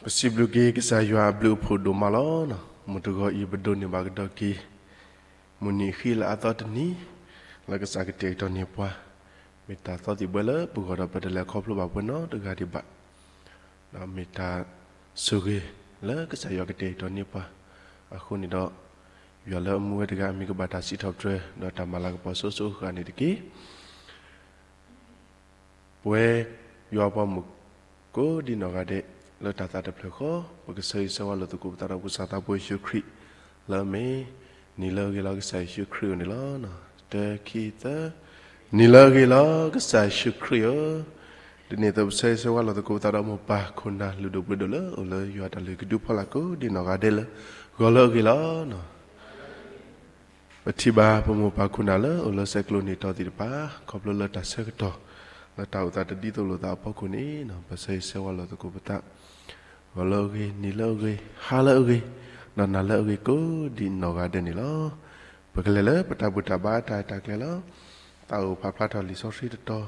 ပစံးဘျုးက့ၤကစၢ်ယွၤအဘျုးအဖှိၣ်ဒိၣ်မးလီၤ. မုၢ်တဂီၤအံၤပဒိးန့ၢ်ဘၣ်ကဒီးက့ၤ မုၢ်နံၤအဃံလၤအသီတနံၤ လၢကစၢ်ကတဲာ်ကတီၤန့ၢ်ပှၤ မ့ၢ်တၢ်သီသံၣ်ဘှဲလၢပဂီၢ်ဒီးပတလဲၤခီဖျိဘၣ်ပှဲၤနီတဂၤဒံးဘၣ်. ဒီးမ့ၢ်တၢ်ဆိၣ်ဂ့ၤလၢကစၢ်ယွၤကတဲာ်ကတီၤန့ၢ်ပှၤ အဃိန့ၣ်ဒီး ယွၤလၢအမူဝဲတဂၤအမံၤကဘၣ်တၢ်စံးထီၣ်ပတြၢၤ ဒီးတၢ်မၤလၤကပီၤစိၤစိၤအဃၣ်န့ၣ်တက့ၢ်. ပဝဲယွၤပှၤမုၣ်ကိးဒံးနီၢ်ဂၤဒဲး လၢတၢ်သးတဖျၢၣ်ဃီ ပကဆၢဂ့ၤဆၢဝါလိာ်သကိးပသးဒီးပကစၢ်သးဖိယ့ၣ်ၡူးခရံာ် လၢအမ့ၢ် နံၤလၢအဂ့ၤလီၤကစၢ်ယ့ၣ်ၡူးခရံာ်အအိၣ်န့ၣ်လီၤ. တၢ ခံ သၢ နံၤလၢအဂ့ၤလီၤကစၢ်ယ့ၣ်ၡူးခရံာ်ဧၢ. ဒ်န့ၣ်အသိးပဆၢဂ့ၤဆၢဝါလိာ်သကိးပသးဒီးမိၢ်ပၢ်ခိၣ်နၢ်လုၢ်ဒိၣ်ပှ့ၤဒိၣ်လၢအိၣ်လၢယွၤတၢ်လုၢ်ကဒုဖီလာ်ကိးဒံးနီၢ်ဂၤဒဲးလၢ ဂီၤလၢအဂ့ၤလီၤ. ပထံၣ်ဘၣ်ပမိၢ်ပၢ်ခိၣ်နၢ်လၢအိၣ်လၢဆဲးကျိးန့ၢ်တီသ့ၣ်တဖၣ် ခီဖျိလၢတၢ်ဆၢကတီၢ် လၢတၢ်အိၣ်သးတဒ်သိးလိာ်သးအဖီခိၣ်န့ၣ် ပဆၢဂ့ၤဆၢဝါလိာ်သကိးပသး ဂီၤလၢအဂ့ၤ, နံၤလၢအဂ့ၤ, ဟါလၢအဂ့ၤ, ဒီးနၤလၢအဂ့ၤကိးဒံးနီၢ်ဂၤဒဲးန့ၣ်လီၤ. ပကလဲၤလၢပတၢ်ဘူၣ်တၢ်ဘါတၢ်ရဲၣ်တၢ်ကျဲၤလီၤ. သးအိၣ်ဖးဖျါထီၣ်လံာ်စီဆှံတတီၤ,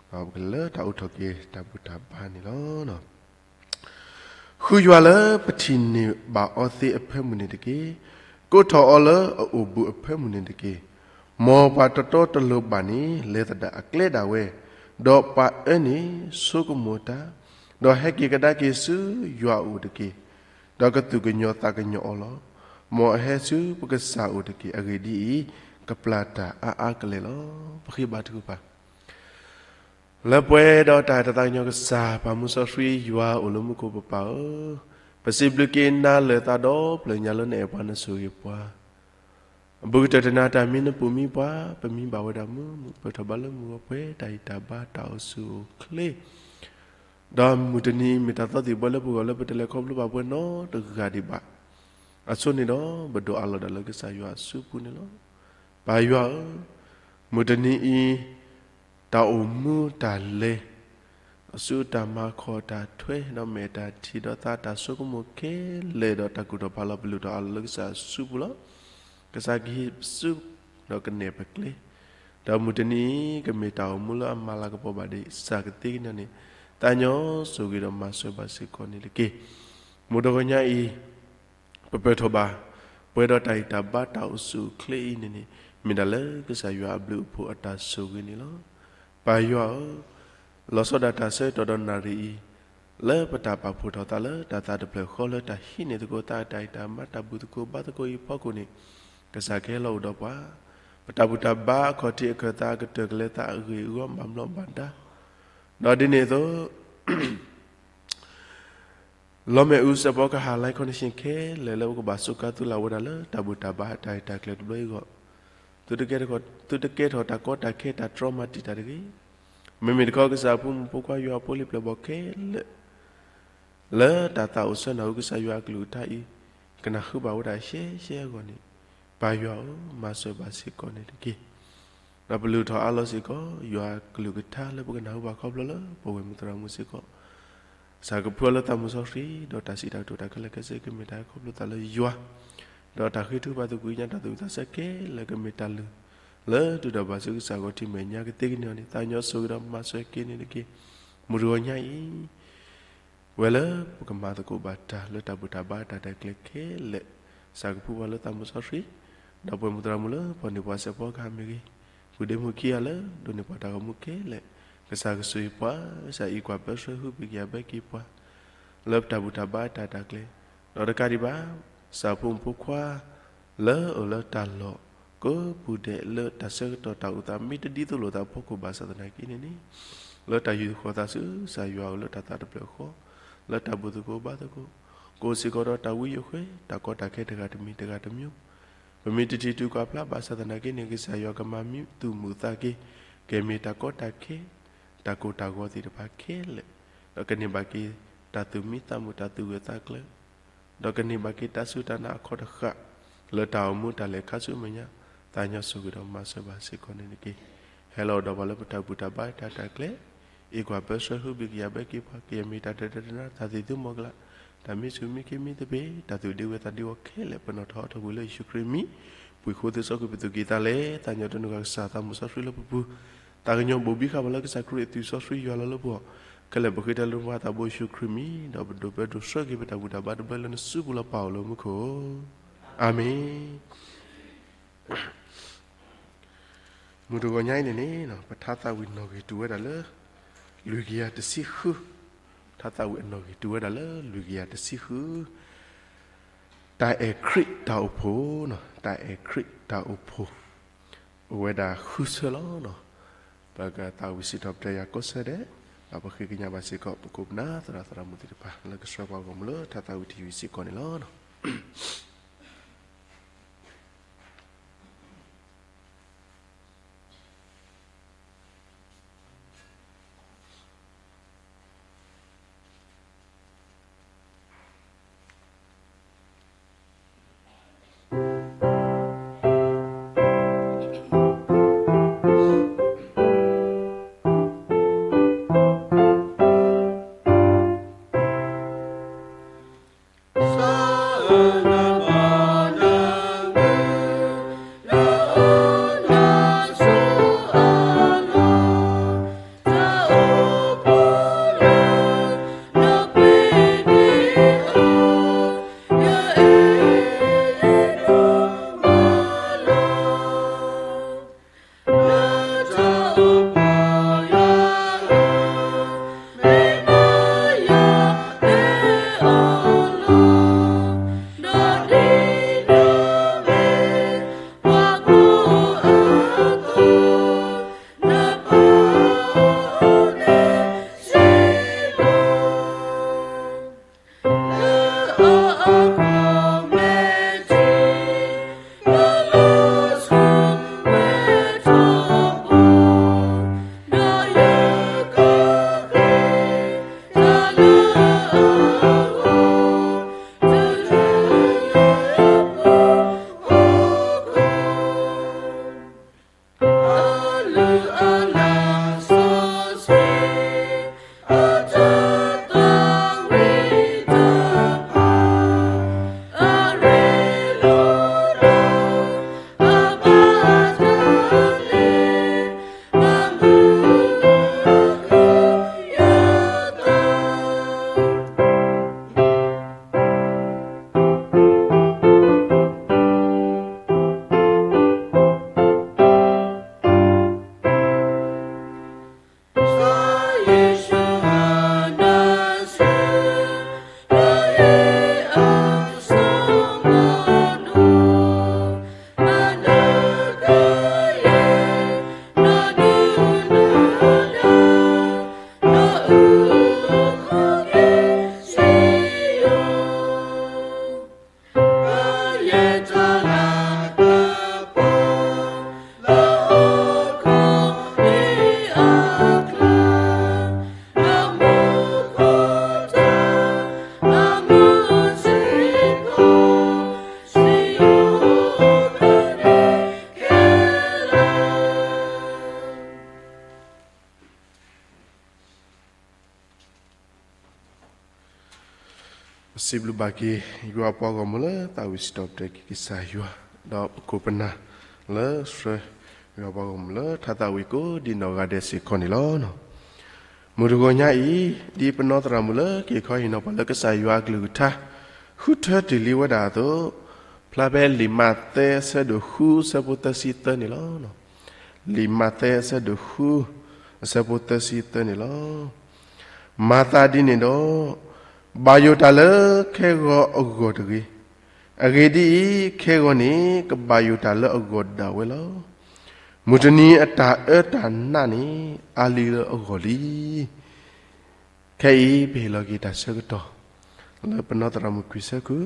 ဒီးပကလဲၤလၢတၢ်အိးထီၣ်က့ၤတၢ်ဘူၣ်တၢ်ဘါန့ၣ်လီၤ. ဃုယွၤလၢပထံၣ်န့ၢ်ဘၣ်အီၤသ့အဖၢမုၢ်န့ၣ်တက့ၢ်. ကိးထီၣ်အီၤလၢအအိၣ်ဘူးအဖၢမုၢ်န့ၣ်တက့ၢ်. မ်ပှၤတတီတလိၤဘၣ်န့ၣ် လဲၤသဒၣ်အကျဲဒၣ်ဝဲ, ဒီးပှၤအၢန့ၣ်ဆိကမိၣ်တၢ်, ဒီးဟဲက့ၤကဒါက့ၤဆူယွၤအအိၣ်တက့ၢ်. ဒီးကသူၣ်ကညီၤသးကညီၤအီၤလီၤ. မ်အဟဲဆူပကစၢ်အအိၣ်တက့ၢ်. အဂ့ၢ်ဒ်အံၤ, ကပျၢ်တၢ်အါအါကလဲာ်လီၤ. ပဃ့ဘါထုကဖၣ် လၢပှဲၤဒီးတၢ်အဲၣ်တၢ်သးကညီၤကစၢ် ပၢ်မူစီဆှံယွၤအိၣ်လၢမူခိၣ်ပပၢ်ဧၢ, ပစံးဘျုးက့ၤနၤလၢာ်သးဒီဖျၢၣ်ညါလၢနအဲၣ်ပှၤနဆိၣ်ဂ့ၤပှၤ, အဘူးကတၢၢ်တနၤတၢ်မံနပူၤမံပှၤ, ပမံဘၣ်ဝဲဒၣ်မုာ်မုာ် ပၢၢ်ထီၣ်ဘါလၢမုၢ်ဂီၤပှဲၤ တၢ်ဟ့ၣ်တၢ်ဘါတၢ်အိၣ်ဆူၣ်အိၣ်ချ့ ဒီးမုၢ်တနံၤအံၤမ့ၢ်တၢ်သီသံၣ်ဘှဲလၢပဂီၢ်လၢပတလဲၤခီဖျိဘၣ်ပှဲၤနီတဂၤဒံးဘၣ်. အဆိန့ၣ်ဒီး ပဒိးအးလီၤဒၣ်လၢကစၢ်ယွၤအစုပူၤန့ၣ်လီၤ. ပၢ်ယွၤဧၢ, မုၢ်တနံၤအံၤ တၢ်အိၣ်မူတၢ်လဲၤ အစုတၢ်မၤခီၣ်တၢ်ထွဲ ဒီးမဲာ်တၢ်ထံၣ်ဒီးသးတၢ်ဆိကမိၣ်ခဲလၢာ်ဒီးတၢ်ကူၣ်ထီၣ်ဖးလီၤ ပလုၢ်ထီၣ်အးလီၤလၢကစၢ်အစုပူၤလီၤ. ကစၢ်ကဟ့ၣ်ပစု ဒီးကနဲၣ်ပကျဲ, ဒီးမုၢ်တနံၤအံၤ ကမ့ၢ်တၢ်အိၣ်မူလၢအမၤလၤကပီၤဘၣ်ဒံးစၢ်ကသ့ကညါန့ၣ် သးညီဆိၣ်ဂ့ၤဒီးမၤစၢၤဘၣ်စ့ၢ်ကီးန့ၣ်တက့ၢ်. မုၢ်တဂီၤညါအံၤ ပပၢၢ်ထီၣ်ဘၣ် ပှဲၤဒီးတၢ်ဟ့ၣ်တၢ်ဘါတၢ်အိၣ်ဆူၣ်အိၣ်ချ့အံၤန့ၣ်န့ၣ် မ့ၢ်ဒၣ်လၢကစၢ်ယွၤအဘျုးအဖှိၣ်အတၢ်ဆိၣ်ဂ့ၤန့ၣ်လီၤ. ပၢ်ယွၤဧၢ, လီၤဆီဒၣ်တၢ်ဆၢကတီၢ်ဒီးနၣ်ရံၣ်အံၤ လၢပတၢ်ပာ်ဖှိၣ်ထီၣ်သးလၢတၢ်သးတဖျၢၣ်ဃီလၢတၢ်ဟံးန့ၢ်သကိးသးအတၢ်ဟ့ၣ်တၢ်မၤတၢ်ဘူၣ်သကိးဘါသကိးအံၤအဖီခိၣ်န့ၣ် ကစၢ်ကဟဲလီၤအိၣ်ဒီးပှၤ, ပတၢ်ဘူၣ်တၢ်ဘါအခီၣ်ထံးအခၢၣ်သးအကတၢၢ်ကလဲၤသးအဂ့ၢ်အဂီၢ်ဘၣ်မျီးဘၣ်ဒါ, ဒီးဒ်န့ၣ်အသိး လီမ့ၣ်အူစဲးဖီကဟၣ် live connection ခဲလၢာ်လၢပကဘၣ်စူးကါသုလၢ်ဝဲဒၣ်လၢတၢ်ဘူၣ်တၢ်ဘါတၢ်ရဲၣ်တၢ်ကျဲၤတဘျီအံၤအဂီၢ်, သုတကဲထီၣ်တၢ်ကီတၢ်ခဲတၢ်တြီမၤတံာ်တာ်တဂ့ၤ. မ့မ့ၢ်တခီကစၢ်အဖိမုၣ်ဖိခွါယွၤအဖိလံၤပျဲၢ်ဘီၣ်ခဲလၢာ် လၢတၢ်သးအိၣ်ဆၢနၢ်ဟူကစၢ်ယွၤအကလုၢ်ကထါအံၤ ကနၢ်ဟူဘၣ်ဝဲဒၣ်ရှဲရှဲအဂီၢ်န့ၣ်, ပၢ်ယွၤဧၢ, မၤစၢၤဘၣ်စ့ၢ်ကီးန့ၣ်တက့ၢ်. ဒီးပလုၢ်ထီၣ်အါလီၤစ့ၢ်ကီး ယွၤအကလုၢ်ကထါလၢပကနၢ်ဟူဘၣ်ခီဖျိလၢပဝဲၢ်မုၢ်သရၣ်မုၣ်စ့ၢ်ကီး, ကစၢ်ကဖှူအီၤလၢသးမုၢ်စီဆှံ ဒီးတၢ်စံးတၢ်ကတိၤတၢ်ခဲလၢာ်ခဲဆ့ကမ့ၢ်တၢ်ဟဲခီဖျိသးလၢယွၤ, ဒီးတၢ်ဃ့ထုကဖၣ်သကွံာ်ကညါတၢ်သူၣ်ဝံၣ်သးဆၢခဲလၢာ်ကမ့ၢ်တၢ်လုၢ် လၢဒုၣ်ဒါဘၣ်ဆၢကစၢ်ဂီၤထံးမဲာ်ညါကသ့ကန့ၢ်အီၤန့ၣ် သးညီဆိၣ်ဂ့ၤဒီးမၤစၢၤက့ၤန့ၣ်တက့ၢ်. မုၢ်တဂီၤညါအံၤ ဝဲလၢပကမၤသကိးဘၣ်တၢ်လၢတၢ်ဘူၣ်တၢ်ဘါတၢ်ရဲၣ်တၢ်ကျဲၤခဲလၢာ်, ကစၢ်ကဖှူပှၤလၢသးမုၢ်စီဆှံ, ဒီးပဝဲၢ်မုၢ်သရၣ်မုၣ်လၢပှၤန့ၢ်ပှၤစဲးဖီကဟၣ်မ့ၢ်ဂ့ၤ, ပုၢ်ဒ့မုၣ်ခံဂၤလၢဒိးန့ၢ်ပှၤတၢ်ဂီၤမူခဲလၢာ်, ကစၢ်ကဆိၣ်ဂ့ၤပှၤ, ကစၢ်အံးကွၢ်ပၢဆှၢဟုဘံၣ်ကယၤဘၢက့ၤပှၤ လၢပတၢ်ဘူၣ်တၢ်ဘါတၢ်ရဲၣ်တၢ်ကျဲၤ, ဒီးတကးဒံးဘၣ်, ကစၢ်ဖိမုၣ်ဖိခွါ လၢအအိၣ်လၢတၢ်လီၢ်ကိးပူၤဒဲးလၢတၢ်ဆၢကတီၢ်တၢ်အိၣ်သး မ့ၢ်တဒ်သိးလိာ်သးအဖီခိၣ်ဘၣ်ဆၣ်သနာ်က့န့ၣ်န့ၣ်, လၢတၢ်ယူးယီၣ်ဃီၤသးဆူကစၢ်ယွၤအအိၣ်လၢတၢ်သးတဖျၢၣ်ဃီ, လၢတၢ်ဘူၣ်သကိးဘါသကိး, ကအိၣ်စ့ၢ်ကီးဒီးတၢ်ဝံယိာ်ဃဲ တၢ်ကီတၢ်ခဲတဂၤတမံၤတဂၤတမံၤ, ပမ့ၢ်တထံၣ်တူၢ်ကွၢ်ဖျါဘၣ်ဆၣ်သနာ်က့န့ၣ် ကစၢ်ယွၤကမၤမံသူၣ်မုာ်သးက့ၤ, ကမ့ၢ်တၢ်ကီတၢ်ခဲ, တၢ်ကိၢ်တၢ်ဂီၤသ့ၣ်တဖၣ်ခဲလၢာ်, ဒီးကန့ၢ်ဘၣ်က့ၤတၢ်သူၣ်မံသးမုာ်တၢ်သူၣ်ဂၢၢ်သးကျၢၤ ဒီးကန့ၢ်ဘၣ်က့ၤတၢ်စူၢ်တၢ်နာ်အခီၣ်တဃာ် လၢတၢ်အိၣ်မူတၢ်လဲၤခါဆူမဲာ်ညါ, သးညီဆိၣ်ဂ့ၤဒီးမၤစၢၤဘၣ်စ့ၢ်ကီးန့ၣ်တက့ၢ်. ဟဲလီၤအိၣ်ဒီးပှၤလၢပတၢ်ဘူၣ်တၢ်ဘါတၢ်ရဲၣ်တၢ်ကျဲၤ, အံးကွၢ်ပၢဆှၢဟုဘံၣ်ကယၤဘၢက့ၤပှၤ, ကယဲၢ်မ့ၢ်တၢ်ဒဲးတၢ်တနါ တၢ်သ့ၣ်သူမီၤကလး, တၢ်မံဆူၣ်မံခ့မံသပ့ၤ, တၢ်သူၣ်ဒ့ဝဲသးဒ့ဝီခဲလၢာ် ပနီၣ်ထီၣ်ဟီထီၣ်ကွံာ်လၢယ့ၣ်ၡူးခရံာ်အမံၤ, ပှ့ၤဃိသုစီကွံာ်ပသူၣ်ကံၢ်သးလဲ, သးညီတနုာ်ဃီကစၢ်သးမုၢ်စီဆှံလၢပပူၤ, သးကညီၤဘိၣ်ဘံဃာ်ပှၤလၢကစၢ်ခရံာ်အသွံၣ်စီဆှံယွၤလီၤလၢပဂီၢ်, ခဲလၢာ်ပဃ့တၢ်လၢပှၤသးဘိယ့ၣ်ၡူးခရံာ်မံၤ, ဒီးပဒိးဘျၢဒိးဆှၢက့ၤပတၢ်ဘူၣ်တၢ်ဘါတဘျၢလၢနစုပူၤလီၤပာ်အီၤလၢမူခိၣ်. အၤမ့ၣ်. မုၢ်တဂီၤညါအံၤန့ၣ်န့ၣ် ပထါသးဝံၣ်နီၣ်ဂံၢ်တူၢ်ဝဲဒၣ်လၢ လွံၢ်ကယၤတဆံဃု, ထါသးဝံၣ်အနီၣ်ဂံၢ်တူၢ်ဝဲဒၣ်လၢလွံၢ်ကယၤတဆံဃု, တၢ်အဲၣ်ခရံာ်တၢ်အိၣ်ဖှိၣ်, တၢ်အဲၣ်ခရံာ်တၢ်အိၣ်ဖှိၣ် အိၣ်ဝဲဒၣ်ဃုဆၢလီၤ. ပကသးဝံၣ်စံးထီၣ်ပတြၢၤယၤကိးဆၢဒဲး, ဒီးပဃ့ကညးဘၣ်စ့ၢ်ကီး ပခိၣ်ပနၢ်သရၣ်သရၣ်မုၣ်သ့ၣ်တဖၣ် လၢကဆှၢပှၤဂီၢ်မုၢ်လၢထါသးဝံၣ်ထံၣ်ဝံၣ်စ့ၢ်ကီးန့ၣ်လီၤ. ပစံးဘျုးဘၣ်က့ၤ ယွၤပှၤဂီၢ်မုၢ်လၢသးဝံၣ်စံးထီၣ်ပတြၢၤက့ၤကစၢ်ယွၤ, ဒီးပခိၣ်ပနၢ်လၢဆှၢ ယွၤပှၤဂီၢ်မုၢ်လၢထါသးဝံၣ်ကိးဒံနီၢ်ဂၤဒဲးစ့ၢ်ကီးန့ၣ်လီၤ. မုၢ်တဂီၤညါအံၤ ဒ်ပနီၢ်သရၣ်မုၣ်လၢက့ၤခီဟ့ၣ်နီၤပှၤလၢကစၢ်ယွၤအကလုၢ်ကထါ ဃုထၢတ့ၢ်လံဝဲဒၣ်အသိး, ဖျါဖဲလံာ်မးသဲအဆၢဒိၣ်ဃုအဆၢဖိသၢဆံသၢန့ၣ်လီၤ. လံာ်မးသဲအဆၢဒိၣ်ဃု အဆၢဖိသၢဆံသၢန့ၣ်လီၤ. မၤသးဒ်န့ၣ်ဒီး, ဘၣ်ယိၣ်တၢ်လၢခဲဂီၤအဂီၢ်တဂ့ၤ. အဂ့ၢ်ဒ်အံၤ, ခဲဂီၤန့ၣ် ကဘၣ်ယိၣ်တၢ်လၢအဂီၢ်ဒၣ်ဝဲလီၤ. မုၢ်တနံၤအတၢ်အၢတၢ်နးန့ၣ် အါလံလၢအဂီၢ်လံ. ခဲအံၤပဟ့ၣ်လီၤက့ၤတၢ်ဆၢကတီၢ် လၢပနီၢ်သရၣ်မုၣ်ခွံဆၢခု,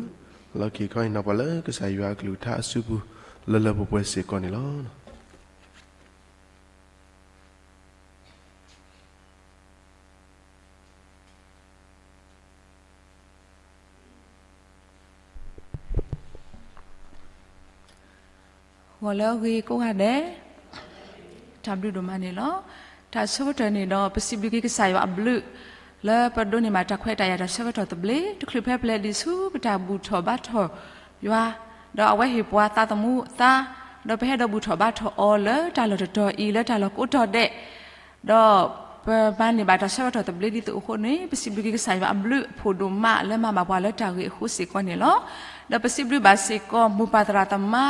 လၢက့ၤခီဟ့ၣ်နီၤပှၤလၢကစၢ်ယွၤအကလုၢ်ကထါအစုပူၤ လၢလၢပှဲၤပှဲၤစ့ၢ်ကီးန့ၣ်လီၤ. ဂီၤလၢအဂ့ၤကိးဂၤဒဲး, တၢ်ဘျုးဒိၣ်မးန့ၣ်လီၤ. တၢ်ဆၢကတီၢ်န့ၣ်ဒီး ပစံးဘျုးက့ၤကစၢ်ယွၤအဘျုး လၢပဒိးန့ၢ်ဘၣ်တၢ်ခွဲးတၢ်ယာ်တၢ်ဆၢကတီၢ်သဘျ့ တချုးဖဲပလဲၤဒံးဆူပတၢ်ဘူၣ်ထီၣ်ဘါထီၣ်ယွၤ, ဒီးအဝဲဟ့ၣ်ပှၤသးသမူသး, ဒီးပဟဲဒီးဘူၣ်ထီၣ်ဘါထီၣ်အီၤလၢတၢ်လီၢ်တတီၤအံၤ လၢတၢ်လီၢ်ကိးတီၤဒဲး, ဒီးပ ပမၤန့ၢ်ဘၣ်တၢ်ဆၢကတီၢ်သဘျ့ဒ်သိးအဃိန့ၣ် ပစံးဘျုးက့ၤကစၢ်ယွၤအဘျုးအဖှိၣ်ဒိၣ်မးလၢမၤဘၣ်ပှၤလၢတၢ်ဂ့ၢ်အဃိစ့ၢ်ကီးန့ၣ်လီၤ. ဒီးပစံးဘျုးဘၣ်စ့ၢ်ကီး မိၢ်ပၢ်သရၣ်သမါ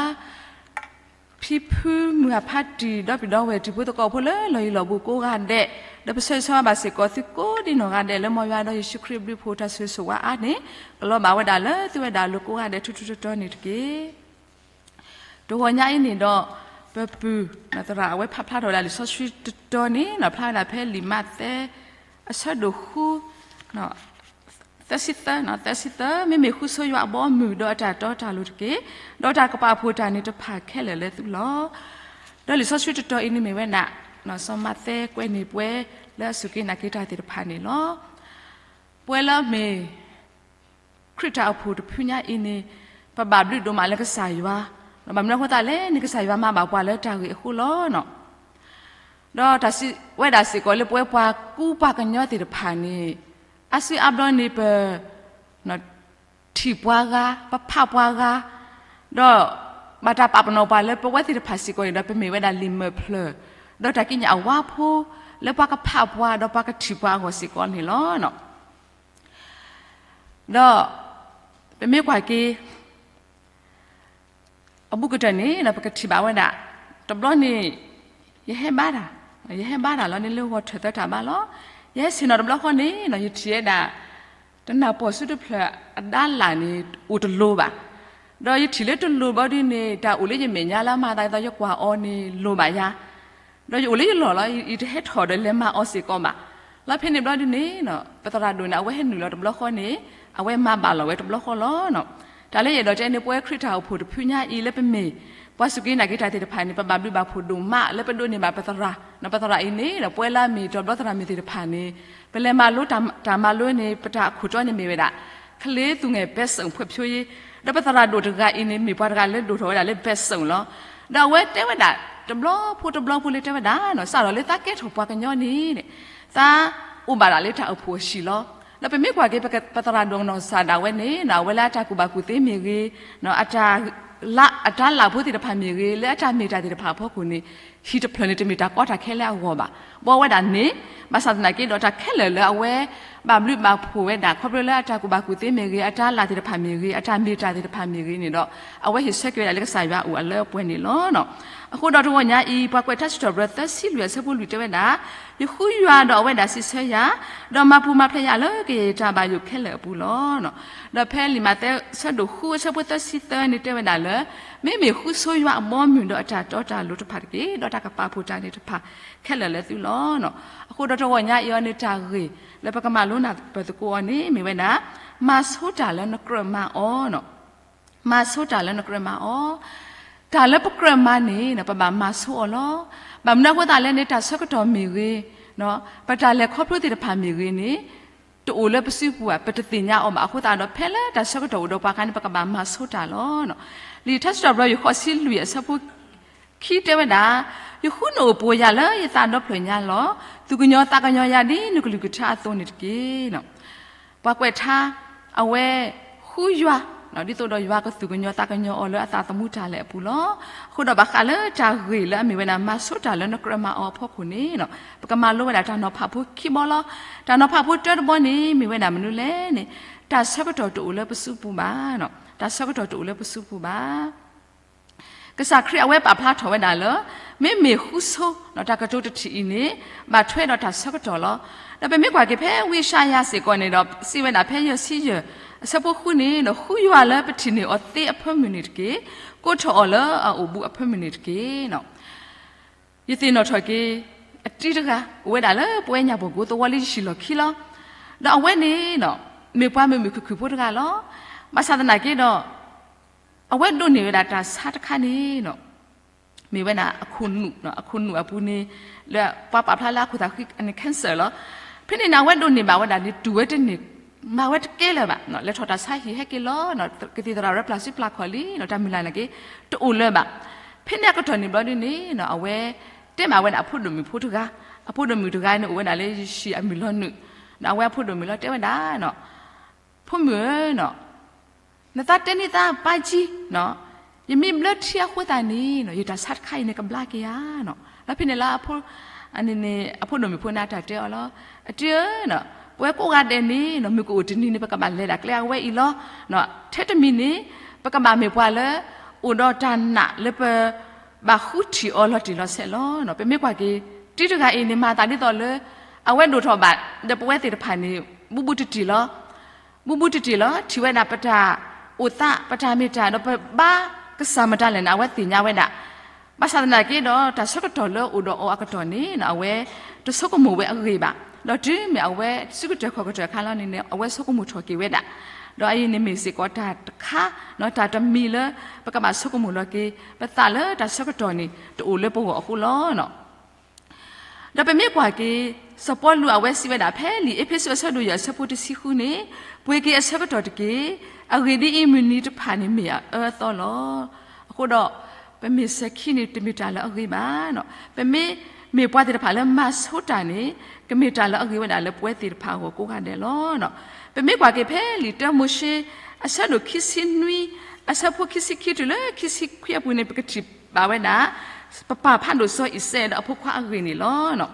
ဖံဖုမုၢ်အဖါတံၢ် ဒီပုၢ်ဒီဝဲၢ်တံၤဖိသကိးဖိလၢလီၢ်ယံၤလီၢ်ဘူးကိးဂၤဒဲး, ဒီးပဆၢဂ့ၤဆၢဝါဘၣ်စ့ၢ်ကီးသုကိးဒံနီၢ်ဂၤဒဲးလၢ မ်ယွၤဒီးယ့ၣ်ၡူးခရံာ်အဘျုးအဖှိၣ်တၢ်ဆိၣ်ဂ့ၤဆိၣ်ဝါအါန့ၣ် ကလီၤဘၣ်ဝဲဒၣ်လၢသုဝဲဒၣ်အလိၤကိးဂၤဒဲးထူထူတီတီန့ၣ်တက့ၢ်. တဂီၤညါအံၤန့ၣ်ဒီး ပပုၢ်သရၣ်အဝဲဖးဖျါထီၣ်ဝဲဒၣ်လံာ်စီဆှံတတီၤန့ၣ် ဖျါဝဲဒၣ်ဖဲလံာ်မးသဲ အဆၢဒိၣ်ဃု သၢဆံသၢ, သၢဆံသၢ, မ့မ့ၢ်ဃုဆိယွၤအဘီအမုၢ် ဒီးအတၢ်တီတၢ်လိၤတက့ၢ်. ဒီးတၢ်ကပာ်ဖှိၣ်တၢ်န့ၣ်တဖၣ်ခဲလၢာ်လၢသုလီၤ. ဒီးလံာ်စီဆှံတတီၤအံၤန့ၣ်မ့ၢ်ဝဲဒၣ် စီၤမးသဲကွဲးန့ၢ်ပှၤလၢအစူၢ်က့ၤနာ်က့ၤတၢ်သ့ၣ်တဖၣ်န့ၣ်လီၤ. ပဝဲလၢမ့ၢ် ခရံာ်တၢ်အိၣ်ဖှိၣ်တဖုညါအံၤန့ၣ် ပဘၣ်ဘျုးဒိၣ်မးလၢကစၢ်ယွၤ, ဘၣ်မနုၤအဃိသတးလဲၣ်န့ၣ် ကစၢ်ယွၤမၤဘၣ်ပှၤလၢတၢ်ဂ့ၢ်အဃိလီၤ. ဒီးတၢ်စံးဝဲဒၣ်စ့ၢ်ကီးလၢပဝဲပှၤကူပှၤကညီသ့ၣ်တဖၣ်န့ၣ် အါစုအါဘျီန့ၣ် ပ ထံၣ်ပှၤဂၤ, ပဖးပှၤဂၤ, ဒီးဘၣ်တၢ်ပာ်ပနီၣ်ပှၤလၢပဝဲသ့ၣ်တဖၣ်စ့ၢ်ကီးန့ၣ်ဒီး ပမ့ၢ်ဝဲဒၣ်လံာ်မၢၢ်ဖျၢၣ်, ဒီးတၢ်ကံးညာ်အဝါဖိ လၢပှၤကဖးပှၤ ဒီးပှၤကထံၣ်ပှၤအဂီၢ်စ့ၢ်ကီးန့ၣ်လီၤ. ဒီးပမ့ၢ်ကွၢ်က့ၤ အဘူးကတၢၢ်န့ၣ် ပကထံၣ်ဘၣ်ဝဲဒၣ် တဘျီန့ၣ် ယဟဲဘါတၢ်, ယဟဲဘါတၢ်လီၤန့ၣ် လၢဂီၤထၢၣ်သၢတၢ်ဘါလီၤ. ယဟဲဆ့ၣ်နီၤတဘျီဃီန့ၣ် ယထံၣ်ဝဲဒၣ် တနၢ်ပီၢ်ဆူတဖျၢၣ်အဒါလၣ်န့ၣ် အိၣ်တလိၤဘၣ်. ဒီးယထံၣ်လၢတလိၤဘျီဒ်န့ၣ် တၢ်အိၣ်လၢယမဲာ်ညါလၢအမၤသးဒ်သိးယကွၢ်အီၤန့ၣ် လိၤဘၣ်ယၤ ဒီးယအိၣ်လၢယလီၢ်လီၤ, ယတဟဲထီၣ်ဒီးလဲၤမၤအီၤစ့ၢ်ကီးဘၣ်. လၢဖဲန့ၣ်ဘျီဒ်န့ၣ် ပသရၣ်ဒိၣ်န့ၣ် အဝဲဟဲနုာ်လီၤတဘျီဃီန့ၣ် အဝဲမၤဘၣ်လီၤဝဲတဘျီဃီလီၤ. တၢ်လၢယအဲၣ်ဒိးတဲန့ၣ် ပဝဲခရံာ်တၢ်အိၣ်ဖှိၣ်တဖုညါအံၤလၢပမ့ၢ် ပှၤစူၢ်က့ၤနာ်က့ၤတၢ်သ့ၣ်တဖၣ်န့ၣ် ပဘၣ်ဘျုးဘၣ်ဖှိၣ်ဒိၣ်မးလၢပဒိးန့ၢ်ဘၣ်ပသရၣ်, ပသရၣ်အံၤန့ၣ်ဒီး ပဝဲလၢအမ့ၢ်တၢ်ဘျီသရၣ်မုၣ်သ့ၣ်တဖၣ်န့ၣ် ပလဲၤမၤလိတၢ်မၤလိန့ၣ် ပတၢ်အခိၣ်တီန့ၣ်မ့ၢ်ဝဲဒၣ် ကလေးသူငယ်ဘက်စုံဖွံ့ဖြိုးရေး, ဒီးပသရၣ်ဒိၣ်တဂၤအံၤန့ၣ် မ့ၢ်ပှၤတဂၤလၢဒိၣ်ထီၣ်ဝဲဒၣ်လၢ ဘက်စုံ လီၤ. ဒီးအဝဲတဲဝဲဒၣ် တဘျီဖိတဘျီဖိလၢတဲဝဲဒၣ် စးထီၣ်လၢသးကဲထီၣ်ပှၤကညီန့ၣ် သးအိၣ်ဘၣ်ဒၣ်လၢတၢ်အိၣ်ဖှိၣ်အဟံၣ်လီၤ. ဒီးပမ့ၢ်ကွၢ်က့ၤ ပသရၣ်ဒိၣ်ကနီၢ်စၢ်ဒၣ်ဝဲန့ၣ် အဝဲလၢအတၢ်ကူၣ်ဘၣ်ကူၣ်သ့မ့ၢ်ဂ့ၤ, အတၢ်လၢ်ဖိသ့ၣ်တဖၣ်မ့ၢ်ဂ့ၤ, လၢအတၢ်မ့ၢ်တၢ်သ့ၣ်တဖၣ်အဖီခိၣ်န့ၣ် ဟံၣ်တဖျၢၣ်န့ၣ် တမ့ၢ်တၢ်ကီတၢ်ခဲလၢအဂီၢ်ဘၣ်. ဘၣ်ဝဲဒၣ်န့ၣ် ဘၣ်ဆၣ်သနာ်က့ဒီး တၢ်ခဲလၢာ်လၢအဝဲ ဘၣ်ဘျုးဘၣ်ဖှိၣ်ဝဲဒၣ် ခီဖျိလၢအတၢ်ကူၣ်ဘၣ်ကူၣ်သ့မ့ၢ်ဂ့ၤ, အတၢ်လၢ်သ့ၣ်တဖၣ်မ့ၢ်ဂ့ၤ, အတၢ်မ့ၢ်တၢ်သ့ၣ်တဖၣ်မ့ၢ်ဂ့ၤန့ၣ်ဒီး အဝဲဟ့ၣ်ဆၢက့ၤဝဲဒၣ်လၢကစၢ်ယွၤအအိၣ်အလၢအပှဲၤန့ၣ်လီၤ. အဃိဒီးတဂီၤညါအံၤ ပှၤကွဲးထါစံးထီၣ်ပတြၢၤ သၢဆံလွံၢ်အဆၢဖိလွံၢ်တဲဝဲဒၣ်, ယဃုယွၤဒီးအဝဲဒၣ်စံးဆၢယၤ, ဒီးမၤပူၤမၤဖျဲးယၤလၢကယဲၢ်တၢ်ဘၣ်ယိၣ်ခဲလၢာ်အပူၤလီၤ. ဒီးဖဲလံာ်မးသဲ ဆၢဒိၣ်ဃု အဆၢဖိသၢဆံသၢန့ၣ်တဲဝဲဒၣ်လၢ မ့မ့ၢ်ဃုဆိယွၤအဘီအမုၢ်ဒီးအတၢ်တီတၢ်လိၤတဖၣ်တက့ၢ်, ဒီးတၢ်ကပာ်ဖှိၣ်တၢ်န့ၣ်တဖၣ်ခဲလၢာ်လၢသုလီၤ. အဃိဒီးတဂီၤညါအံၤအီၤန့ၣ် တၢ်ဂ့ၢ်လၢပကမၤလိနၢ်ပၢၢ်သကိးအီၤန့ၣ် မ့ၢ်ဝဲဒၣ် မၤဆိတၢ်လၢနကြၢးမၤအီၤ မၤဆိတၢ်လၢနကြၢးမၤအီၤ, တၢ်လၢပကြၢးမၤန့ၣ် ပဘၣ်မၤဆိအီၤလီၤ. ဘၣ်မနုၤအဃိသတးလဲၣ်န့ၣ် တၢ်ဆၢကတီၢ်မ့ၢ်ဂ့ၤ, ပတၢ်လဲၤခီဖျိသ့ၣ်တဖၣ်မ့ၢ်ဂ့ၤန့ၣ် တအိၣ်လၢပစုပူၤဘၣ်, ပတသ့ၣ်ညါအီၤဘၣ်. အဃိသတးဒီး ဖဲလၢတၢ်ဆၢကတီၢ်အိၣ်ဒီးပှၤအခါန့ၣ် ပကဘၣ်မၤဆိတၢ်လီၤ. လံာ်ထါစံးထီၣ်ပတြၢၤ ယိၤဃီးဆံလွံၢ်အဆၢဖိခံတဲဝဲဒၣ်, ယဃုနအိၣ်ပိာ်ယၤလၢယသးဒီဖျၢၣ်ညါလီၤ. သူၣ်ကညီၤသးကညီၤယၤဒ်နကလုၢ်ကထါအသိးန့ၣ်တက့ၢ်. ပှၤကွဲးထါ အဝဲဃုယွၤ ဒ်သိးဒီးယွၤကသူၣ်ကညီၤသးကညီၤအီၤလၢအသးသမူတၢ်လဲၣ်အပူၤလီၤ. အဃိဒီးဘၣ်ဃးလၢတၢ်ဂ့ၢ်လၢအမ့ၢ်ဝဲဒၣ် မၤဆိတၢ်လၢနကြၢးမၤအီၤအဖီခိၣ်န့ၣ် ပကမၤလိဝဲဒၣ်တၢ်နီၤဖးဖိခံဘီလီၤ. တၢ်နီၤဖးဖိတၢတဘီန့ၣ် မ့ၢ်ဝဲဒၣ်မနုၤလဲၣ်န့ၣ် တၢ်ဆၢကတီၢ်တအိၣ်လၢပစုပူၤဘၣ်. တၢ်ဆၢကတီၢ်တအိၣ်လၢပစုပူၤဘၣ်. ကစၢ်ခရံာ်အဝဲပာ်ဖျါထီၣ်ဝဲဒၣ်လၢ မ့မ့ၢ်ဃုဆိ တၢ်ကတိၤတထံၣ်အံၤန့ၣ် ဘၣ်ထွဲဒီးတၢ်ဆၢကတီၢ်လီၤ. ဒီးပမ့ၢ်ကွၢ်က့ၤဖဲဝံယၡါယၤစ့ၢ်ကီးန့ၣ်ဒီး စံးဝဲဒၣ်ဖဲယဲၢ်ဆံယဲၢ် အဆၢဖိဃုန့ၣ်ဒီး ဃုယွၤလၢပထံၣ်န့ၢ်အီၤသ့အဖၢမုၢ်န့ၣ်တက့ၢ်, ကိးထီၣ်အီၤလၢအအိၣ်ဘူးအဖၢမုၢ်န့ၣ်တက့ၢ်. ယသ့ၣ်နီၣ်ထီၣ်က့ၤ အတံၤတဂၤ အိၣ်ဝဲဒၣ်လၢပဝဲညၣ်ပီၢ်ကိသဝီလၢယဟံၣ်လီၢ်ခံလီၤ. ဒီးအဝဲန့ၣ် မ့ၢ်ပှၤမုာ်မုာ်ခုၣ်ခုၣ်ဖိတဂၤလီၤ. ဘၣ်ဆၣ်သနာ်က့ဒီး အဝဲဒိးန့ၢ်ဝဲဒၣ်တၢ်ဆါတခါန့ၣ် မ့ၢ်ဝဲဒၣ်အခိၣ်နူာ်, အခိၣ်နူာ်အပူၤန့ၣ် လၢပှၤပာ်ဖျါလၢအခိၣ်သးဃံန့ၣ် cancer လီၤ. ဖဲန့ၣ်န့ၣ် အဝဲဒိးန့ၢ်ဘၣ်ဝဲဒၣ်န့ၣ် တူၢ်ဝဲတန့ၢ်, မၤဝဲတကဲလၢၤဘၣ်, လဲၤထီၣ်တၢ်ဆါဟံၣ်ဟဲက့ၤလီၤ, ကသံၣ်သရၣ်ဝဲပျၢ်စုပျၢ်ခီၣ်လံ, တၢ်မုၢ်လၢ်န့ၣ်က့ၤ တအိၣ်လၢၤဘၣ်. ဖဲန့ၣ်အကတီၢ်န့ၣ်ဘျီဒ်န့ၣ် အဝဲတဲမးဝဲဒၣ်အဖိဒိၣ်မုၣ်ဖိတဂၤ, အဖိဒိၣ်မုၣ်တဂၤန့ၣ် အိၣ်ဝဲဒၣ်လၢယဟံၣ်အမုၢ်လီၤနုာ်, ဒီးအဝဲအဖိဒိၣ်မုၣ်လီၤတဲဝဲဒၣ် ဖိမုၣ်ဧၢ, နသးတဲန့ၢ်သးပၢ်ကံ, ယမ့ၢ်ဘျၢထံအဃိသတးန့ၣ် ယတၢ်ဆါတခါအံၤန့ၣ်ကဘျါက့ၤဧါ. လၢဖဲန့ၣ်လၢအဖိ အန့ၣ်န့ၣ် အဖိဒိၣ်မုၣ်ဖိန့ၣ်တၢ်တဲအီၤလီၤ. အတံၤဧၢ, ပဝဲကိးဂၤဒဲးန့ၣ် မုၢ်ကအိၣ်တနံၤန့ၣ် ပကဘၣ်လဲၤဒၣ်ကျဲအဝဲအံၤလီၤ. ထဲတမံၤန့ၣ် ပကဘၣ်မ့ၢ်ပှၤလၢ အိၣ်ဒီးတၢ်နာ်လၢပ ဘၣ်ဃုထံၣ်အီၤလီၤတံၢ်လီၤဆဲးလီၤ. ပမ့ၢ်ကွၢ်က့ၤ တံၤတဂၤအံၤန့ၣ် မၤသးဒ်သိးလၢ အဝဲဒိၣ်ထီၣ်ဘၣ် ဒီးပဝဲသ့ၣ်တဖၣ်န့ၣ် ဘူးဘူးတံၢ်တံၢ်လီၤ. ဘူးဘူးတံၢ်တံၢ်လီၤ. ထံၣ်ဝဲဒၣ်ပတၢ်အိၣ်သး ပတၢ်မ့ၢ်တၢ် ဒီးပဘါကစၢ်မတၤလဲၣ်န့ၣ် အဝဲသ့ၣ်ညါဝဲဒၣ်. ဘၣ်ဆၣ်သနာ်က့ဒီး တၢ်ဆၢကတီၢ်လၢအိၣ်ဒီးအီၤအကတီၢ်န့ၣ် အဝဲတဆိကမိၣ်ဝဲအဂ့ၢ်ဘၣ်. ဒီးတုၤမ့ၢ်အဝဲစုကတၢၢ်ခီၣ်ကတၢၢ်အခါလီၤန့ၣ် အဝဲဆိကမိၣ်ထီၣ်က့ၤဝဲဒၣ်. ဒီးအအံၤန့ၣ်မ့ၢ်စ့ၢ်ကီးတၢ်တခါ တၢ်တမံၤလၢ ပကဘၣ်ဆိကမိၣ်လီၤက့ၤ ပသးလၢတၢ်ဆၢကတီၢ်န့ၣ် တအိၣ်လၢပဂီၢ်အဃိလီၤ. ဒီးပမ့ၢ်ကွၢ်က့ၤ စီၤပီလူးအဝဲစံးဝဲဒၣ်ဖဲလံာ်အ့းဖ့းစူး အဆၢဒိၣ်ယဲၢ် အဆၢဖိတဆံဃုန့ၣ်, ပှ့ၤက့ၤအဆၢကတီၢ်တက့ၢ်. အဂ့ၢ်ဒ်အံၤ, မုၢ်နံၤတဖၣ်န့ၣ်မ့ၢ်အအၢအသီလီၤ. အဃိဒီး ပမ့ၢ်စဲၤခံန့ၣ် တမ့ၢ်တၢ်လၢအဂ့ၤဘၣ်. ပမ့ၢ်မ့ၢ်ပှၤသ့ၣ်တဖၣ်လၢမၤဆိတၢ်န့ၣ် ကမ့ၢ်တၢ်လၢအဂ့ၤဝဲဒၣ်လၢပဝဲသ့ၣ်တဖၣ်အဂီၢ်ကိးဂၤဒဲးလီၤ. ပမ့ၢ်ကွၢ်က့ၤဖဲလံာ်တၢမိၤၡ့ အဆၢဒိၣ်ခံဆံနွံ အဆၢဖိခံဆံခံတုၤလၢခံဆံခွံအပူၤန့ၣ် ပကထံၣ်ဘၣ်ဝဲဒၣ် ပပၢ်ဖးဒိၣ်စီၤအံၤစဲးဒီးအဖိခွါအဂ့ၢ်န့ၣ်လီၤ. လံာ်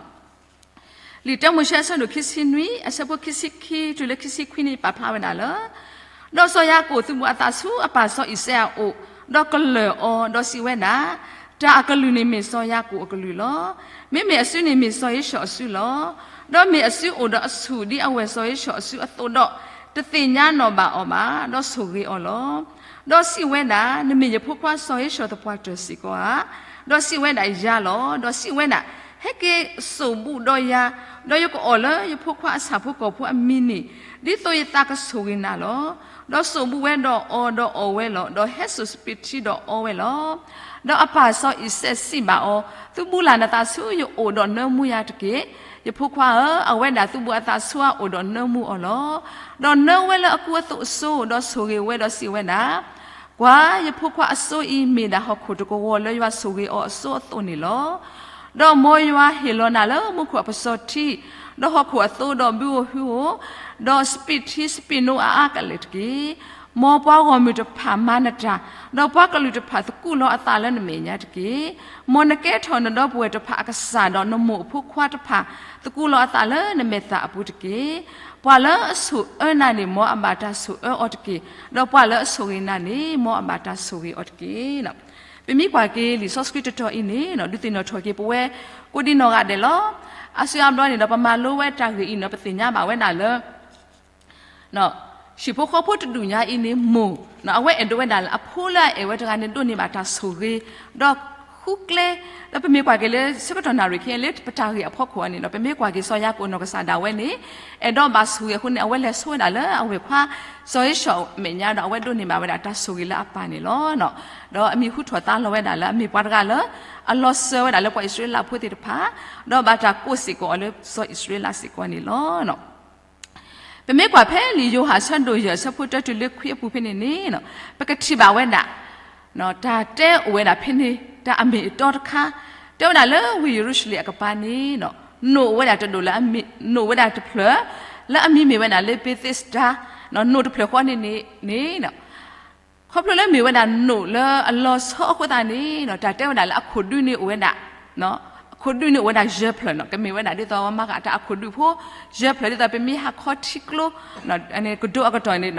တၢမိၤၡ့အဆၢဒိၣ်ခံဆံနွံ အဆၢဖိခံဆံခံတုၤလၢခံဆံခွံန့ၣ် ပာ်ဖျါဝဲဒၣ်လၢ ဒီးစီၤယၤကိာ်သုးဘူးအသးဆူအပၢ်စီၤအံၤစဲးအအိၣ်, ဒီးကလၢၢ်အီၤ, ဒီးစံးဝဲဒၣ်, တၢ်အကလုၢ်န့ၣ်မ့ၢ်စီၤယၤကိာ်အကလုၢ်လီၤ. မ့မ့ၢ်အစုန့ၣ်မ့ၢ်စီၤဧ့ၡီၤအစုလီၤ. ဒီးမ့ၢ်အစုအိၣ်ဒီးအဆူၣ်ဒ်အဝဲၢ်စီၤဧ့ၡီၤအစုအသိးဒီး, တသ့ၣ်ညါနီၢ်ဘၣ်အီၤဘၣ်, ဒီးဆိၣ်ဂ့ၤအီၤလီၤ. ဒီးစံးဝဲဒၣ်, နမ့ၢ်ယဖိခွါစီၤဧ့ၡီၤသပှၢ်တၢၢ်စ့ၢ်ကီးဧါ. ဒီးစံးဝဲဒၣ်, ယၤလီၤ. ဒီးစံးဝဲဒၣ်, ဟဲက့ၤစိာ်ဘူးဒီးယၤ, ဒီးယကအီၣ်လၢယဖိခွါအဆၣ်ဖိကီၢ်ဖိအမံၤန့ၣ်, ဒ်သိးယသးကဆိၣ်ဂ့ၤနၤလီၤ. ဒီးစိာ်ဘူးဝဲဒီးအီၤဒီးအီၣ်ဝဲလီၤ. ဒီးဟဲစိာ်စပံးထံဒီးအီဝဲလီၤ. ဒီးအပၢ်စီၤအံၤစဲးစံးဘၣ်အီၤ, သုးဘူးလၢ်နသးဆူယအိၣ်ဒီးနၢမူယၤတက့ၢ်. ယဖိခွါဧၢ, အဝဲဒၣ်သုးဘူးအသးဆူအအိၣ်ဒီးနၢမူအီၤလီၤ. ဒီးနၢဝဲလၢအကူအသိးအစိၤ, ဒီးဆိၣ်ဂ့ၤဝဲဒီးစံးဝဲဒၣ်, ကွၢ်, ယဖိခွါအစိၤအံၤ မ့ၢ်ဒၣ်ဟီၣ်ခိၣ်တကဝီၤလၢယွၤဆိၣ်ဂ့ၤအီၤအစိၤအသိးန့ၣ်လီၤ. ဒီးမ်ယွၤဟ့ၣ်လီၤနၤလၢမူခိၣ်အပစီၤထံ, ဒီးဟီၣ်ခိၣ်အသိဒီးဘုဧိၤဟုဧိၤ, ဒီးစပံးထံစပံးနိအါအါကလဲာ်တက့ၢ်. မ်ပှၤဂီၢ်မုၢ်တဖၣ်မၤနတၢ်, ဒီးပှၤကလုာ်တဖၣ်သကူးလီၤအသးလၢနမဲာ်ညါတက့ၢ်. မ်နကဲထီၣ်နဒီပုၢ်ဝဲၢ်တဖၣ်အကစၢ်, ဒီးနမိၢ်အဖိခွါတဖၣ်သကူးလီၤအသးလၢနမဲာ်သၣ်အပူၤတက့ၢ်. ပှၤလၢအဆိၣ်အၢနၤန့ၣ် မ်အဘၣ်တၢ်ဆိၣ်အၢအီၤတက့ၢ်. ဒီးပှၤလၢအဆိၣ်ဂ့ၤနၤန့ၣ် မ်အဘၣ်တၢ်ဆိၣ်ဂ့ၤအီၤတက့ၢ်. ပမ့ၢ်ကွၢ်က့ၤလံာ်စီဆှံတတီၤအံၤန့ၣ် ဒုးသ့ၣ်နီၣ်ထီၣ်က့ၤပဝဲကိးဒံနီၢ်ဂၤဒဲးလီၤ. အါစုအါဘျီန့ၣ်ဒီး ပမၤလိဝဲတၢ်ဂ့ၢ်အံၤန့ၣ် ပသ့ၣ်ညါဘၣ်ဝဲဒၣ်လၢ ဟံၣ်ဖိဃီဖိတဒူၣ်ညါအံၤန့ၣ် မိၢ် အဝဲအဲၣ်ဒိးဝဲဒၣ်လၢအဖိလၢအအဲၣ်ဝဲတဂၤန့ၣ် ဒိးန့ၢ်ဘၣ်တၢ်ဆိၣ်ဂ့ၤ, ဒီးဃုကျဲ, ဒီးပမ့ၢ်ကွၢ်က့ၤလၢဆၢကတီၢ်နၣ်ရံၣ်ခဲအံၤလၢပတၢ်ဂ့ၢ်အဖီခိၣ်အံၤန့ၣ်ဒီး ပမ့ၢ်ကွၢ်က့ၤစီၤယၤကိာ်နီၢ်ကစၢ်ဒၣ်ဝဲန့ၣ် အဲၣ်ဒိးဘၣ်ဆိၣ်ဂ့ၤအဃိန့ၣ် အဝဲလဲၤဆိဝဲဒၣ်လၢအဝဲၢ်ခွါ စီၤဧ့ၡီၤအမဲာ်ညါဒီး အဝဲဒိးန့ၢ်ဘၣ်ဝဲဒၣ်တၢ်ဆိၣ်ဂ့ၤလၢအပၢ်န့ၣ်လီၤ. ဒီးအမံၤဟူထီၣ်သါလီၤဝဲဒၣ်လၢအမ့ၢ်ပှၤတဂၤလၢ အလီၤစၢၤဝဲဒၣ်လၢပှၤအံၣ်စရ့လးဖိသ့ၣ်တဖၣ်, ဒီးဘၣ်တၢ်ကိးစ့ၢ်ကီးအီၤလၢစီၤအံၣ်စရ့လးစ့ၢ်ကီးန့ၣ်လီၤ. ပမ့ၢ်ကွၢ်ဖဲလံာ်ယိၤဟၣ်အဆၢဒိၣ်ယဲၢ်အဆၢဖိတၢတုၤလၢခွံအပူၤဖဲန့ၣ်န့ၣ် ပကထံၣ်ဘၣ်ဝဲဒၣ် တၢ်တဲအိၣ်ဝဲဒၣ်ဖဲန့ၣ် တၢ်အမ့ၢ်အတီတခါ, တဲဝဲဒၣ်လၢဝ့ၢ်ယရူၤၡလ့ၣ်အကပၤန့ၣ် နိၣ်အိၣ်ဝဲဒၣ်တဒိၣ်လၢအမ့ၢ်, နိၣ်အိၣ်ဝဲဒၣ်တဖျၢၣ် လၢအမံၤမ့ၢ်ဝဲဒၣ်လၢဘ့းသ့းစဒါ, နိၣ်တဖျၢၣ်ဃီန့ၣ်န့ၣ် ခီဖျိလၢမ့ၢ်ဝဲဒၣ်နိၣ်လၢအလီၤဆီအဃိသတးန့ၣ် တၢ်တဲဝဲဒၣ်လၢအခိၣ်ဒုန့ၣ်အိၣ်ဝဲဒၣ်, အခိၣ်ဒုန့ၣ်အိၣ်ဝဲဒၣ်ယဲၢ်ဖျၢၣ်န့ၣ် ကမ့ၢ်ဝဲဒၣ်ဒ်သိးမၤဃာ်တၢ်အခိၣ်ဒုဖိ ယဲၢ်ဖျၢၣ်ဒ်သိးပမ့ၢ်ဟးခီထံကျိ ကဒိအကတီၢ်န့ၣ်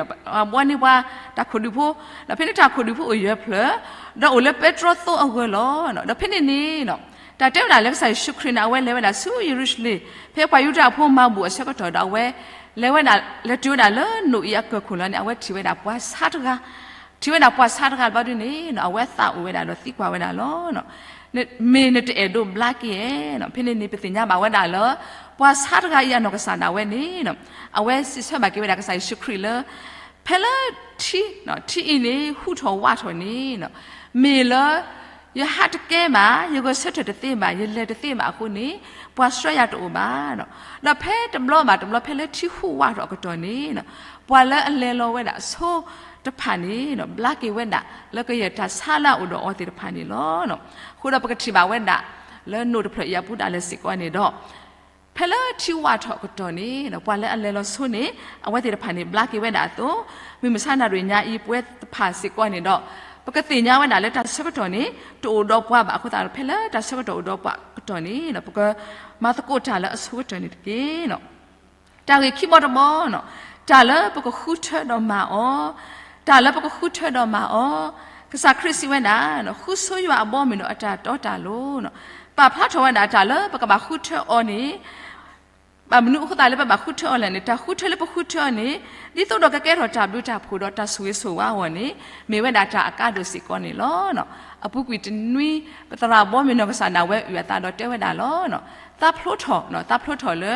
ဘှီန့ၢ်ပှၤတၢ်ခိၣ်ဒုဖိ, ဒီးဖဲန့ၣ်တၢ်ခိၣ်ဒုဖိအိၣ်ယဲၢ်ဖျၢၣ်, ဒီးအိၣ်လၢပဲတြီသိအဂၢၢ်လီၤ. ဒီးဖဲန့ၣ်န့ၣ် တၢ်တဲဝဲဒၣ်လၢကစၢ်ယ့ၣ်ၡူးခရံာ်န့ၣ် အဝဲလဲၤဝဲဒၣ်ဆူယရူၤၡလ့ၣ် ဖဲပှၤယူဒၤဖိမၤဘူၣ်အဆၢကတီၢ်ဒီး အဝဲလဲၤဝဲဒၣ်လဲၤတုၤဝဲဒၣ်လၢနိၣ်အံၤအကၢၢ်ခိၣ်လီၤန့ၣ် အဝဲထံၣ်ဝဲဒၣ်ပှၤဆါတဂၤ, ထံၣ်ဝဲဒၣ်ပှၤဆါတဂၤဘျီဒုန့ၣ် အဝဲသးအိၣ်ဝဲဒၣ်ဒီးသံကွၢ်ဝဲဒၣ်လီၤ. မ့ၢ်နတအဲၣ်ဒိးဘျါက့ၤဧါ. ဖဲန့ၣ်န့ၣ် ပသ့ၣ်ညါဘၣ်ဝဲဒၣ်လၢ ပှၤဆါတဂၤအံၤအနီၢ်ကစၢ်ဒၣ်ဝဲန့ၣ် အဝဲစံးဆၢဘၣ်က့ၤဝဲဒၣ်ကစၢ်ယ့ၣ်ၡူးခရံာ်လၢ ဖဲလၢထံ, ထံအံၤန့ၣ် ဟူးထီၣ်ဝးထီၣ်န့ၣ် မ့ၢ်လၢ ယဟးတကဲဘၣ်, ယဂဲၤဆၢထၢၣ်တသ့ဘၣ်, ယလဲၤတသ့ဘၣ်အဃိန့ၣ် ပှၤဆှၢယၤတအိၣ်ဘၣ်. ဒီးဖဲတဘျီဘၣ်တဘျီ ဖဲလၢထံဟူးဝးထီၣ်အကတီၢ်န့ၣ် ပှၤလၢအလဲၤလီၤဝဲဒၣ်အဆိတဖၣ်န့ၣ် ဘျါက့ၤဝဲဒၣ်လၢကယဲၢ်တၢ်ဆါလၢအအိၣ်ဒီးအီၤသ့ၣ်တဖၣ်န့ၣ်လီၤ. အဃိဒီးပကထံၣ်ဘၣ်ဝဲဒၣ် လၢနိၣ်တဖျၢၣ်အံၤအပူၤဒၣ်လဲာ်စ့ၢ်ကီးန့ၣ်ဒီး ဖဲလၢထံဝးထီၣ်အကတီၢ်န့ၣ် ပှၤလၢအလဲၤလီၤဆိန့ၣ် အဝဲသ့ၣ်တဖၣ်န့ၣ် ဘျါက့ၤဝဲဒၣ်အသိး, မုၢ်မဆါနၣ်ရံၣ်ညါအံၤ ပဝဲတဖၣ်စ့ၢ်ကီးန့ၣ်ဒီး ပကသ့ၣ်ညါဝဲဒၣ်လၢတၢ်ဆၢကတီၢ်န့ၣ် တအိၣ်ဒီးပှၤဘၣ်အဃိသတး ဖဲလၢတၢ်ဆၢကတီၢ်အိၣ်ဒီးပှၤအကတီၢ်န့ၣ် ပကမၤသကိးတၢ်လၢအဆိကတၢၢ်န့ၣ်တက့ၢ်. တၢ်ဂ့ၢ်ခံဘီတဘီ, တၢ်လၢပကဃုထၢဒီးမၤအီၤ, တၢ်လၢပကဃုထၢဒီးမၤအီၤ, ကစၢ်ခရံာ်စံးဝဲဒၣ်, ဃုဆိယွၤအဘီအမုၢ်ဒီးအတၢ်တီတၢ်လိၤ, ပာ်ဖျါထီၣ်ဝဲဒၣ်တၢ်လၢပကဘၣ်ဃုထၢအီၤန့ၣ် ဘၣ်မနုၤအဃိသတးလၢပဘၣ်ဃုထၢအီၤလဲၣ်န့ၣ် တၢ်ဃုထၢလၢပဃုထၢအီၤန့ၣ် ဒ်သိးဒီးကကဲထီၣ်တၢ်ဘျုးတၢ်ဖှိၣ်ဒီးတၢ်ဆိၣ်ဂ့ၤဆိၣ်ဝါအဂီၢ်န့ၣ် မ့ၢ်ဝဲဒၣ်တၢ်အကါဒိၣ်စ့ၢ်ကီးန့ၣ်လီၤ. အပူၤကွံာ်တနွံ ပသရၣ်ဘီမုၢ်နီၢ်ကစၢ်ဒၣ်ဝဲအုၣ်အသးဒီးတဲဝဲဒၣ်လီၤ. သးဖျိထီၣ်, သးဖျိထီၣ်လၢ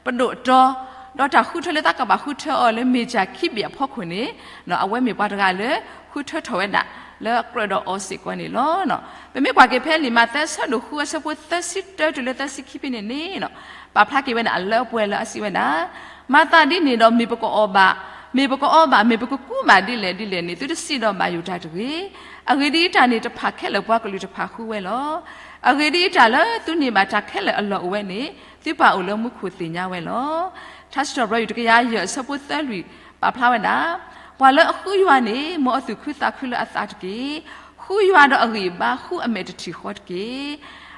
ပဒိၣ်အတီ ဒီးတၢ်ဃုထၢလၢသးကဘၣ်ဃုထၢအီၤလၢ မ့ၢ်ကၠၢ်ခံဘ့ၣ်အဖီခိၣ်န့ၣ် အဝဲမ့ၢ်ပှၤတဂၤလၢ ဃုထၢထီၣ်ဝဲဒၣ်လၢအကြၢးဒီးအီၤစ့ၢ်ကီးန့ၣ်လီၤ. ပမ့ၢ်ကွၢ်က့ၤဖဲလံာ်မးသဲအဆၢဒိၣ်ဃု အဆၢဖိသၢဆံတၢတုၤလၢသၢဆံခံဖဲန့ၣ်န့ၣ် ပာ်ဖျါက့ၤဝဲဒၣ်အလၢအပှဲၤလၢအစံးဝဲဒၣ်, မၤသးဒ်န့ၣ်ဒီး မ့ၢ်ပကအီၣ်ဘၣ်, မ့ၢ်ပကအီဘၣ်, မ့ၢ်ပကကူးဘၣ်ဒ်လဲၣ်ဒ်လဲၣ်န့ၣ် သုတစံးဒီးဘၣ်ယိၣ်တၢ်တဂ့ၤ. အဂ့ၢ်ဒ်အံၤ, တၢ်န့ၣ်တဖၣ်ခဲလၢာ်ပှၤကလုာ်တဖၣ်ဃုဝဲလီၤ. အဂ့ၢ်ဒ်အံၤ, တၢ်လၢသုန့ၢ်ဘၣ်တၢ်ခဲလၢာ်အလီၢ်အိၣ်ဝဲန့ၣ် သုပၢ်အိၣ်လၢမူခိၣ်သ့ၣ်ညါဝဲလီၤ. ထါစံးထီၣ်ပတြၢၤယွၤတကယၤယဲၢ် အဆၢဖိသၢလွံၢ် ပာ်ဖျါဝဲဒၣ်, ပှၤလၢအဃုယွၤန့ၣ် မ်အသူၣ်ခုသးခုလၢအသးတက့ၢ်. ဃုယွၤဒီးအဂံၢ်အဘါ ဃုအမဲာ်တထံၣ်ဃီတက့ၢ်.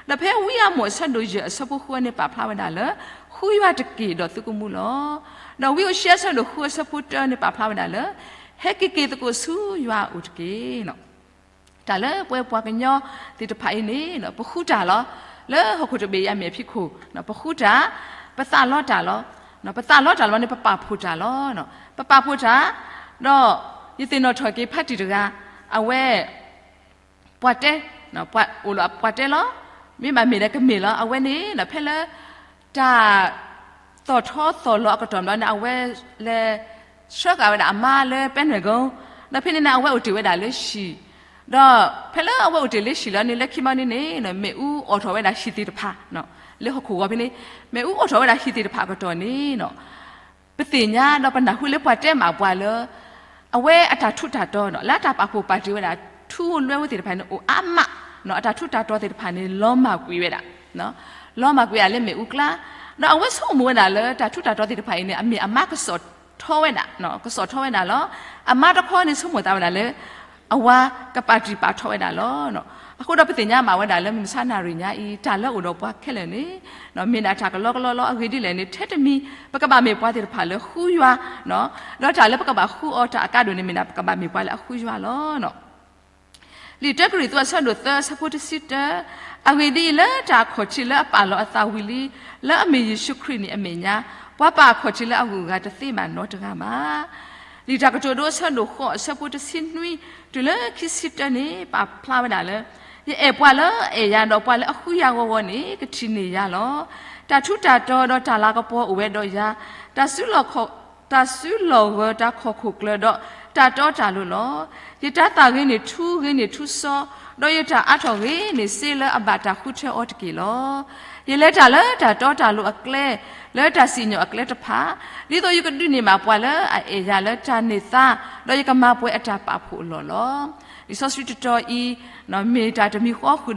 ဒီးဖဲဝံအၤမိၣ်အဆၢဒိၣ်ယဲၢ် အဆၢဖိဃုန့ၣ် ပာ်ဖျါဝဲဒၣ်လၢ ဃုယွၤတက့ၢ်ဒီးသုကမူလီၤ. ဒီးဝံဧိၤၡ့အဆၢဒိၣ်ဃု အဆၢဖိတၢန့ၣ် ပာ်ဖျါဝဲဒၣ်လၢ ဟဲက့ၤက့ၤသကိးဆူယွၤအအိၣ်တက့ၢ်. တၢ်လၢပဝဲပှၤကညီသ့ၣ်တဖၣ်အံၤန့ၣ် ပဃုတၢ်လီၤ. လၢဟီၣ်ခိၣ်တဘ့ၣ်အံၤအမဲာ်ဖံးခိၣ် ပဃုတၢ်, ပသးလီတၢ်လီၤ. ပသးလီတၢ်လီၤန့ၣ် ပပာ်ဖှိၣ်တၢ်လီၤ. ပပာ်ဖှိၣ်တၢ်, ဒီးယသ့ၣ်နီၣ်ထီၣ်က့ၤဖါတံၢ်တဂၤ, အဝဲ ပှၤတဲ, ပှၤအိၣ်လၢပှၤတဲလီၤ. မ့ၢ်ဘၣ်မ့ၢ်ဒီးကမ့ၢ်လီၤ. အဝဲန့ၣ် ဖဲလၢ တၢ် သီၣ်ထီသီၣ်လီၤအကတီၢ်ဘျီန့ၣ် အဝဲလဲၤ ဆှၢဃာ်ဝဲဒၣ်အမါလၢပဲနွဲၣ်ကိ, ဒီးဖဲန့ၣ်န့ၣ် အဝဲအိၣ်တ့ၢ်ဝဲဒၣ်လၢဟံၣ်, ဒီးဖဲလၢအဝဲအိၣ်တ့ၢ်လၢဟံၣ်လီၤန့ၣ် လၢခံမီန့ၣ်န့ၣ် မ့ၣ်အူအိးထီၣ်ဝဲဒၣ်ဟံၣ်သ့ၣ်တဖၣ်, လၢဟီၣ်ခိၣ်ဂီၤဖဲန့ၣ် မ့ၣ်အူအိးထီၣ်ဝဲဒၣ်ဟံၣ်သ့ၣ်တဖၣ်အကတီၢ်န့ၣ် ပသ့ၣ်ညါဒီးပနၢ်ဟူလၢပှၤတဲမးပှၤလၢ အဝဲအတၢ်ထူးတၢ်တီၤ လၢအတၢ်ပာ်ဖှိၣ်ပာ်တ့ၢ်ဝဲဒၣ် ထူလွဲဝဲသ့ၣ်တဖၣ်န့ၣ် အိၣ်အါမး, အတၢ်ထူးတၢ်တီၤသ့ၣ်တဖၣ်န့ၣ် လီၤမၢ်ကွံာ်ဝဲဒၣ်, လီၤမၢ်ကွံာ်ဝဲဒၣ်လၢမ့ၣ်အူကျါ, ဒီးအဝဲဆိကမိၣ်ဝဲဒၣ်လၢတၢ်ထူးတၢ်တီၤသ့ၣ်တဖၣ်အံၤန့ၣ် အမ့ၢ်အမါကစီၣ်ထီဝဲဒၣ်, ကစီၣ်ထီဝဲဒၣ်လီၤ. အမါတခီန့ၣ်ဆိကမိၣ်သးဝဲဒၣ်လၢ အဝၤကပာ်တံၢ်ပာ်ထီၣ်ဝဲဒၣ်လီၤ. အဃိဒီးပသ့ၣ်ညါမးဝဲဒၣ်လၢမုၢ်မဆါနၣ်ရံၣ်ညါအံၤ တၢ်လၢအိၣ်ဒီးပှၤခဲလၢာ်န့ၣ် မ့ၢ်ဒၣ်တၢ်ကလီကလီလီၤ. အဂ့ၢ်ဒ်လဲၣ်န့ၣ် ထဲတမံၤ ပကဘၣ်မ့ၢ်ပှၤသ့ၣ်တဖၣ်လၢဃုယွၤ, ဒီးတၢ်လၢပကဘၣ်ဃုအီၤတၢ်အကါဒိၣ်န့ၣ် မ့ၢ်ဒၣ်ပကဘၣ်မ့ၢ်ပှၤလၢအဃုယွၤလီၤ. လံာ်တၢကရံၣ်သူးအဆၢဒိၣ်သၢအဆၢဖိတဆံတၢ, အဂ့ၢ်ဒ်အံၤ, လၢတၢ်အခီၣ်ထံးလၢအပာ်လီၤအသးဝံၤလံ လၢအမ့ၢ်ယ့ၣ်ၡူးခရံာ်န့ၣ်အမဲာ်ညါ, ပှၤပာ်အခီၣ်ထံးလၢအဂုၤအဂၤတသ့ဘၣ်နီတဂၤဘၣ်. လံာ်တၢ်ကတိၤဒိအဆၢဒိၣ်ဃိးအဆၢဖိတဆံနွံ တုၤလၢခံဆံတၢန့ၣ် ပာ်ဖျါဝဲဒၣ်လၢ ယအဲၣ်ပှၤလၢအအဲၣ်ယၤဒီးပှၤလၢအဃုယၤဂီၤဂီၤန့ၣ် ကထံၣ်န့ၢ်ယၤလီၤ. တၢ်ထူးတၢ်တီၤဒီးတၢ်လၤကပီၤအိၣ်ဝဲဒီးယၤ, တၢ်စုလီၢ်ခီၣ် တၢ်စုလီၢ်ဂၢၤတၢ်ခီၣ်ခိၣ်ကျၢၤဒီးတၢ်တီတၢ်လိၤလီၤ. ယတၢ်သၣ်ဂ့ၤန့ၢ်ထူဂ့ၤန့ၢ်ထူစီ, ဒီးယတၢ်အါထီၣ်ဂ့ၤန့ၢ်စ့လၢအဘၣ်တၢ်ဃုထၢအီၤတက့ၢ်လီၤ. ယလဲၤတၢ်လၢတၢ်တီတၢ်လိၤအကျဲ, လၢတၢ်စံၣ်ညီၣ်အကျဲတဖၣ်, ဒ်သိးယကဒုးန့ၢ်ဘၣ်ပှၤလၢအအဲၣ်ယၤလၢတၢ်န့ၢ်သါ, ဒီးယကမၤပှဲၤအတၢ်ပာ်ဖှိၣ်အလီၢ်လီၤ. လံာ်စီဆှံတတီၤအံၤ မ့ၢ်တၢ်တမံၤဃီဃုာ်ဒီး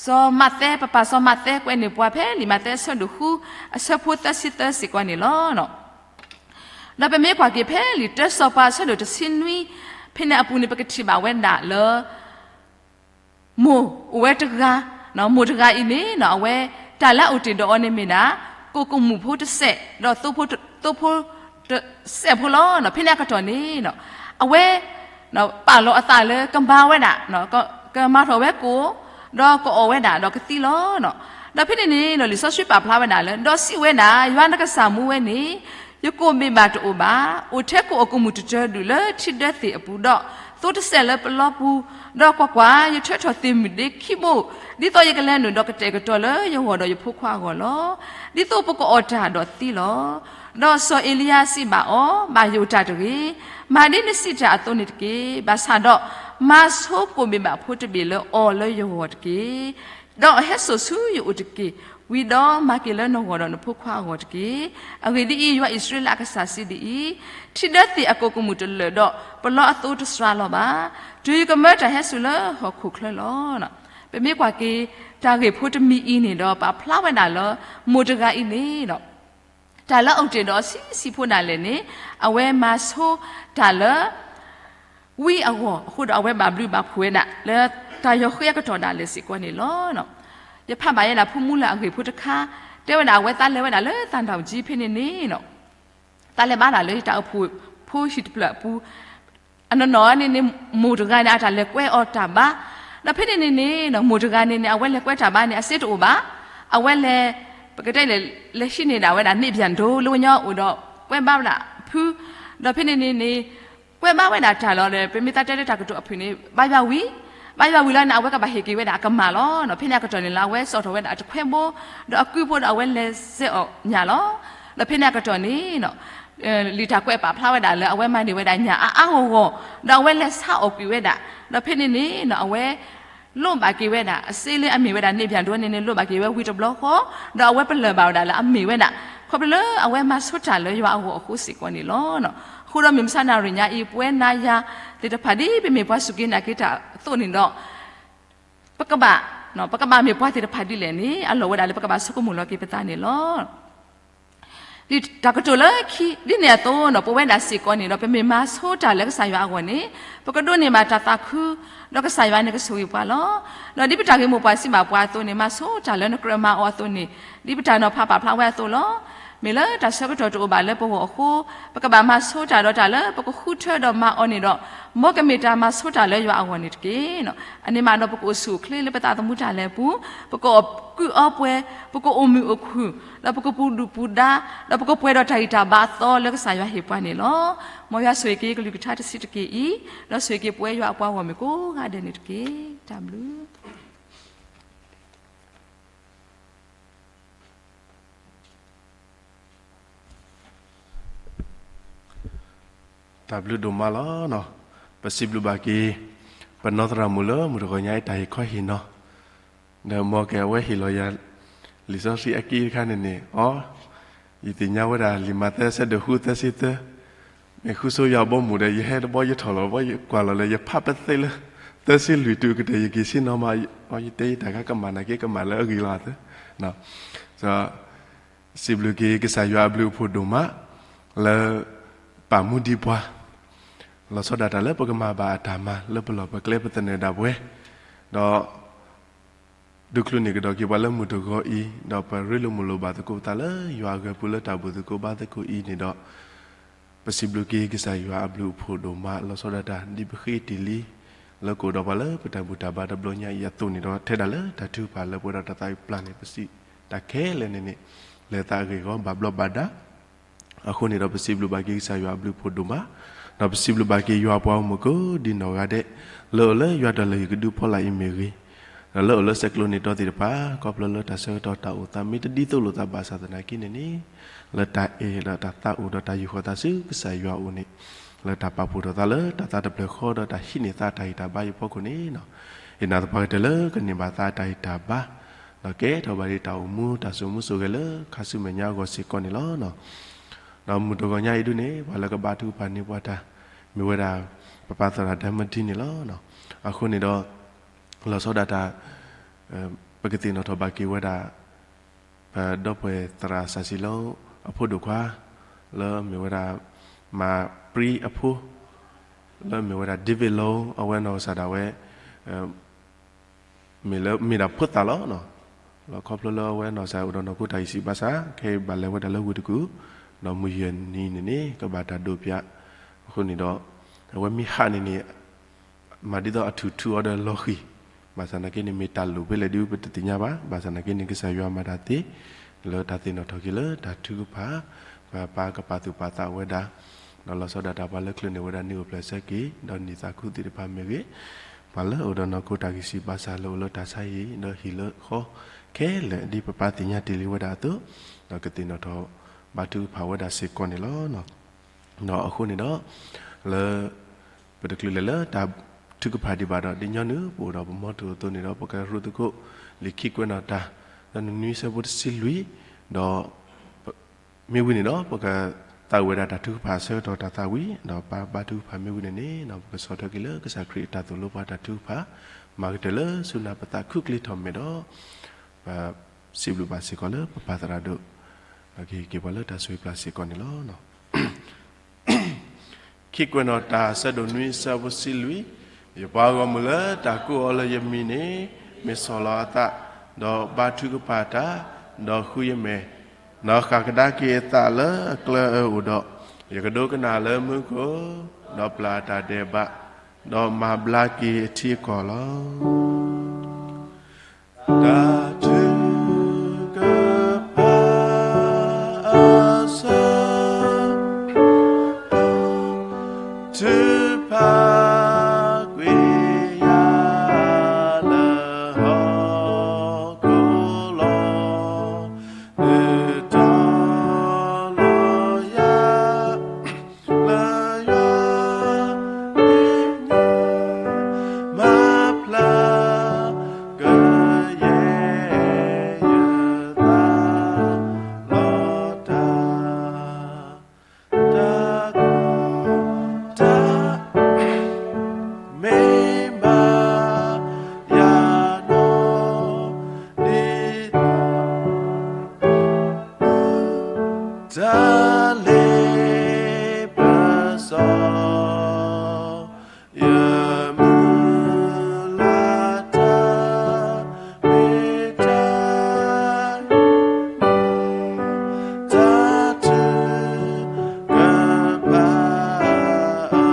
စီၤမးသဲ, ပပၢ်စီၤမးသဲကွဲးန့ၢ်ပှၤဖဲလံာ်မးသဲအဆၢဒိၣ်ဃု အဆၢဖိသၢဆံသၢစ့ၢ်ကီးန့ၣ်လီၤ. ဒီးပမ့ၢ်ကွၢ်က့ၤဖဲလံာ်တၢစီၤပၤအဆၢဒိၣ်တဆံနွံ ဖဲန့ၣ်အပူၤန့ၣ် ပကထံၣ်ဘၣ်ဝဲဒၣ်လၢ မိၢ်အိၣ်ဝဲတဂၤ, မိၢ်တဂၤအံၤန့ၣ် အဝဲ တၢ်လၢအအိၣ်တ့ၢ်ဒီးအီၤန့ၣ်မ့ၢ်ဒၣ် ကိၣ်ကမူၣ်ဖိတစဲး ဒီးသိဖိ သိဖိတစဲးဖိလီၤ. ဖဲန့ၣ်အကတီၢ်န့ၣ် အဝဲ ပာ်လီၤအသးလၢကမၤဝဲဒၣ်, ကမၤထီၣ်ဝဲကိၣ်, ဒီးကအီၣ်ဝဲဒၣ်ဒီးကသံလီၤ. ဒီးဖဲန့ၣ်န့ၣ် လံာ်စီဆှံပာ်ဖျါဝဲဒၣ်လၢ ဒီးစံးဝဲဒၣ်, ယွၤနကစၢ်မူဝဲန့ၣ် ယကိၣ်ဘ့ၣ်ဘၣ်တအိၣ်ဘၣ်, အိၣ်ထဲကိၣ်အကမူၣ်တတၢၤဒုၣ်လၢထံဒၢသ့ၣ်အပူၤဒီး သိတစဲးလၢပလီပူၤ, ဒီးကွၢ်ကွၢ်, ယထုးထီၣ်သ့ၣ်မုၢ်ဒ့ခံဘိ, ဒ်သိးယကလဲၤနုာ်ဒီးကတဲာ်ကတီၤလၢယဂီၢ်ဒီးယဖိခွါအဂီၢ်လီၤ. ဒ်သိးပကအီၣ်တၢ်ဒီးသံလီၤ. ဒီးစီၤအ့လံယၤစံးဘၣ်အီၤ, ဘၣ်ယိၣ်တၢ်တဂ့ၤ, မၤဒ်နစံးတၢ်အသိးန့ၣ်တက့ၢ်. ဘၣ်ဆၣ်ဒီး မၤဆိကိၣ်ဘ့ၣ်ဘၣ်ဖိတဘ့ၣ်လၢအီၤလၢယဂီၢ်တက့ၢ်. ဒီးဟဲစိာ်ဆူယအိၣ်တက့ၢ်. ဝံၤဒီးမၤက့ၤလၢနဂီၢ်ဒီးနဖိခွါအဂီၢ်တက့ၢ်. အဂ့ၢ်ဒ်အံၤ, ယွၤအံၣ်စရ့လးအကစၢ်စံးဒ်အံၤ, ထံဒၢသ့ၣ်အကိၣ်ကမူၣ်တလၢာ်ဒီး ပလီအသိတစှၤလီၤဘၣ်, တုၤယကမၢတၢ်ဟဲဆူလၢဟီၣ်ခိၣ်ချၢလီၤ. ပမ့ၢ်ကွၢ်က့ၤ တၢ်ဂ့ၢ်ဖိတမံၤအံၤန့ၣ်ဒီး ပာ်ဖျါဝဲဒၣ်လၢ မိၢ်တဂၤအံၤန့ၣ်ဒီး တၢ်လၢအအိၣ်တ့ၢ်ဒီးအဆံးဆံးဖိဒၣ်လဲာ်န့ၣ် အဝဲမၤဆိတၢ်လၢ ဝံအဂီၢ်အဃိဒီး အဝဲဘၣ်ဘျုးဘၣ်ဖှိၣ်ဝဲဒၣ်လၢ တၢ်ယီၤဃ့အကတီၢ်ဒၣ်လဲာ်စ့ၢ်ကီးန့ၣ်လီၤ. ယဖးဘၣ်ယဲဒၣ် ဖိမူလၢအဂ့ၢ်ဖိတခါ, တဲဝဲဒၣ်အဝဲသးလဲၤဝဲဒၣ်လၢသၣ်ဒၣ်အူကၠံဖဲန့ၣ်န့ၣ် သးလဲၤဘါဒၣ်လၢယတၢ်အိၣ်ဖှိၣ်ဖိဟံၣ်တဖျၢၣ်အပူၤ, အနီၢ်နီၢ်န့ၣ်န့ၣ် မိၢ်တဂၤန့ၣ် အတၢ်လဲၤကွဲအီၤတၢ်ဘါ, ဒီးဖဲန့ၣ်န့ၣ်န့ၣ် မိၢ်တဂၤန့ၣ်န့ၣ် အဝဲလဲၤကွဲတၢ်ဘါန့ၣ် အစ့တအိၣ်ဘၣ်, အဝဲလဲၤ ပကတဲလဲၣ် လဲၤဟံးန့ၢ်ဒၣ်ဝဲဒၣ် န့ၣ်ဘၣ်ဒိ လၢဝဲညီအိၣ်ဒီး ကွဲဘါဝဲဒၣ်ဖု, ဒီးဖဲန့ၣ်န့ၣ်န့ၣ် ကွဲဘါဝဲဒၣ်တၢ်လီၤဒီး ပမ့ၢ်သးတဲလၢတၢ်ကတိၤအဖုၣ်န့ၣ် ဘါယွၤဝံၤ, ဘါယွၤဝံၤလီၤန့ၣ် အဝဲကဘၣ်ဟ့ၣ်က့ၤဝဲဒၣ်အကမၢ်လီၤ. ဖဲန့ၣ်အကတီၢ်န့ၣ်လီၤ အဝဲစိာ်ထီၣ်ဝဲဒၣ်အတခွဲဘိ, ဒီးအကုဖိဒီးအဝဲလဲၤစဲအီၤညၣ်လီၤ. ဒီးဖဲန့ၣ်အကတီၢ်န့ၣ် လံာ်တၢ်ကွဲးပာ်ဖျါဝဲဒၣ်လၢအဝဲမၤန့ၢ်ဝဲဒၣ်ညၣ်အါအါဂီၢ်ဂီၢ်, ဒီးအဝဲလဲၤဆါအီၣ်ကွံာ်ဝဲဒၣ်, ဒီးဖဲန့ၣ်န့ၣ် အဝဲ လိၣ်ဘၣ်က့ၤဝဲဒၣ် အစ့လၢအမ့ၢ်ဝဲဒၣ် န့ၣ်ဘၣ်ဒိန့ၣ်န့ၣ် လိၣ်ဘၣ်က့ၤဝဲဝံၤတဘျီဃီ, ဒီးအဝဲပလၢၢ်ဘၣ်ဝဲဒၣ်လၢအမ့ၢ်ဝဲဒၣ် ခီဖျိလၢအဝဲမၤဆိတၢ်လၢယွၤအဂီၢ်အဃိစ့ၢ်ကီးန့ၣ်လီၤ. အဃိဒီးမုၢ်မဆါနၣ်ရံၣ်ညါအံၤ ပဝဲနၤယၤသ့ၣ်တဖၣ် ဒ်ပမ့ၢ်ပှၤစူၢ်က့ၤနာ်က့ၤတၢ်အသိးန့ၣ်ဒီး ပကဘၣ် ပကဘၣ်မ့ၢ်ပှၤသ့ၣ်တဖၣ်ဒ်လဲၣ်န့ၣ် အလီၢ်ဝဲဒၣ်လၢပကဘၣ်ဆိကမိၣ်လီၤက့ၤပသးန့ၣ်လီၤ. တၢ်ကတိၤလၢခံ ဒ်န့ၣ်အသိးဒီး ပဝဲဒၣ်စ့ၢ်ကီးန့ၣ်ဒီး ပမ့ၢ်မၤဆိတၢ်လၢကစၢ်ယွၤအဂီၢ်န့ၣ် ပကဒိးန့ၢ်ဘၣ်တၢ်သးခု, ဒီးကစၢ်ယွၤန့ၣ်ကဆိၣ်ဂ့ၤပှၤလီၤ. ဒီးဒ်ပတၢ်ဂ့ၢ်မိၢ်ပှၢ်စံးဘၣ်ပှၤအသိးန့ၣ် မၤဆိတၢ်လၢနကြၢးမၤအီၤအသိးန့ၣ် ဒ်ပတၢ်နီၤဖးပာ်ဖျါဝဲအသိးလီၤ. မ့ၢ်လၢတၢ်ဆၢကတီၢ်တအိၣ်ဘၣ်လၢပဂီၢ်အဃိ ပကဘၣ်မၤဆိတၢ်ဒီးတၢ်လၢပကဃုထၢဒီးမၤအီၤန့ၣ်ဒီး မ်ကမ့ၢ်တၢ်မၤဆိတၢ်လၢယွၤအဂီၢ်န့ၣ်တက့ၢ်. အန့ၣ်မးဒီး ပကအိၣ်ဆူၣ်အိၣ်ချ့လၢပသးသမူတၢ်လဲၤအပူၤ, ပကအီၣ်ကုၢ်အီပှဲၤ, ပကအိၣ်မုာ်အိၣ်ခုၣ်, ဒီးပကပူၤဒူၣ်ပူၤဒါ, ဒီးပကပှဲၤဒီးတၢ်ဂံၢ်တၢ်ဘါအသီလၢကစၢ်ယွၤဟ့ၣ်ပှၤန့ၣ်လီၤ. မ်ယွၤဆိၣ်ဂ့ၤက့ၤကလုၢ်ကထါတဆံးတက့ၢ်အံၤ, ဒီးဆိၣ်ဂ့ၤက့ၤပဝဲယွၤအပှၤဂီၢ်မုၢ်ကိးဂၤဒဲးန့ၣ်တက့ၢ်. တၢ်ဘျုး တၢ်ဘျုးဒိၣ်မးလီၤ. ပစံးဘျုးဘၣ်က့ၤ ပနီၢ်သရၣ်မုၣ်လၢမုၢ်တဂီၤညါအံၤတၢ်ဟ့ၣ်ခီဟ့ၣ်နီၤ, ဒီးမ်က့ၤအဝဲဟ့ၣ်လီၤယၤ လံာ်စီဆှံအက့တခါန့ၣ်န့ၣ် အီ, ယသ့ၣ်ညါဝဲဒၣ်လံာ်မးသဲအဆၢဒိၣ်ဃုသၢဆံသၢ, မ့ၢ်ဃုဆိယၤဘီမုၢ်ဒီး ယဟဲတဘီယထီၣ်လီၤဘီ ယကွၢ်လီၤလၢယဖးပသ့လၢ သၢဆံလွံၢ်တုၤကတၢၢ် ယက့ၤဆ့ၣ်နီၤမး, အီယတဲယတၢ်ခါကမၣ်နာ်က့ကမၣ်လၢအဂ့ၤလီၤသၢ စံးဘျုးက့ၤကစၢ်ယွၤအဘျုးအဖှိၣ်ဒိၣ်မး လၢပာ်မူဒံးပှၤ လီၤဆီဒၣ်တၢ်လၢပကမၤဘၣ်အတၢ်မၤ လၢပလီၢ်ပကျဲပသနၢၣ်ဒၣ်ပဝဲ, ဒီး ဒုးချုးန့ၢ်ကဒီးက့ၤပှၤလၢမုၢ်တဂီၤအံၤ, ဒီးပရ့လိာ်မုာ်လိာ်ဘၣ်သကိးပသးလၢယွၤအဂၢၤပူၤလၢတၢ်ဘူၣ်သကိးဘါသကိးအံၤန့ၣ်ဒီး, ပစံးဘျုးက့ၤကစၢ်ယွၤအဘျုးအဖှိၣ်ဒိၣ်မး လီၤဆီဒၣ်တၢ် ဒ်ပဃ့တ့ၢ်လံ လၢကအိၣ်ဒီးပှၤလၢပတၢ်ဘူၣ်တၢ်ဘါတဘျီညါအံၤအသိးန့ၣ်ဒီး ထဲဒၣ်လၢတၢ်ထုကဖၣ်လၢပဝဲဒၣ်တၢ်သးဝံၣ်ပျၢ်န့ၣ် ပစံးတၢ်ခဲလၢာ်န့ၣ်န့ၣ် လဲၤသးအဂ့ၢ်အဂီၢ်ဘၣ်ဘျီးဘၣ်ဒါ အဃိန့ၣ်ဒီး ပစံးဘျုးဘၣ်က့ၤကစၢ်ယွၤအဘျုးအဖှိၣ်ဒိၣ်မး, ဒီးပစံးဘျုးဘၣ်က့ၤယွၤအပှၤဂီၢ်မုၢ်ကိးဒ်နီၢ်ဂၤဒဲး, လၢအိၣ်လၢယွၤတၢ်လုၢ်ဟံၣ်ကဒုဖီလာ်အံၤမ့ၢ်ဂ့ၤ, ဒီးလၢအိၣ်လၢဆဲးကျိးန့ၢ်တီသ့ၣ်တဖၣ် ခီဖျိလၢတၢ်ဆၢကတီၢ်တၢ်အိၣ်သးမ့ၢ်တဒ်သိးလိာ်သးဘၣ်ဆၣ်သနာ်က့န့ၣ်န့ၣ်, လၢတၢ်အဲၣ်ဒီးတၢ်သးအိၣ်ဒီးတၢ်ယူးယီၣ်သးဆူကစၢ်ယွၤအအိၣ်န့ၣ်, လၢတၢ်ပာ်ဖှိၣ်ထီၣ်သးလၢတၢ်သးတဖျၢၣ်ဃီဒီးတၢ်ဟံးန့ၢ်သးတၢ်ဂံၢ်တၢ်ဘါအံၤအဖီခိၣ်န့ၣ် ယနာ်သပှၢ်ကတၢၢ်လၢကန့ၢ်ဘၣ်သးတၢ်ဂံၢ်တၢ်ဘါ, ဒီးကဲထီၣ်ဘၣ်ဒ်တၢ်အိၣ်မူတၢ်စိာ်မူစိာ်ဂဲၤလၢခါဆူမဲာ်ညါအဂီၢ်စ့ၢ်ကီးန့ၣ်လီၤ. ဒီးမုၢ်တဂီၤညါအံၤဒုန့ၣ် ပှၤလၢကဘါထုကဖၣ်န့ၢ်ပှၤတၢ် မ့ၢ်ဝဲဒၣ် ပပၢ်သရၣ်ဒဲမဒံန့ၣ်လီၤ. အဃိန့ၣ်ဒီး လီၤဆီဒၣ်တၢ် ပကသ့ၣ်နီၣ်ထီၣ်ဘၣ်က့ၤဝဲဒၣ် ပဒီပုၢ်ဝဲၢ်သရၣ်စီၤစံၤလိအဖိဒိၣ်ခွါ လၢမ့ၢ်ဝဲဒၣ် မၤပြံအဖိ လၢမ့ၢ်ဝဲဒၣ် David Long အဝဲနီၢ်ကစၢ်ဒၣ်ဝဲ မ့ၢ်လၢမ့ၢ်ဒၣ်ဖိသၣ်လီၤ. လီၤခီဖျိလၢအဝဲနီၢ်ကစၢ်အိၣ်ဒီးနီၢ်ခိတၢ်ဂံၢ်စၢ်ဘါစၢ် ခဲအံၤဘၣ်လဲၤဝဲဒၣ်လၢဝ့ၢ်တကူၣ်, ဒီးမုၢ်ယဲၢ်နံၤန့ၣ်န့ၣ် ကဘၣ်တၢ်ဒိးပၠး, အဃိန့ၣ်ဒီး အဝဲမ့ၢ်ဟးန့ၣ်န့ၣ် မၤဒ်သိးအထူၣ်ထူအီၤဒီးလီၤဃံၤ, ဘၣ်ဆၣ်သနာ်က့န့ၣ် မ့ၢ်တၢ်လိၣ်ဖဲလဲၣ်ဒု ပတသ့ၣ်ညါဘၣ်. ဘၣ်ဆၣ်သနာ်က့န့ၣ် ကစၢ်ယွၤမၤတၢ်သ့ လၢတၢ်သ့ၣ်နီၣ်ထီၣ်က့ၤလၢတၢ်ထုကဖၣ် ပပၢ်ကပာ်သူၣ်ပာ်သးဝဲဒၣ်, ဒီးလီၤဆီဒၣ်တၢ်ပှၤလၢချုးန့ၢ်ဝဲဒၣ်နံၣ်အိၣ်ဖျဲၣ်ဆၢက့ၤ ဒီးနံၣ်သးခုသ့ၣ်တဖၣ်မ့ၢ်ဂ့ၤ, ပှၤလၢအိၣ်ဒီးနီၢ်ခိတၢ်ဂံၢ်စၢ်ဘါစၢ်လၢအိၣ်လၢတၢ်ဆါဟံၣ် ဒီးဟံၣ်လၢဃီ ခဲလၢာ်ဒ်ပပၢ်သ့ၣ်ညါတ့ၢ်လံဝဲဒၣ်အသိး, ဒီးကသ့ၣ်နီၣ်ထီၣ်ဘါထုကဖၣ်ဝဲဒၣ်စ့ၢ်ကီးန့ၣ်လီၤ. ဒီးအဃိန့ၣ်ဒီး လၢ ပတချုးလဲၤလၢတၢ်ထုကဖၣ်ဒံးဘၣ်ဒီး ဒ်ညီနုၢ်ပအိၣ်ဒီးပမီထိၣ်အသိးန့ၣ်ဒီး ပကရူးသကိး လံာ်ခံကွဲးနီၣ်တၢ် လၢနွံဆၢဖိတဆံလွံၢ်, ဒီး မ့ၢ်ဝံၤန့ၣ်ဒီး ပကသးဝံၣ်ဝဲဒၣ်တၢ်ထုကဖၣ်အဆၢကတီၢ်တၢ်သးဝံၣ် ဒီးပၢ်ဘါထုကဖၣ်မ့ၢ်ဝံၤန့ၣ်န့ၣ် ပကဆီၣ်ထွဲက့ၤလၢကစၢ်ခရံာ်အတၢ်သိၣ်လိပှၤတၢ်ထုကဖၣ်, မၤကတၢၢ်လၢဆူနၢ်ပသးခုကျ့ထီၣ်မဲာ်ဒီး ပစံးဘျုးဘၣ်စ့ၢ်ကီးလၢပပၢ်သရၣ်ဒိၣ်, ကဟ့ၣ်က့ၤပှၤလၢတၢ်ဆိၣ်ဂ့ၤပျၢ်စ့ၢ်ကီးန့ၣ်လီၤ. ခံကွဲးနီၣ်တၢ် ဆၢဒိၣ်နွံ ဆၢဖိတဆံလွံၢ်, ယပှၤဂီၢ်မုၢ်လၢတၢ်ကိးအီၤလၢယမံၤန့ၣ် မ့ၢ်ဆီၣ်လီၤအသး, ဒီးဘါထုကဖၣ်တၢ်, ဒီးဃုယမဲာ်, ဒီးဃၣ်ကဒါက့ၤအသးလၢအကျၢၤအအိၣ်ဒီး, ယကဒိကနၣ်လၢမူခိၣ်, ဒီးပျၢ်အတၢ်ဒဲးဘး, ဒီးမၤဘျါက့ၤအထံအကီၢ်လီၤ. တၢ်ထုကဖၣ်အဆၢ ထုကဖၣ်ကွံာ်ယၤလၢဟီၣ်ခိၣ်လီၤ. နတီၤလီၤယၤ လၢယွၤအမဲာ်ညါ မၤဖျါကယဲၢ်ယသးလီၤ. တၢ် တၢ်ကူၣ်တၢ် မ့ၢ်ဘၣ်ယၤနီၢ်ဒ်သိး တၢ်လ့ပစီ ယမုၢ်လၢ်တၢ် မ့ၢ်တၢ် တၢ်ထုကဖၣ်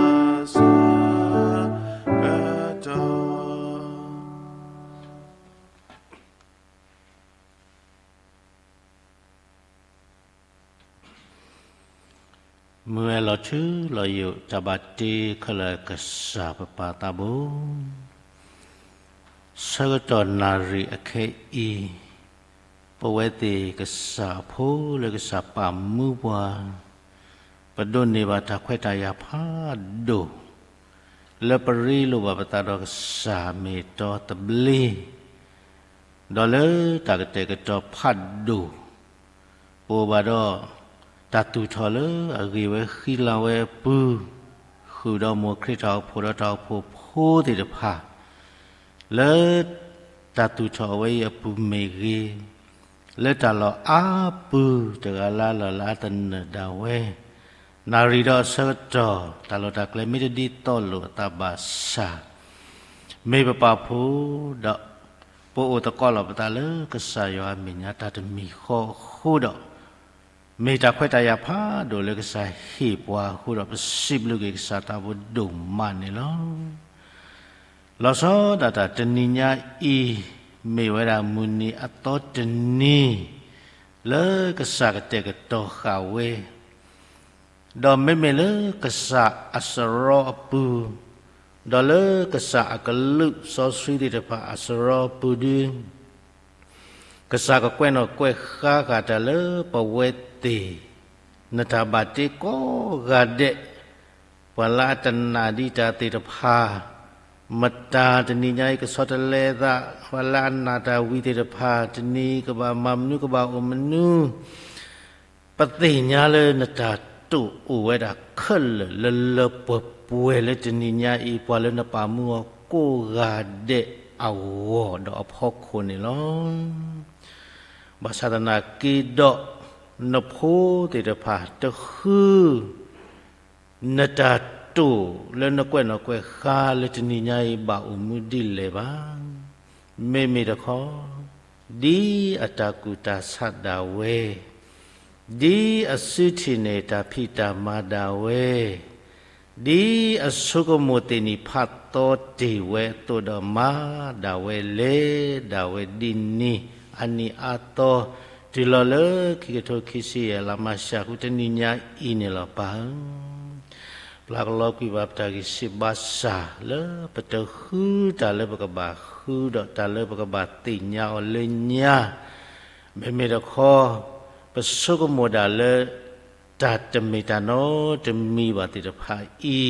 အဆၢကတီၢ် မုၢ်ဝဲလီၤထူလီၤယိာ် တၢ်ဘၣ်တ့ခဲလၢာ်ကစၢ်ပပၢ်သးဘိ, ဆၢကတီၢ်နၣ်ရံၣ်အခဲအံၤ, ပဝဲသ့ၣ်ကစၢ်အဖိလၢကစၢ်ပာ်မူပှၤ, ပဒိးန့ၢ်ဘၣ်တၢ်ခွဲးတၢ်ယာ်ဖးဒိၣ်, လၢပရ့လိာ်ဘၣ်ပသးဒီးကစၢ်မ့ၢ်တီသဘျ့, ဒီးလၢတၢ်ကတဲာ်ကတီၤဖးဒိၣ် ပအိၣ်ဘၣ်ဒီး တၢ်သူၣ်ထီၣ်လၢအဂ့ၤဝဲဃံလၤဝဲအပူၤ, ဃုာ်ဒီးမိၢ်ခရံာ်တၢ်အိၣ်ဖှိၣ်ဒီးတၢ်အိၣ်ဖှိၣ်ဖိသ့ၣ်တဖၣ်, လၢတၢ်သူၣ်ထီၣ်အဝဲအံၤအပူၤမ့ၢ်ဂ့ၤ, လၢတၢ်လီၢ်အါပူၤတဂၤလၢ်လၢ်လၢအသနၢၣ်ဒၣ်ဝဲ, နၣ်ရံၣ်ဒီးအဆၢကတီၢ် တၢ်လီၢ်တၢ်ကျဲမ့ၢ်တဒ်သိးလိာ်အသးဘၣ်ဆၣ်, မ့ၢ်ပပာ်ဖှိၣ်ဒီး ပအိၣ်သကိးလီၤပသးလၢကစၢ်ယွၤအမဲာ်ညါတၢ်တမံၤဃီအဃိဒီး, မ့ၢ်တၢ်ခွဲးတၢ်ယာ်ဖးဒိၣ်လၢကစၢ်ဟ့ၣ်ပှၤအဃိဒီး ပစံးဘျုးက့ၤကစၢ်သးဘိဒိၣ်မးန့ၣ်လီၤ. လီၤဆီဒၣ်တၢ်တနံၤညါအံၤ, မ့ၢ်ဝဲဒၣ်မုၢ်နံၤအသီတနံၤ, လၢကစၢ်ကတဲာ်ကတီၤဃာ်ဝဲ ဒီးမ့မ့ၢ်လၢကစၢ်အစရီအပူၤ, ဒီးလၢကစၢ်အကလူးစီဆှံသ့ၣ်တဖၣ်အစရီအပူၤဒု, ကစၢ်ကကွဲးနီၣ်ကွဲးဃါဃာ်တၢ်လၢပဝဲသ့ၣ်, နတၢ်ဘၣ်တ့ကိးဂၤဒဲး, ပှၤလၢအတနာ်ဒံးတၢ်သ့ၣ်တဖၣ်, မတၤတနံၤညါအံၤကဆီတလဲအသး, ပှၤလၢအနာ်တၢ်ဝံၤသ့ၣ်တဖၣ်, တနံၤကဘၣ်မၤမနုၤကဘၣ်အိၣ်မနုၤ ပသ့ၣ်ညါလၢနတၢ်တိာ်အိၣ်ဝဲဒၣ်ခဲလၢာ်လၢလၢပှဲၤပှဲၤလၢတနံၤညါအံၤ ပှၤလၢနပာ်မူအီၤကိးဂၤဒဲးအဂီၢ်ဒီးအဖီခိၣ်န့ၣ်လီၤ. ဘၣ်ဆၣ်သနာ်က့ဒီး နဖိသ့ၣ်တဖၣ်တဃု နတၢ်တိာ်လၢနကွဲးနီၣ်ကွဲးဃါလၢတနံၤညါအံၤဘၣ်အိၣ်မူဒ်လဲၣ်ဘၣ်. မ့မ့ၢ်တခီ, ဒ်အတၢ်ကူၣ်တၢ်ဆးဒၣ်ဝဲ, ဒ်အစုထံၣ်န့ၢ်တၢ်ဖံးတၢ်မၤဒၣ်ဝဲ, ဒ်အဆိကမိၣ်သ့ၣ်နံၣ်ဖးသီတ့ၢ်ဝဲအသိးဒီးမၤဒၣ်ဝဲလဲၤဒၣ်ဝဲဒ်န့ၣ် အနံၣ်အါသီ တုၤလီၤလၢခံကထိခံဆံယဲၢ် လါမၢ်ၡးဃုတနံၤညါအံၤန့ၣ်လီၤပၢ်ဧၢ. ပျၢ်ကလီကွံာ်ဘၣ်ပတၢ်ဂံၢ်စၢ်ဘါစၢ်လၢပတဃုတၢ်လၢပကဘၣ်ဃုဒီးတၢ်လၢပကဘၣ်သ့ၣ်ညါအီၤလၢညါ, မ့မ့ၢ်တခီ ပဆိကမိၣ်ဒၣ်လၢ တၢ်တမ့ၢ်တၢ်နီတမံၤဘၣ်သ့ၣ်တဖၣ်အံ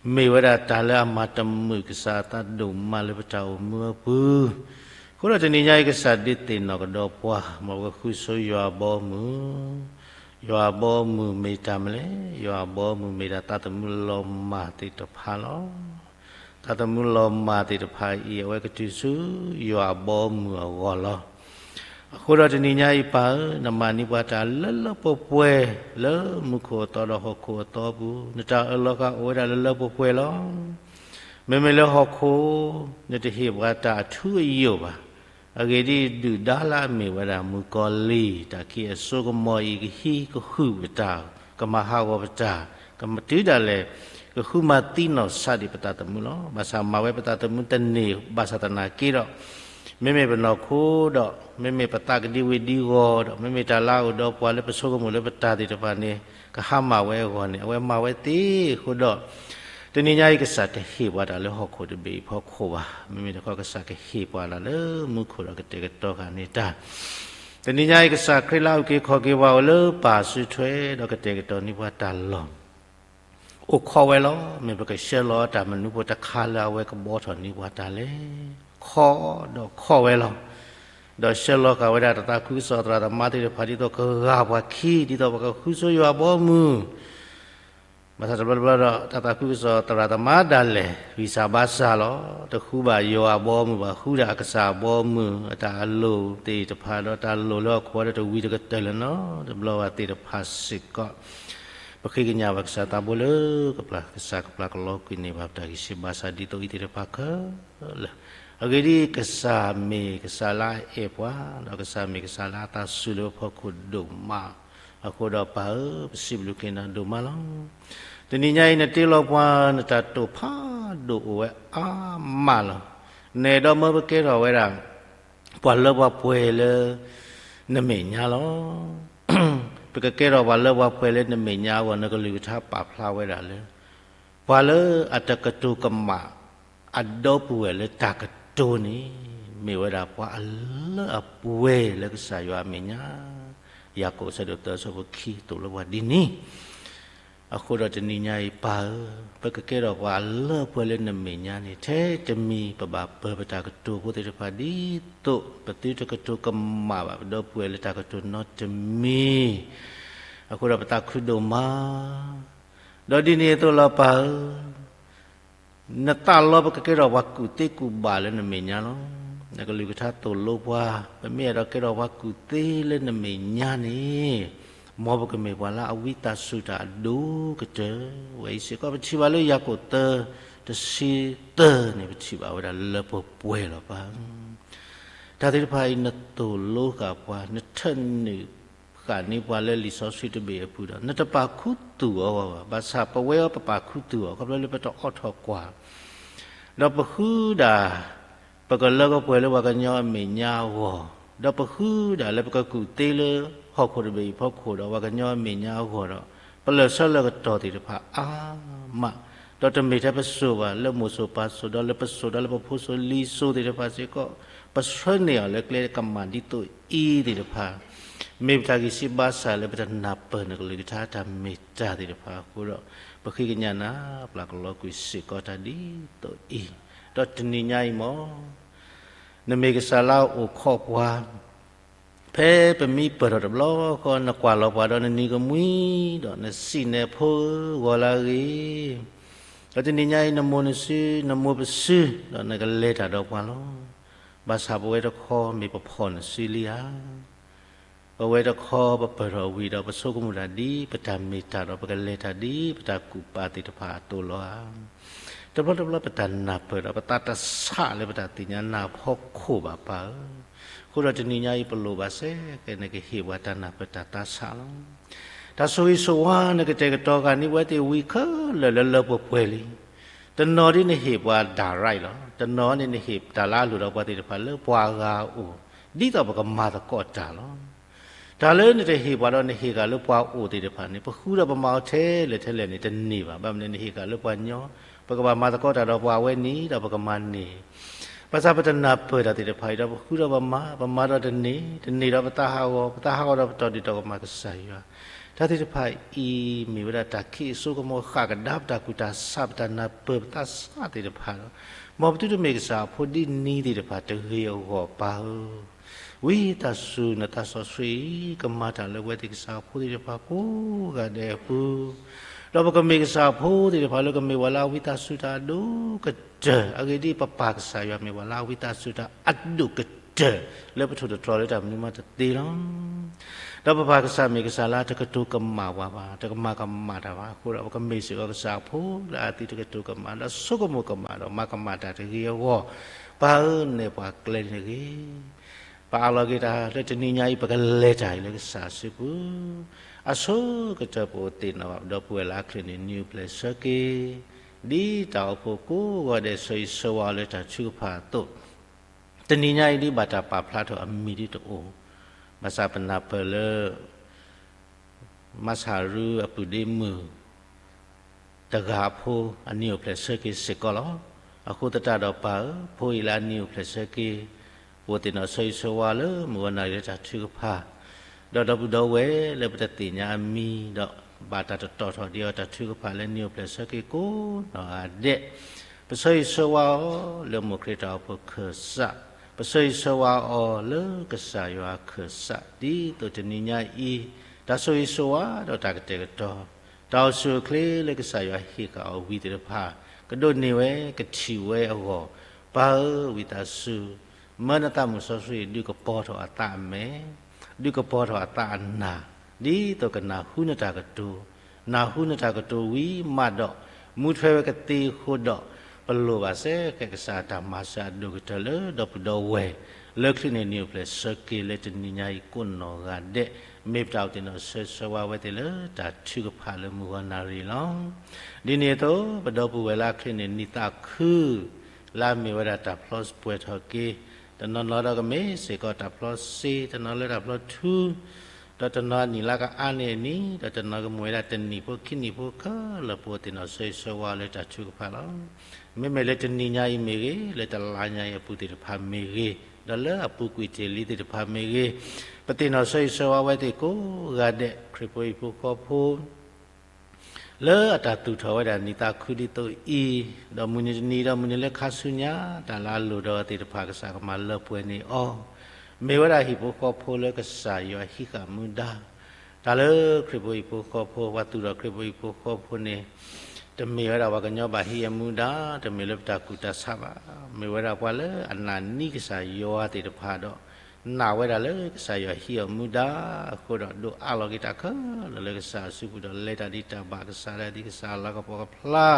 ၤ, မ့ၢ်ဝဲဒၣ်တၢ်လၢအမၤတမုာ်ကစၢ်အသးဒိၣ်မးလၢပတၢ်အိၣ်မူအပူၤ, အဃိဒီးတနံၤညါအံၤကစၢ်ဒုးသ့ၣ်နီၣ်ကဒီးပှၤ မ်ပကဃုဆိယွၤအဘီအမုၢ်, ယွၤအဘီအမုၢ်မ့ၢ်တၢ်မနုၤလဲၣ်, ယွၤအဘီအမုၢ်မ့ၢ်ဒၣ်သးသမူလီၤမၢ်သ့ၣ်တဖၣ်လီၤ. သးသမူလီၤမၢ်သ့ၣ်တဖၣ်အံၤ အဝဲကတုၤဆူယွၤအဘီအမုၢ်အဂီၢ်လီၤ. အဃိဒီးတနံၤညါအံၤပၢ်ဧၢ, နမၤန့ၢ်ပှၤတၢ်လၢလၢပှဲၤပှဲၤ လၢမူခိၣ်အသီဒီးဟီၣ်ခိၣ်အသီအပူၤ, နတၢ်အၢၣ်လီၤဃာ်အိၣ်ဝဲဒၣ်လၢလၢပှဲၤပှဲၤလီၤ. မ့မ့ၢ်လၢဟီၣ်ခိၣ်, နတဟ့ၣ်ပှၤတၢ်အထူအယိာ်ဘၣ်. အဂ့ၢ်ဒ်အံၤ, ဒုၣ်ဒါလၢအမ့ၢ်ဝဲဒၣ်မုၣ်ကီၤလံၢ် တၢ်ခံးအစိကမီၤအံၤ ကဟံးကဃုာ်ပတၢ်, ကမၤဟးဂီၤပတၢ်, ကမၤတုၤဒၣ်လဲာ်, ကဃုမၤသံနီၢ်ဆါဒံးပသးသမူလီၤ. ဘၣ်ဆၣ်မၤဝဲပသးသမူတန့ၢ်, ဘၣ်ဆၣ်သနာ်က့ဒီး, မ့မ့ၢ်ပနီၢ်ခိဒီး, မ့မ့ၢ်ပသးကဒံဝ့ၤဒံဂီၤဒီး, မ့မ့ၢ်တၢ်လၢအအိၣ်ဒီးပှၤလၢပဆိကမိၣ်လၢပတၢ်သ့ၣ်တဖၣ်န့ၣ်, ကဟါမၢ်ဝဲအဂီၢ်န့ၣ်, အဝဲမၤဝဲသ့အဃိဒီး, တနံၤညါအံၤ ကစၢ်တဟ့ၣ်ပှၤတၢ်လၢဟီၣ်ခိၣ်တဘ့ၣ်အံၤအဖီခိၣ်ဘၣ်. မ့မ့ၢ်တခီ ကစၢ်ကဟ့ၣ်ပှၤတၢ်လၢမူခိၣ်ဒီးကတဲာ်ကတီၤဃာ်န့ၢ်တၢ်. တနံၤညါအံၤ ကစၢ်ခရံာ်လၢအအုၣ်က့ၤခီၣ်က့ၤပှၤအိၣ်လၢပၢ်စုထွဲ, ဒီးကတဲာ်ကတီၤန့ၢ်ပှၤတၢ်လီၢ် အိၣ်ခိးဝဲလီၤ. မ့ၢ်ပကဆှၢလီၤတၢ်မနုၤဖိတခါလၢအဝဲကဘှီထီၣ်န့ၢ်ပှၤတၢ်လဲၣ်. ခိးဒီးခိးဝဲလီၤ. ဒီးဆှၢလီၤဃာ်ဝဲဒၣ်တၢ်သးခုကစီၣ်သရၣ်သမါသ့ၣ်တဖၣ် ဒ်သိးကဂၤပှၤခံ, ဒ်သိးပကဃုဆိယွၤအဘီအမုၢ်. ဘၣ်ဆၣ်တဘျီတဘျီဒီး တၢ်သးခုကစီၣ်သရၣ်သမါဒၣ်လဲာ် ဝံၢ်ဆၣ်ဘါစၢ်လီၤ. တဃုဘၣ်ယွၤအဘီအမုၢ်ဘၣ်, ဃုဒၣ်အကစၢ်အဘီအမုၢ်, အတၢ်အလိၣ်သ့ၣ်တဖၣ်ဒီးတၢ်လိၣ်လၢဟီၣ်ခိၣ်ဒီးတဝံၤတကတၢၢ်လၢၤနီတဘျီဘၣ်သ့ၣ်တဖၣ်စ့ၢ်ကီး, ပဃ့ကညးဘၣ်ကစၢ်သးဘိလၢကပျၢ်, ကစၢ်ကပျၢ်ကလီကွံာ်န့ၢ်ဘၣ်ပတၢ်ဂံၢ်စၢ်ဘါစၢ်ဒ်သိးအံၤသ့ၣ်တဖၣ်ခဲလၢာ်. အဂ့ၢ်ဒ်အံၤ, ကစၢ်မ့ၢ်ကစၢ်လၢအအဲၣ်ပှၤ, ဒီးကစၢ်မ့ၢ်ကစၢ်လၢအသးစူၤလၢပဖီခိၣ်ဒိၣ်မး. အဃိဒီးပၢ်ဧၢ, ပစံးဘျုးက့ၤနၤဒိၣ်မးလီၤ. တနံၤညါအံၤ နတ့လီၤပှၤ နတၢ်တိာ်ဖးဒိၣ်အိၣ်ဝဲအါမးလီၤ. နအဲၣ်ဒိးမၢပကဲထီၣ်ဝဲဒၣ် ပှၤလၢပှၤပှဲၤလၢနမဲာ်ညါလီၤ. ပကကဲထီၣ်ပှၤလၢပှၤပှဲၤလၢနမဲာ်ညါအဂီၢ် နကလုၢ်ကထါပာ်ဖျါဝဲဒၣ်လၢ ပှၤလၢအတကတိၤကမၣ် အဒီပုၢ်ဝဲၢ်လၢတၢ်ကတိၤန့ၣ် မ့ၢ်ဝဲဒၣ်ပှၤအလၢအပှဲၤလၢကစၢ်ယွၤအမဲာ်ညါ. ယၤကိာ်အဆၢဒိၣ်သၢအဆၢဖိခံသိၣ်လိပှၤဒ်န့ၣ်. အဃိဒီးတနံၤညါအံၤပၢ်ဧၢ, ပကကဲထီၣ်ပှၤအလၢအပှဲၤလၢနမဲာ်ညါန့ၣ် ထဲတမံၤပဘၣ်ပၢၤပတၢ်ကတိၤဖိသ့ၣ်တဖၣ်ဒ်သိး ပသုတကတိၤကမၣ်ဘၣ်ပဒီပုၢ်ဝဲၢ်လၢတၢ်ကတိၤနီတမံၤ. အဃိဒီးပသးခုဒိၣ်မး ဒီးဒ်န့ၣ်အသိးလီၤပၢ်ဧၢ, နသးလီပကကဲထီၣ်ပှၤကူၣ်သ့ကူၣ်ဘၣ်လၢနမဲာ်ညါလီၤ. နကလုၢ်ကထါသိၣ်လိပှၤ, ပမ့ၢ်အဲၣ်ဒိးကဲထီၣ်ပှၤကူၣ်သ့လၢနမဲာ်ညါန့ၣ်, မ်ပကမ့ၢ်ပှၤလၢအဝံသးစူၤတၢ်အဒိၣ်ကတၢၢ်. ဝဲအံၤစ့ၢ်ကီးပထံၣ်ဘၣ်လၢယၤကိာ်သၢ တဆံသၢန့ၣ် ပထံၣ်ဘၣ်ဝဲဒၣ်လၢပှဲၤပှဲၤလီၤပၢ်ဧၢ. တၢ်သ့ၣ်တဖၣ်အံၤနသိၣ်လိဃာ်ပှၤ, နထၢနုာ်ဃာ်န့ၢ်ပှၤလၢလံာ်စီဆှံတဘ့ၣ်အပူၤဒီး နတပာ်ခူသူၣ်အီၤဘၣ်. ဘၣ်ဆၣ်ပဝဲအံၤပပာ်ခူသူၣ်အီၤ ခီဖျိလၢပတအိးထီၣ်ကွၢ်, ဒီးပဃုဒၣ် ပကလၢကပှဲၤလၢပှၤကညီအမဲာ်ညါအဂီၢ်, ဒီးပဃုဒၣ်လၢပကကူၣ်သ့လၢဟီၣ်ခိၣ်တဘ့ၣ်အံၤဖီခိၣ်ဒီးပှၤကညီအမဲာ်ညါအဂီၢ်ဒီး, ပလၢၢ်ဆၢလၢၢ်ကတီၢ်သ့ၣ်တဖၣ်အါမး, ဒီးတမ့ၢ်ထဲပစိၤဘၣ် လၢမိၢ်စိၤပၢ်စိၤ ဒီးလၢပစိၤ ဒီးလၢပဖိစိၤလံၤစိၤသ့ၣ်တဖၣ်စ့ၢ်ကီး, ပဆှၢန့ၢ်အီၤလၢကျဲကမၣ်ဒ်သိးအံၤသ့ၣ်တဖၣ်, မ့ၢ်ပတၢ်ဂံၢ်စၢ်ဘါစၢ်လၢပတနၢ်ပၢၢ်နကလုၢ်ကထါတၢ်မ့ၢ်တၢ်သ့ၣ်တဖၣ်အဃိဒီး, ပဃ့ကညးနၤ ပျၢ်ကလီကွံာ်စ့ၢ်ကီးတၢ်ဒ်သိးအံၤ, ဒီးတနံၤညါအံၤမ့ၢ် နမ့ၢ်ကစၢ်လၢအအိၣ်ခိးပှၤ, ဖဲပမံပၢၢ်ထီၣ်တဘျီဃီ နကွၢ်လီၤပှၤဒီးနနံၤကမှံ, ဒီးနစံးနဖိဂီၤလၢအဂ့ၤ, ဒီးတနံၤညါအံၤ နမိၢ်နစု နမိၢ်ပစု ဒီးနကလဲၤတၢ်ဒီးပှၤလီၤ. ဘၣ်ဆၣ်ပဝဲတခီမ့ၢ်ပဖီၣ်နစုလံဧါ. ပဝဲတခီပပၢၢ်ထီၣ်ဝံၤဒီး ပဆိကမိၣ်တၢ်ဒ်ပတၢ်မ့ၢ်တၢ်ဒီး ပကလဲၤတၢ်ဒ်ပတၢ်ကူၣ်ပာ်သ့ၣ်တဖၣ်အသိးလီၤဧါ. တဘျီတဘျီပတၢ်နၢ်ပၢၢ်ဒီး ပသးတဆးလၢပတၢ်သ့ၣ်ညါနၤအဖီခိၣ်ဘၣ်ပၢ်ဧၢ. အဃိဒီးတနံၤညါအံၤပလိၣ်ဘၣ်စ့ၢ်ကီး နကဟ့ၣ်ပှၤတၢ်နၢ်ပၢၢ်တၢ်သးဆးလီၤ. တၢ်ဆိၣ်ဂ့ၤဆိၣ်ဝါ နကတဲာ်ကတီၤဃာ်န့ၢ်ပဝဲသ့ၣ်ဝံၤခဲလၢာ်လၢလၢပှဲၤပှဲၤလံ. တနီၤဒ်နဟ့ၣ်ပှၤ direct လီၤ. တနီၤန့ၣ် နဟ့ၣ်တၢ်လၢအလိၣ်ဒီးပှၤသ့ၣ်တဖၣ်လၢပှၤအဂၤအအိၣ်, ဒ်သိးပကမၤသကိးတၢ်လီၤ. တၢ်လၢနတဟ့ၣ်ပှၤဒီးနဟ့ၣ်ဃာ်လၢပှၤအိၣ်သ့ၣ်တဖၣ်န့ၣ် ပဃုဒီးပမၤအီၤထဲလဲၣ်ထဲလဲၣ်န့ၣ် တန့ၢ်ဘၣ်. ဘၣ်မနုၤနဟ့ၣ်ဃာ်လၢပှၤညီ, ပကဘၣ်မၤသကိးတၢ်ဒီးပှၤဝဲန့ၣ်ဒီးပကမၤန့ၢ်. ဘၣ်ဆၣ်ပတနၢ်ပၢၢ်တၢ်သ့ၣ်တဖၣ်အံၤဒီး ပဃုဒီးပမၤ, ပမၤဒီးတန့ၢ်, တန့ၢ်ဒီးပသးဟးဂီၤ, ပသးဟးဂီၤဒီးပတီၢ်ဒုၣ်တီၢ်ကမၣ်ကစၢ်ယွၤ. တၢ်သ့ၣ်တဖၣ်အံၤ မ့ၢ်ဝဲဒၣ်တၢ်ခံးအစိကမီၤဃၣ်ကဒါပတၢ်ကူၣ်တၢ်ဆး ပတၢ်နၢ်ပၢၢ်ပသးဆးသ့ၣ်တဖၣ်ဒီး, မ်ပသုတမ့ၢ်ကစၢ်အဖိဒ်နံၤသ့ၣ်တဖၣ်တဂ့ၤအဂီၢ်ပၢ်ဧၢ. ဝံသးစူၤနသးစီဆှံအံၤ ကမၤတၢ်လၢပဝဲသ့ၣ်ကစၢ်အဖိသ့ၣ်တဖၣ်ကိးဂၤဒဲးအပူၤ, ဒီးပကမ့ၢ်ကစၢ်အဖိသ့ၣ်တဖၣ်လၢကမ့ၢ်ပှၤလၢအဝံသးစူၤတၢ်အဒိၣ်ကတၢၢ်, အဂ့ၢ်ဒ်အံၤ, ပပၢ်ကစၢ်ယွၤမ့ၢ်ပှၤလၢအဝံသးစူၤတၢ်အဒိၣ်က တၢၢ်လၢပထိၣ်သတြီၤလၢတၢ်မနုၤမးတသ့လီၤ. ဒီးပပၢ်ကစၢ်မ့ၢ်ကစၢ်လၢတကတိၤကမၣ်ပှၤဘၣ်, တကမၤကမၣ်တၢ်ဘၣ်အဃိဒီး ပကမ့ၢ်စ့ၢ်ကီးကစၢ်အဖိလၢအသုတကတိၤကမၣ် ဒီးဆိကမိၣ်ကမၣ်ဒီးမၤကမၣ်တၢ်တဂ့ၤအဂီၢ်, ပၢ်ဧၢ နဲၣ်ပှၤကျဲန့ၣ်တဂ့ၤ. ပအးလီၤက့ၤတၢ်လၢတနံၤညါအံၤ ပကလဲၤတၢ်အံၤလၢကစၢ်အစုပူၤ, အဆိကတၢၢ်ပအိၣ်သ့ၣ်နီၣ်ဘၣ် ပဒီပုၢ်ဝဲၢ်လၢအချ့န့ၣ် နံၤအိၣ်ဖျဲၣ်ဆၢက့ၤ ဒ်တၢ်အိၣ်ဖှိၣ်ကိးဂၤဒဲး ဆၢဂ့ၤဆၢဝါအီၤလၢတၢ်ထုကဖၣ်အသိး, တနံၤညါအံၤဒ်ဘၣ်တၢ်ပာ်ဖျါထီၣ်အမံၤဒ်တအိၣ်, ဘၣ်ဆၣ်ပနၢ်ပၢၢ်လၢ မၤစၢ်ရူအပုၢ်ဒ့မုၣ် တဂၤအဖိ အနံၤအိၣ်ဖျဲၣ်ဆၢက့ၤစ့ၢ်ကီးလီၤ. အဃိသတးဒီးပၢ်ဧၢ, ဖိအံၤလၢအနံၤအိၣ်ဖျဲၣ်ဆၢက့ၤ, ပအိၣ်သ့ၣ်နီၣ်ဆၢဂ့ၤဆၢဝါလၢမုၢ်ဂီၤနၣ်ရံၣ်လၢတၢ်ထုကဖၣ်, ဒီးဒီပုၢ်ဒီဝဲၢ်လၢပတသ့ၣ်ညါအမံၤ, ဒီးဘၣ်တၢ်တတီၣ်ထီၣ်ဒံးအီၤတၢ်ထုကဖၣ်လၢနံၤအိၣ်ဖျဲၣ်ဆၢက့ၤကိးနီၢ်ဂၤဒဲး, ပဆၢဂ့ၤဆၢဝါအီၤလၢမိၢ်ခရံာ်တၢ်အိၣ်ဖှိၣ်ခၢၣ်စး, ပဆၢဂ့ၤဆၢဝါအီၤလၢကစၢ်ယွၤခၢၣ်စး ဒ်သိးတနံၤညါအံၤ, တၢ်ဆိၣ်ဂ့ၤဆိၣ်ဝါဒီးတၢ်ကတဲာ်ကတီၤ, တၢ်အိၣ်ဆူၣ်အိၣ်ချ့လၢကစၢ်ယွၤဟ့ၣ်ဃာ်အီၤဝံသ့ၣ်တဖၣ်, ကဒိးန့ၢ်ဝဲကထံၣ်ဝဲအဂီၢ်, ပၢ်ဧၢ ဝံသးစူၤ, မၢနသးမုၢ်စီဆှံဒုးကပီၤထီၣ်အသးအမဲာ်, ဒုးကပီၤထီၣ်အသးအနၢ်, ဒ်သိးကနၢ်ဟူနတၢ်ကတိၤ, နၢ်ဟူနတၢ်ကတိၤဝံၤမးဒီး, မူထွဲဝဲကသ့အဃိဒီး, ပလိၣ်ဘၣ်စ့ၢ်ကီးကစၢ်တၢ်မၤစၢၤအဒိၣ်ကတၢၢ်လၢဒီပုၢ်ဒီဝဲၢ်, လၢချ့န့ၣ်နံၤအိၣ်ဖျဲၣ်ဆၢက့ၤလၢတနံၤညါအံၤကိးနီၢ်ဂၤဒဲး, မ့ၢ်ပတၢ်အိၣ်သ့ၣ်နီၣ်ဆၢဂ့ၤဆၢဝါဝဲသ့ၣ်လၢတၢ်ထုကဖၣ်လၢမုၢ်ဂီၤနၣ်ရံၣ်လီၤ. ဒ်န့ၣ်အသိး, ပဒီပုၢ်ဝဲၢ်လၢအချ့န့ၣ် နံၣ်သးခု လၢအမ့ၢ်ဝဲဒၣ်တၢ်ဖျီပှဲၤထီၣ်က့ၤ, တနီၤနီၤဒီးကမ့ၢ်စ့ၢ်ကီးတၢ်ဖျီစ့, တနီၤလၢတၢ်ဖျီထူ, ဒီးတနီၤအနံၣ်လၢကအါန့ၢ်အနံၤ, ဒီးတနီၤကမ့ၢ်ဝဲဒၣ်တနံၣ်ဖိခံနံၣ်ဖိခဲလၢာ် ပအိၣ်သ့ၣ်နီၣ်ဆၢဂ့ၤဆၢဝါလၢတၢ်ထုကဖၣ်လီၤ. မ့မ့ၢ်လၢတနံၤညါအံၤမ့ၢ်ဂ့ၤ, လၢတလါညါအံၤအပူၤသ့ၣ်တဖၣ်မ့ၢ်ဂ့ၤ, ဒီးလၢအပူၤကွံာ်တ့ၢ်လံသ့ၣ်တဖၣ်မ့ၢ်ဂ့ၤ, ပသ့ၣ်နီၣ်ဆၢဂ့ၤဆၢဝါဝဲသ့ၣ်ကိးဂၤဒဲး, ခရံာ်ဖိဟံၣ်ဖိဃီဖိ လၢအတၢ်သူၣ်ထီၣ်ဝဲဒၣ်နံၣ်သးခုဒ်သိးအံၤ, ဒီးမုၢ်နံၤတနံၤဒီးမုၢ်နံၤလၢခါဆူညါ, တၢ်လၢအလိၣ်ဒီးအဝဲသ့ၣ်တဖၣ်ကစၢ်ကမၤလၢပှဲၤန့ၢ်အီၤ, မ့ၢ်ဝဲဒၣ်ဟံၣ်ဖိဃီဖိလၢကစၢ်ယွၤဟံးဃာ်မူဒါ, တၢ်လၢခရံာ်ဖိဟံၣ်ဖိဃီဖိ, ပှၤသူၣ်ထီၣ်ခရံာ်ဖိဟံၣ်ဖိဃီဖိန့ၣ်, တမ့ၢ်ဝဲဒၣ်ပှၤကညီဘၣ်ဟံးအမူဒါ, တမ့ၢ်လၢပတၢ်ကူၣ်တၢ်ဆးဘၣ်, မ့ၢ်ဝဲဒၣ်ပှၤလၢအနာ်န့ၢ်ကစၢ်ယွၤသ့ၣ်တဖၣ်ဒီး နာ်ဝဲဒၣ်လၢကစၢ်ယွၤဟံးအီၤမူဒါအဃိဒီး ဒိးအးလီၤက့ၤတၢ်ခဲလၢာ်လၢကစၢ်အစုပူၤဒီး လဲၤတၢ်ဒ်တၢ်ဘၣ်ကစၢ်လၢဒ်ကစၢ်အလၤကပီၤကဖျါ,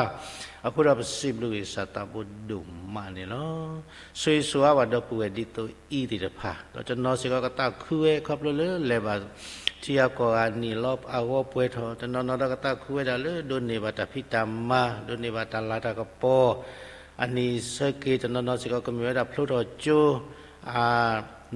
အဃိဒီးပစံးဘျုးက့ၤကစၢ်သးဘိဒိၣ်မးန့ၣ်လီၤ. ဆိၣ်ဂ့ၤဆိၣ်ဝါဘၣ်ဒီပုၢ်ဝဲၢ်ဒ်သိးအံၤသ့ၣ်တဖၣ်, ဒီးတနီၤစ့ၢ်ကီးကသးခုဝဲ ခီဖျိလၢလဲၤဘၣ်ထံဂၤကီၢ်ဂၤနံၣ်လီၤအဂီၢ်ပှဲၤထီၣ်, တနီၤနီၤဒီးကသးခုဝဲဒၣ်လၢဒိးန့ၢ်ဘၣ်တၢ်ဖံးတၢ်မၤ, ဒိးန့ၢ်ဘၣ်တၢ်လၤတၢ်ကပီၤ, အနံၣ်ဆၢက့ၤ, တနီၤနီၤစ့ၢ်ကီးကမ့ၢ်ဝဲဒၣ်ဖျိထီၣ်ကၠိ, အ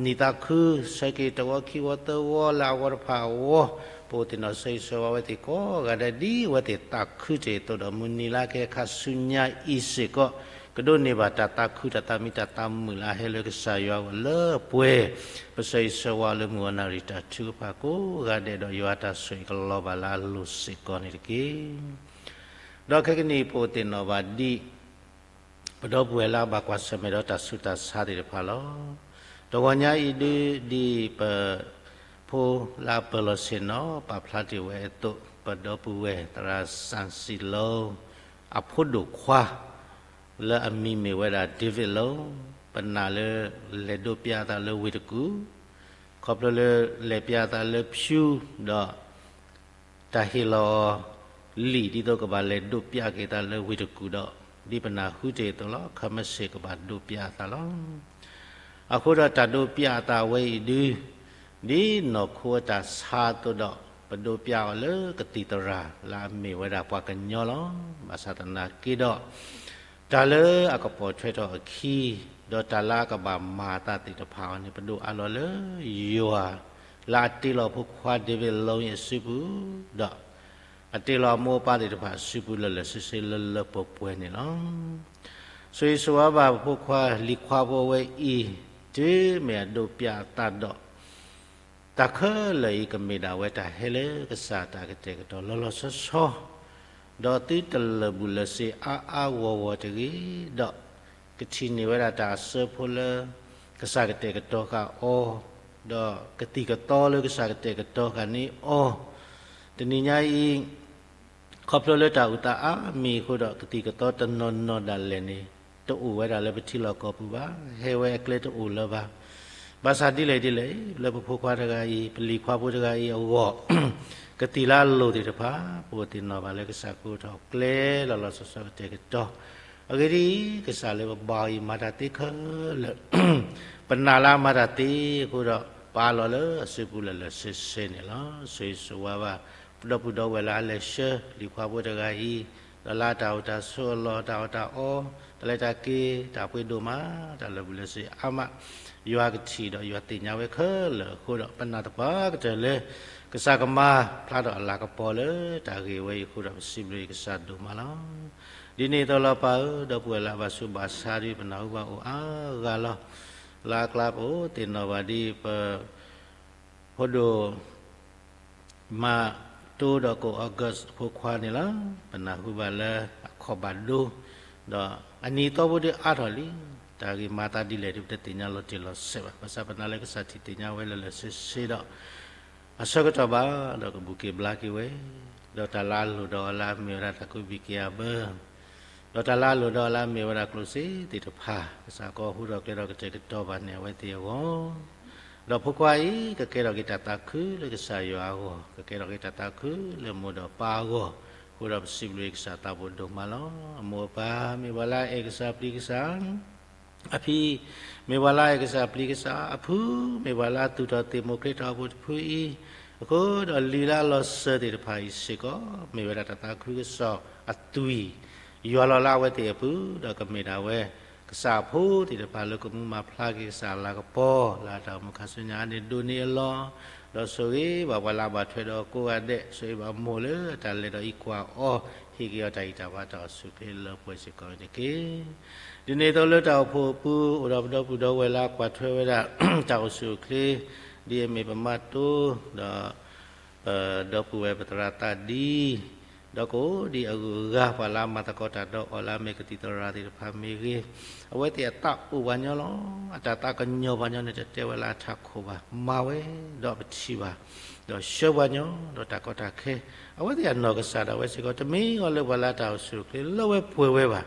နံၣ်သးခုဆၢက့ၤတဝီခံဝီသၢဝီလၢအဝီတဖၣ်အဂီၢ်, ပအိၣ်သ့ၣ်နီၣ်ဆၢဂ့ၤဆၢဝါဝဲသ့ၣ်ကိးဂၤဒဲး ဒ်အဝဲသ့ၣ်သးခုတ့ၢ်အသိးဒီး မုၢ်နံၤလၢကဟဲခါဆူညါအံၤစ့ၢ်ကီး, ကဒိးန့ၢ်ဘၣ်တၢ်သးခုတၢ်သးမံတၢ်သးမုာ်လၢအဟဲလၢကစၢ်ယွၤအဂီၢ်လၢပှဲၤ, ပဆၢဂ့ၤဆၢဝါလၢမုၢ်ဂီၤနၣ်ရံၣ်တၢ်ထုကဖၣ်ကိးဂၤဒဲးဒီးယွၤအတၢ်ဆိၣ်ဂ့ၤကလီၤဘၣ်လၢအလိၤစ့ၢ်ကီးန့ၣ်တက့ၢ်. ဒီးခဲကနံၣ်အံၤပအိၣ်သ့ၣ်နီၣ်ဘၣ်ဒ် ပဒီပုၢ်ဝဲၢ်လၢအဘၣ်ကွၢ်ဆၢၣ်မဲာ်ဒီးတၢ်ဆူးတၢ်ဆါသ့ၣ်တဖၣ်လီၤ. တဂီၤညါအံၤဒ် ဒ်ပဖိလၢအပၢၤလီၢ်ဆ့ၣ်နီၤ ပာ်ဖျါတ့ၢ်ဝဲအသိး, ပဒီပုၢ်ဝဲၢ်သရၣ်စၣ်စံၣ်လိ အဖိဒိၣ်ခွါ လၢအမံၤမ့ၢ်ဝဲဒၣ် David Long, ပနာ်လၢလဲၤဒိးပျးအသးလၢဝ့ၢ်တကူၣ်, ခီဖျိလၢလဲၤပျးအသးလၢဖၠူဒီး တၢ်ဟ့ၣ်လီၤအီၤလံာ် ဒ်သိးကဘၣ်လဲၤဒိးပျးက့ၤအသးလၢဝ့ၢ်တကူၣ်ဒီး, ဒ်ပနၢ်ဟူတ့ၢ်အသိးလီၤ, ခမ့ၢ်စ့ၢ်ကဘၣ်ဒိးပျးအသးလီၤ. အဃိဒီးတၢ်ဒိးပျးအသးဝဲအံၤဒု ဒ်နီၢ်ခိအတၢ်ဆါအသိးဒီး, ပဒိးပျးအီၤလၢကသံၣ်သရၣ်လၢအမ့ၢ်ဝဲဒၣ်ပှၤကညီလီၤ. ဘၣ်ဆၣ်သနာ်က့ဒီး, တၢ်လၢအကပိာ်ထွဲထီၣ်အခံ, ဒီးတၢ်လၢအကဘၣ်မၤအသးသ့ၣ်တဖၣ်အံၤန့ၣ် ပဒိးအးလီၤလၢယွၤ လၢအတ့လီၤဖိခွါ David Long အစုပူၤ, ဒီးအတ့လီၤအမိၢ်အပၢ်သ့ၣ်တဖၣ်အစုပူၤ လၢာ်လၢာ်ဆ့ဆ့လၢလၢပှဲၤပှဲၤန့ၣ်လီၤ. ဆိၣ်ဂ့ၤဆိၣ်ဝါဘၣ်ဖိခွါလံၤခွါဖိအဝဲအံၤ, တုၤမ့ၢ်အဒိးပျးအသးဒီး တၢ်ခဲလၢာ်အံၤကမ့ၢ်ဒၣ်ဝဲတၢ်ဟဲလၢကစၢ်တၢ်ကတဲာ်ကတီၤလီၤလီၤဆီဆီ, ဒီးသုတလၢာ်ဘူၣ်လၢာ်စ့အါအါဂီၢ်ဂီၢ်တဂ့ၤ, ဒီးကထံၣ်န့ၢ်ဝဲဒၣ်တၢ်အစၢဖိလၢကစၢ်ကတဲာ်ကတီၤဃာ်အီၤ, ဒီးကသံၣ်ကသီလၢကစၢ်ကတဲာ်ကတီၤဃာ်န့ၢ်အီၤ, တနံၤညါအံၤ ခီဖျိလၢတၢ်အုၣ်သးအါမံၤအဃိဒီး ကသံၣ်ကသီတနီၤနီၤဒၣ်လဲာ်န့ၣ် တအိၣ်ဝဲဒၣ်လၢပထံလီၢ်ကီၢ်ပူၤဘၣ်, ဟဲဝဲအကျဲတအိၣ်လၢၤဘၣ်. ဘၣ်ဆၣ်ဒ်လဲၣ်ဒ်လဲၣ် လၢပဖိခွါတဂၤအံၤ ပလံၤခွါဖိတဂၤအံၤအဂီၢ် ကသံၣ်လၢအလိၤသ့ၣ်တဖၣ် ပအိၣ်သ့ၣ်နီၣ်ဘၣ်လၢကစၢ်ကအိးထီၣ်ကျဲလီၤလီၤဆီဆီကတဲာ်ကတီၤ အဂ့ၢ်ဒ်အံၤ, ကစၢ်လၢပဘါအံၤမၤတၢ်သ့ခဲလၢာ်, ပနာ်လၢအမၤတၢ်သ့အဃိဒီး ပအးလီၤလၢအစုပူၤလၢာ်လၢာ်ဆ့ဆ့န့ၣ်လီၤ. ဆိၣ်ဂ့ၤဆိၣ်ဝါဘၣ် ဒီပုၢ်ဒီဝဲၢ်လၢအလဲၤဆှၢ လံၤခွါဖိတဂၤအံၤ, ဒီးလၢအတၢ်အိၣ်တၢ်ဆိးအလီၢ် တၢ်အီၣ်တၢ်အီ, တၢ်လဲၤတၢ်က့ၤ တၢ်ပှ့ၤဒိၣ်မး တၢ်လၢာ်ဘူၣ်လၢာ်စ့အါမး, ယွၤကထံၣ်ဒီးယွၤသ့ၣ်ညါဝဲခဲလၢာ်အဃိဒီး ပနာ်သပှၢ်ကတၢၢ်လၢ ကစၢ်ကမၤဖျါထီၣ်အလၤကပီၤလၢတၢ်ဂ့ၢ်ဝဲအံၤအဃိဒီး ပစံးဘျုးကစၢ်ဒိၣ်မးလီၤ. ဒ်န့ၣ်အသိးလီၤပၢ်ဧၢ, ဒီပုၢ်ဝဲၢ်လၢအဘၣ်ဆူးဘၣ်ဆါဒ်ပနၢ်ဟူဘၣ်အိၣ်အါဂၤလီၤ. လၢအကျါပအိၣ်သ့ၣ်နီၣ်ဘၣ်ဒ်ပ ဖိဒိၣ် မၤတိဒီးကအိၣ် August အဖိခွါန့ၣ်လီၤ. ပနၢ်ဟူဘၣ်လၢအခီၣ်ဘၣ်ဒိ, ဒီးအနံၤအသီဖိဒုးအါထီၣ်လံ. တၢ်ဂ့ၢ်မၤသးဒ်လဲၣ်ဒီး ပတသ့ၣ်ညါလီၤတံၢ်လီၤဆဲးဘၣ်. ဘၣ်ဆၣ်ပနာ်လၢကစၢ်ထံၣ်သ့ၣ်ညါဝဲလၢာ်လၢာ်ဆ့ဆ့ဒီး အဆၢကတီၢ်ဘၣ်ဒီးကဘူၣ်က့ၤဘျါက့ၤဝဲ, ဒီးတၢ်လၢအလိၣ်ဒီးအီၤလၢအမ့ၢ်ဝဲဒၣ်တၢ်ကူးဘံၣ်က့ၤအဘၢ ဒီးတၢ်လၢအလိၣ်ဒီးအီၤလၢအမ့ၢ်ဝဲဒၣ်ကျိၣ်စ့သ့ၣ်တဖၣ် ကစၢ်ကဟူထီၣ်ကျဲထီၣ်ကတဲာ်ကတီၤဘၣ်န့ၣ် အဝဲသ့ၣ်အဂီၢ်, ဒီးဖိခွါအံၤ ကကဲထီၣ်က့ၤတၢ်သးခုလၢကစၢ်ယွၤအဂီၢ်, ကကဲထီၣ်က့ၤတၢ်သးခုလၢမိၢ်ဒီးပၢ်အဂီၢ်, အဃိဒီးပစံးဘျုးကစၢ်သးဘိၣ်ဒိၣ်မးလီၤ. အမိၢ်အပၢ် မ့ၢ်ပှၤလၢအအဲၣ်ကစၢ်ပျံၤကစၢ် အဖံ, မ့ၢ်ပှၤလၢအအဲၣ်ကစၢ်ပျံၤကစၢ်အဖု, မ့ၢ်ပှၤလၢအသူၣ်ထီၣ်သ့ၣ်မိၢ်ခရံာ်တၢ်အိၣ်ဖှိၣ်တဖုအံၤ, အဃိဒီးလံာ်လၢအလီၤစၢၤသ့ၣ်တဖၣ်အံၤစ့ၢ်ကီး မ့ၢ်ဝဲဒၣ်တၢ်သးခုကစီၣ်အသွံၣ် ယွၤလီၤလၢအဝဲသ့ၣ်အပူၤ, ဒီးကမ့ၢ်ဒၣ်ဝဲ ကစၢ်အဖိသ့ၣ်တဖၣ်လၢကမူမၤဖျါက့ၤကစၢ်အလၤကပီၤ လၢအတၢ်အိၣ်မူခါဆူညါအါန့ၣ်ဒိၣ်န့ၢ်အလီၢ်, ဒီးဆိၣ်ဂ့ၤဘၣ်ပှၤလၢအဘၣ်ထွဲဒီးကိးဂၤဒဲး, ဆိၣ်ဂ့ၤဘၣ်မိၢ်လၢအတၢ်လဲၤဒီးအံးကွၢ်အီၤ, ဟ့ၣ်က့ၤအီၤတၢ်ဂံၢ်တၢ်ဘါတၢ်အိၣ်ဆူၣ်အိၣ်ချ့လၢပှဲၤစ့ၢ်ကီးန့ၣ်တက့ၢ်. ဒ်န့ၣ်အသိးလၢတၢ်အိၣ်ဖှိၣ်အပူၤ အိၣ်ဒီးပဒီပုၢ်ဒီဝဲၢ်လၢအကွၢ်ထွဲဝဲဒၣ် တၢ်အိၣ်ဆူၣ်အိၣ်ချ့ ဒ်အမ့ၢ်ပမါတိ ဒီး ပဒီပုၢ်ဝဲၢ်ပသရၣ်သးဒံ, ဒီးကအိၣ်ဒံးအဂုၤအဂၤ ပှၤလၢအမၤသကိးတၢ်ဒီးအီၤလၢအမ့ၢ်ကသံၣ်သရၣ်သ့ၣ်တဖၣ်မ့ၢ်ဂ့ၤ, အဝဲသ့ၣ်အသးအိၣ်ပှၤညီလီၤ. အတၢ်သးကညီၤပှၤညီန့ၣ် တတဲဝဲလၢအထးခိၣ်ဘၣ်, မၤဝဲဒီးပထံၣ်ဘၣ်, ဒီးဆှၢပှၤညီ ဒီးတၢ်ကီတၢ်ခဲ, အဝဲသ့ၣ်အနီၢ်ကစၢ်ဒၣ်ဝဲစ့ၢ်ကီး တမ့ၢ်အီၤလၢပှၤလၢအတၢ်အိၣ်ဆူၣ်အိၣ်ချ့လၢဝဲပှဲၤဝဲဘၣ်.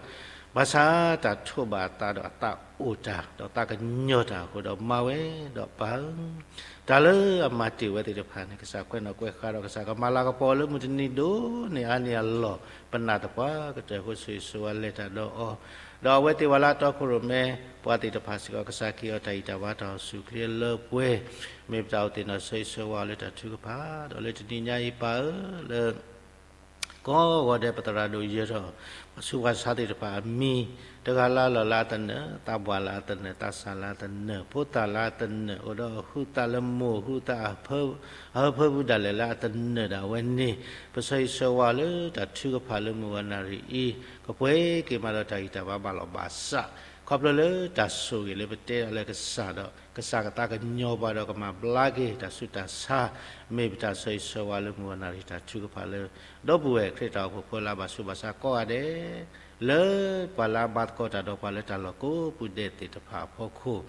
ဘၣ်ဆၣ်တၢ်ထိးဘၣ်အသးဒီးအသးအိၣ်တၢ် ဒီးသးကညီၤတၢ်အဃိဒီးမၤဝဲဒီးပၢ်ဧၢ, တၢ်လၢအမၤတ့ၢ်ဝဲသ့ၣ်တဖၣ်န့ၣ် ကစၢ်ကွဲးနီၣ်ကွဲးဃါဒီး ကစၢ်ကမၤလၤကပီၤလၢမုၢ်တနံၤဒိၣ်န့ၢ်အါန့ၢ်အလီၢ်, ပနာ်သပှၢ်ကတၢၢ်အဃိဆိၣ်ဂ့ၤဆိၣ်ဝါလဲၤတၢ်ဒီးအီၤ, ဒီးအဝဲသ့ၣ်ပှၤလၢအတီခိၣ်ရိၣ်မဲ ပှၤသ့ၣ်တဖၣ်စ့ၢ်ကီး ကစၢ်ကဟ့ၣ်အီၤတၢ်ဂံၢ်တၢ်ဘါတၢ်အိၣ်ဆူၣ်အိၣ်ချ့လၢပှဲၤ, မ့ၢ်ပတၢ်အိၣ်သ့ၣ်နီၣ်ဆိၣ်ဂ့ၤဆိၣ်ဝါအီၤလၢတၢ်ထုကဖၣ်, ဒီးလၢတနံၤညါအံၤပၢ်ဧၢ, လၢ ကိးဂီၤဒဲးပသရၣ်ဒိၣ်ယၢၤထီၣ် ပှၤဆူးပှၤဆါသ့ၣ်တဖၣ်အမံၤ, တဂၤလၢအလီၢ်လၢအသနၢၣ်, သးပှၢ်လၢအသနၢၣ်, သးစၢ်လၢအသနၢၣ်, ဖိသၣ်လၢအသနၢၣ်, အိၣ်ဒီးအဟုးသးလၢမိၢ်ဟုးသး အဟၢဖၢပူၤဒၣ်လဲာ်လၢအသနၢၣ်ဒၣ်ဝဲန့ၣ်, ပဆၢဂ့ၤဆၢဝါလၢတၢ်ထုကဖၣ်လၢမုၢ်ဂီၤနၣ်ရံၣ်အံၤ, ကပှဲၤက့ၤမးဒီးတၢ်ဂံၢ်တၢ်ဘါဘၣ်လီၤဘၣ်စး, ခီဖျိလၢတၢ်ဆိၣ်ဂ့ၤလၢပတဲဒၣ်လၢကစၢ်ဒီး ကစၢ်ကသးကညီၤပှၤဒီးကမၤဘျါက့ၤတၢ်ဆူးတၢ်ဆါ, မ့ၢ်ပတၢ်ဆၢဂ့ၤဆၢဝါလၢမုၢ်ဂီၤနၣ်ရံၣ်တၢ်ထုကဖၣ်လၢ ဒီပုၢ်ဝဲၢ်ခရံာ်တၢ်အိၣ်ဖှိၣ်ဖိလၢအဘၣ်ဆူးဘၣ်ဆါကိးဂၤဒဲး, လၢပှၤလၢအမၤသကိးတၢ်ဒီးပှၤလၢတၢ်လီၢ်ကိးပူၤဒဲးသ့ၣ်တဖၣ်အဖီခိၣ်,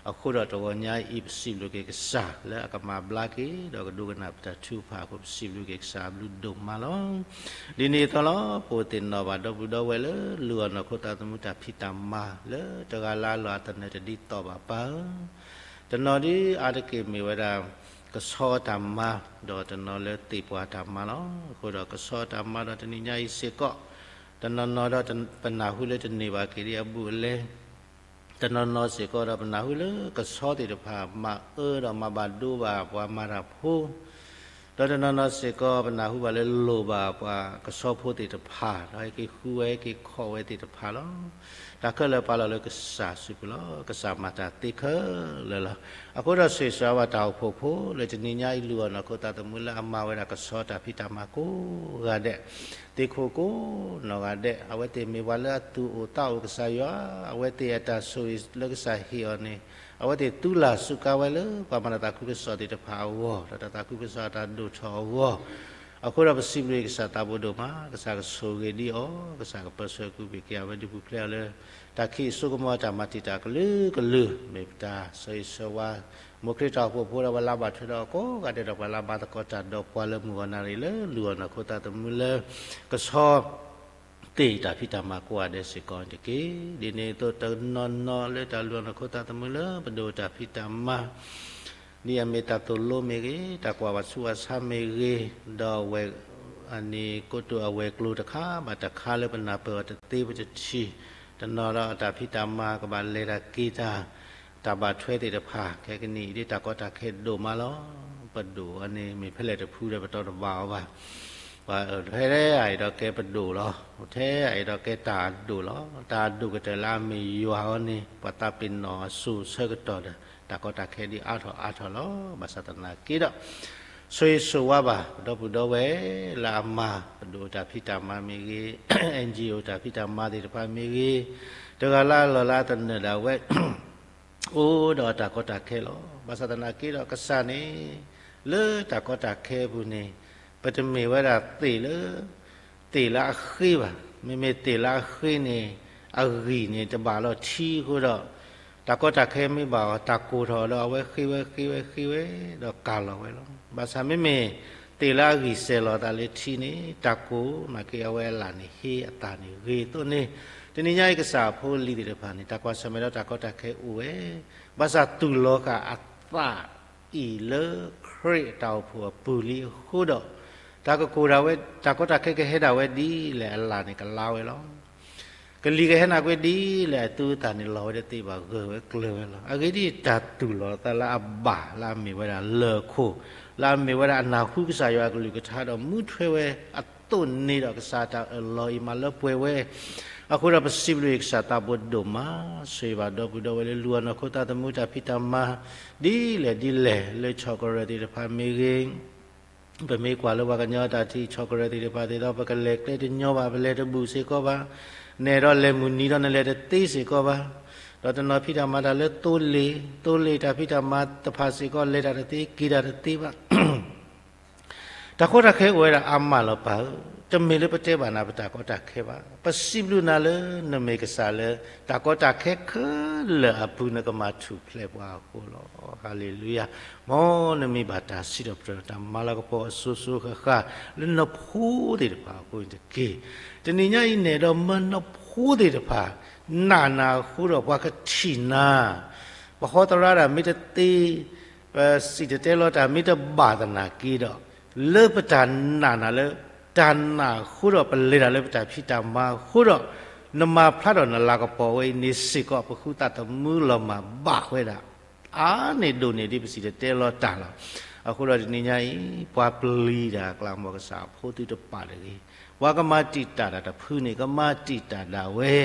အဃိဒီးတဂီၤညါအံၤ ပစံးဘျုးက့ၤကစၢ်လၢအကမၤဘျါက့ၤ ဒီးကဒိကနၣ်ပတၢ်ထုကဖၣ်အဃိ ပစံးဘျုးက့ၤကစၢ်အဘျုးဒိၣ်မးလီၤ. ဒ်န့ၣ်အသိးလီၤ ပအိၣ်သ့ၣ်နီၣ်ဘၣ်ဒီပုၢ်ဒီဝဲၢ်လၢလူၤအီၣ်နီၢ်ခိသးသမူတၢ်ဖံးတၢ်မၤလၢတဂၤလၢအလီၢ်အသနၢၣ်တဒ်သိးဘၣ်ပၢ်ဧၢ, တနီၤဒ်အါတက့ၢ်မ့ၢ်ဝဲဒၣ် ကဆီအတၢ်မၤ, ဒီးတနီၤလၢသ့ၣ်ပှၢ်တၢ်မၤလီၤ. အဃိဒီးကဆီအတၢ်မၤဒီးတနံၤညါအံၤစ့ၢ်ကီး, တနီၤနီၤဒီးပနၢ်ဟူလၢတန့ၢ်ဘၣ်က့ၤဒ်အဘူးအလဲ, တနီၤနီၤစ့ၢ်ကီးဒီးပနၢ်ဟူလၢကဆီသ့ၣ်တဖၣ် မၤအၢဒီးမၤဘၣ်ဒိဘၣ်ပှၤမၤတၢ်ဖိ ဒီးတနီၤနီၤစ့ၢ်ကီး ပနၢ်ဟူဘၣ်လၢလိၣ်ဘၣ်ပှၤကဆီဖိသ့ၣ်တဖၣ်, ဒီးဟဲက့ၤဃုဝဲဟဲက့ၤခီၣ်ဝဲသ့ၣ်တဖၣ်လီၤ. တၢ်ခဲလၢာ်ပာ်လီၤလၢကစၢ်စုပူၤလီၤ. ကစၢ်မၤတၢ်သ့ခဲလၢာ်လီၤ. အဃိဒီးဆိၣ်ဂ့ၤဆိၣ်ဝါဘၣ်တၢ်အိၣ်ဖှိၣ်ဖိလၢတနံၤညါအံၤ လူၤအီၣ်နီၢ်ခိသးသမူလၢအမၤဝဲဒၣ်ကဆီတၢ်ဖံးတၢ်မၤကိးဂၤဒဲး, သ့ၣ်ခိၣ်ကိးနီၢ်ဂၤဒဲး, အဝဲသ့ၣ်မ့ၢ်ပှၤလၢအသူၣ်အိၣ်သးအိၣ်ကစၢ်ယွၤ, အဝဲသ့ၣ်အတၢ်ဆိၣ်ဂ့ၤလၢကစၢ်ဟ့ၣ်အီၤန့ၣ် အဝဲသ့ၣ်သူလၢ်စူးကါဝဲလၢ ပှၤမၤတၢ်သးခုကစီၣ်သ့ၣ်တဖၣ်အဂီၢ်, ဒီးတၢ်သးခုကစီၣ်အတၢ်ဒိၣ်ထီၣ်အဂီၢ်, အဃိဒီးပစံးဘျုးကစၢ်သးဘိဒိၣ်မး, ကစၢ်ကဆိၣ်ဂ့ၤဒံးအီၤ, ကစၢ်ကပၢၤဆၢကုၢ်ပ့ၤက့ၤအဝဲဒုးပူၤဖျဲးအီၤလၢ တၢ်ခံးစိကမီၤတၢ်မၤတံာ်တာ်ကလုာ်ကလုာ်, မ့ၢ်ပတၢ်ဆိၣ်ဂ့ၤဆိၣ်ဝါ မိၢ်ခရံာ်တၢ်အိၣ်ဖှိၣ်ဖိဒီးပှၤလၢဘၣ်ထွဲဒီးအကိးဂၤဒဲးဒီး ပှၤလၢဘၣ်သကိးတၢ်ဒီးပှၤလၢမုၢ်ဂီၤနၣ်ရံၣ်လၢ လူၤအီၣ်နီၢ်ခိသးသမူလၢ ကဆီ က တ့ၢ်တၢ်ဖံးတၢ်မၤကိးဂၤဒဲးစ့ၢ်ကီးတက့ၢ်. ဒ်န့ၣ်အသိးတနီၤနီၤလၢတၢ်လူၤအီၤနီၢ်ခိသးသမူလၢပဒိၣ်တၢ်ဖံးတၢ်မၤ ဒ်အမ့ၢ်တၢ်သိၣ်လိမ့ၢ်ဂ့ၤ, တၢ်ကွၢ်ဝဲဆူးဝဲဆါမ့ၢ်ဂ့ၤ, ဒီးအဝဲ အန့ၣ်ကိတိာ်အဝဲၤကျိၤတခါဘၣ်တခါလၢပနၢ်ပၢၢ်အီၤတသ့ပတထံၣ်, တနီၤဒီးအတၢ်ဖံးတၢ်မၤကဘၣ်လဲၤတၢ်က့ၤတၢ်, တၢ်ဘၣ်ထွဲသ့ၣ်တဖၣ် ခဲကနံၣ်အံၤဒ်တၢ်ကီတၢ်ခဲဒိၣ်မးလီၤ. ပဒိၣ်အန့ၣ်မ့ၢ်ဖဲလဲၣ်တဖုဒီးပတီၢ်တဘၣ်အီၤဘၣ်. ပှၤထဲအံၤဒီးကဲပဒိၣ်လီၤ. ထဲအံၤဒီးကဲတၢ်အဒိၣ်လီၤ. တၢ်အဒိၣ်ကတၢၢ်လၢအမ့ၢ်ယွၤအီၤန့ၣ် ပှၤသးပ့ၤနီၣ်အစိၤဆၢကတီၢ်ဒီး တၢ်ကီတၢ်ခဲဒ်အါထီၣ်အါထီၣ်လီၤ. ဘၣ်ဆၣ်သနာ်က့ဒီး ဆိၣ်ဂ့ၤဆိၣ်ဝါဘၣ် ပဒီပုၢ်ဒီဝဲၢ်လၢအမၤ ပဒိၣ်တၢ်ဖံးတၢ်မၤမ့ၢ်ဂ့ၤ, အၣ်အၣ်ကၠံအိၣ်တၢ်ဖံးတၢ်မၤသ့ၣ်တဖၣ်မ့ၢ်ဂ့ၤ, တဂၤလၢ်လၢ်လၢအသနၢၣ်ဒၣ်ဝဲ အိၣ်ဒီးအတၢ်ကီတၢ်ခဲလီၤ. ဘၣ်ဆၣ်သနာ်က့ဒီးကစၢ်န့ၣ် လၢတၢ်ကီတၢ်ခဲအပူၤန့ၣ် ပတမ့ၢ်ဝဲဒၣ်သ့ၣ်လၢ သ့ၣ်လၢအဃ့ဘၣ်. မ့မ့ၢ်သ့ၣ်လၢအဃ့န့ၣ် အဂံၢ်န့ၣ်တဘၣ်လီၤထံအဃိဒီး တၢ်ကီတၢ်ခဲမ့ၢ်ဘၣ်အီၤ တၢ်ကိၢ်ထီၣ်ဒီးအဝဲဃ့ဝဲဃ့ဝဲဃ့ဝဲ ဒီးကၢ်လီၤဝဲလီၤ. ဘၣ်ဆၣ်မ့မ့ၢ်သ့ၣ်လၢအဂံၢ်စဲၤလီၤအသးလၢထံန့ၣ် တၢ်ကိၢ်နာ်က့အဝဲအလၣ်န့ၣ်ဟ့အသၣ်န့ၣ်ဂ့ၤအသိးန့ၣ် တနံၤညါအံၤကစၢ်အဖိအလံၤသ့ၣ်တဖၣ်န့ၣ် တၢ်ကွၢ်ဆၢၣ်မဲာ်ဒီးတၢ်ကီတၢ်ခဲအိၣ်ဝဲ ဘၣ်ဆၣ်သူၣ်လီၤဃာ်အသးအံၤလၢခရံာ်အတၢ်အိၣ်ဖှိၣ်အပူၤလံအဃိဒီး တၢ်ကကိၢ်ဒၣ်ဝဲ တၢ်ကီတၢ်ခဲကဟဲဒၣ်ဝဲဒ်လဲၣ်အလၣ်န့ၣ်ကလါဝဲလီၤ. ကလံၤကဟဲနၤကွ့ဒ်လဲၣ်အသူအသၣ်န့ၣ်လီၤဝဲတသ့ဘၣ် ဂၢၢ်ဝဲကျၢၤဝဲလီၤ. အဂ့ၢ်ဒ်အံၤ တၢ်သူၣ်လီၤအသးလၢအဘၣ်လၢအမ့ၢ်ဝဲဒၣ်လၢၢ်ခိၣ် လၢအမ့ၢ်ဝဲဒၣ်အနၢ်ဟူကစၢ်ယွၤအကလုၢ်ကထါဒီးမူထွဲဝဲအသိးန့ၣ်ဒီး ကစၢ်တၢ်အၢၣ်လီၤအံၤမၤလၢပှဲၤဝဲ အဃိဒီးပစံးဘျုးကစၢ်သးဘိဒိၣ်မး ဆိၣ်ဂ့ၤဘၣ်ဒီပုၢ်ဒီဝဲၢ်လၢလူၤအီၤနီၢ်ခိသးသမူတၢ်ဖံးတၢ်မၤ ဒ်လဲၣ်ဒ်လဲၣ်လၢဆီၣ်ကရၢၢ်သ့ၣ်တဖၣ်မ့ၢ်ဂ့ၤ ပမ့ၢ်ကွၢ်လၢပှၤကညီတၢ်ထံၣ်ဆီၣ်ကရၢၢ်သ့ၣ်တဖၣ်သ့ၣ်ဒီး ပကလဲၤကျဲတညီဘၣ် ပလဲၤတဘူၣ်စ့ၢ်ကီးဘၣ်, နအဲၣ်ဒိးလဲၤမုၢ်နံၤဒီးနလဲၤတသ့စ့ၢ်ကီးဘၣ်, ဒီးတနီၤဖံးတၢ်မၤတၢ်လၢသိလ့ၣ်, သိလ့ၣ်တၢ်ဖံးတၢ်မၤတဖၣ်စ့ၢ်ကီး လဲၤတၢ်တသ့ က့ၤတၢ်တသ့ဘၣ် တၢ်ကီတၢ်ခဲအိၣ်ဝဲဒၣ်အါမးလီၤပၢ်ဧၢ, တမ့ၢ်လၢပတဲဘၣ်နၤပတၢ်ကီတၢ်ခဲဘၣ်. ပစံးဘျုးနၤလၢနမ့ၢ်ကစၢ်လၢ တၢ်ကီတၢ်ခဲခဲလၢာ်အပူၤနကမၤထူၣ်ဖျဲးပှၤအဃိလီၤ. ဟၤလ့လူယၤ. မ်နမံၤဘၣ်တၢ်စံးထီၣ်ပတြၢၤတၢ်မၤလၤကပီၤအစိၤစိၤဃၣ်ဃၣ် လၢနဖိသ့ၣ်တဖၣ်အဃိန့ၣ်တက့ၢ်. တနံၤညါအံၤနဲၣ်ဒီးမၢနဖိသ့ၣ်တဖၣ် နာ်နၤအဃိဒီးပှၤကထံၣ်နၤ ပဟီသရၣ်တၢ်မ့ၢ်တသ့ ပစံၣ်တဲၤတဲလီၤတၢ်မ့ၢ်တဘၣ်သနာ်က့ဒီး လၢပတၢ်နာ်နၤလၢ တၢ်နာ်အဃိဒီး ပလဲၤတၢ်လၢပတၢ်ဖံးတၢ်မၤအဃိဒီး နမၤဖျါထီၣ်နလၤကပီၤဝဲအံၤန့ၣ်စ့ၢ်ကီး ပဃုသးသမူလီၤမၢ်ဘၣ်ဝဲဒၣ် အါန့ၢ်ဒိၣ်န့ၢ်ဒ်ပစံၣ်တဲၤတဲလီၤတၢ်လီၤ. အဃိဒီးတနံၤညါအံၤ ပှၤပျံၤတၢ်အကျါ မ်ကစၢ်အဖိသုတပာ်တဂ့ၤ. ပှၤကမၤတံာ်တာ်တၢ်တဖုန့ၣ် ကမၤတံာ်တာ်ဒၣ်ဝဲ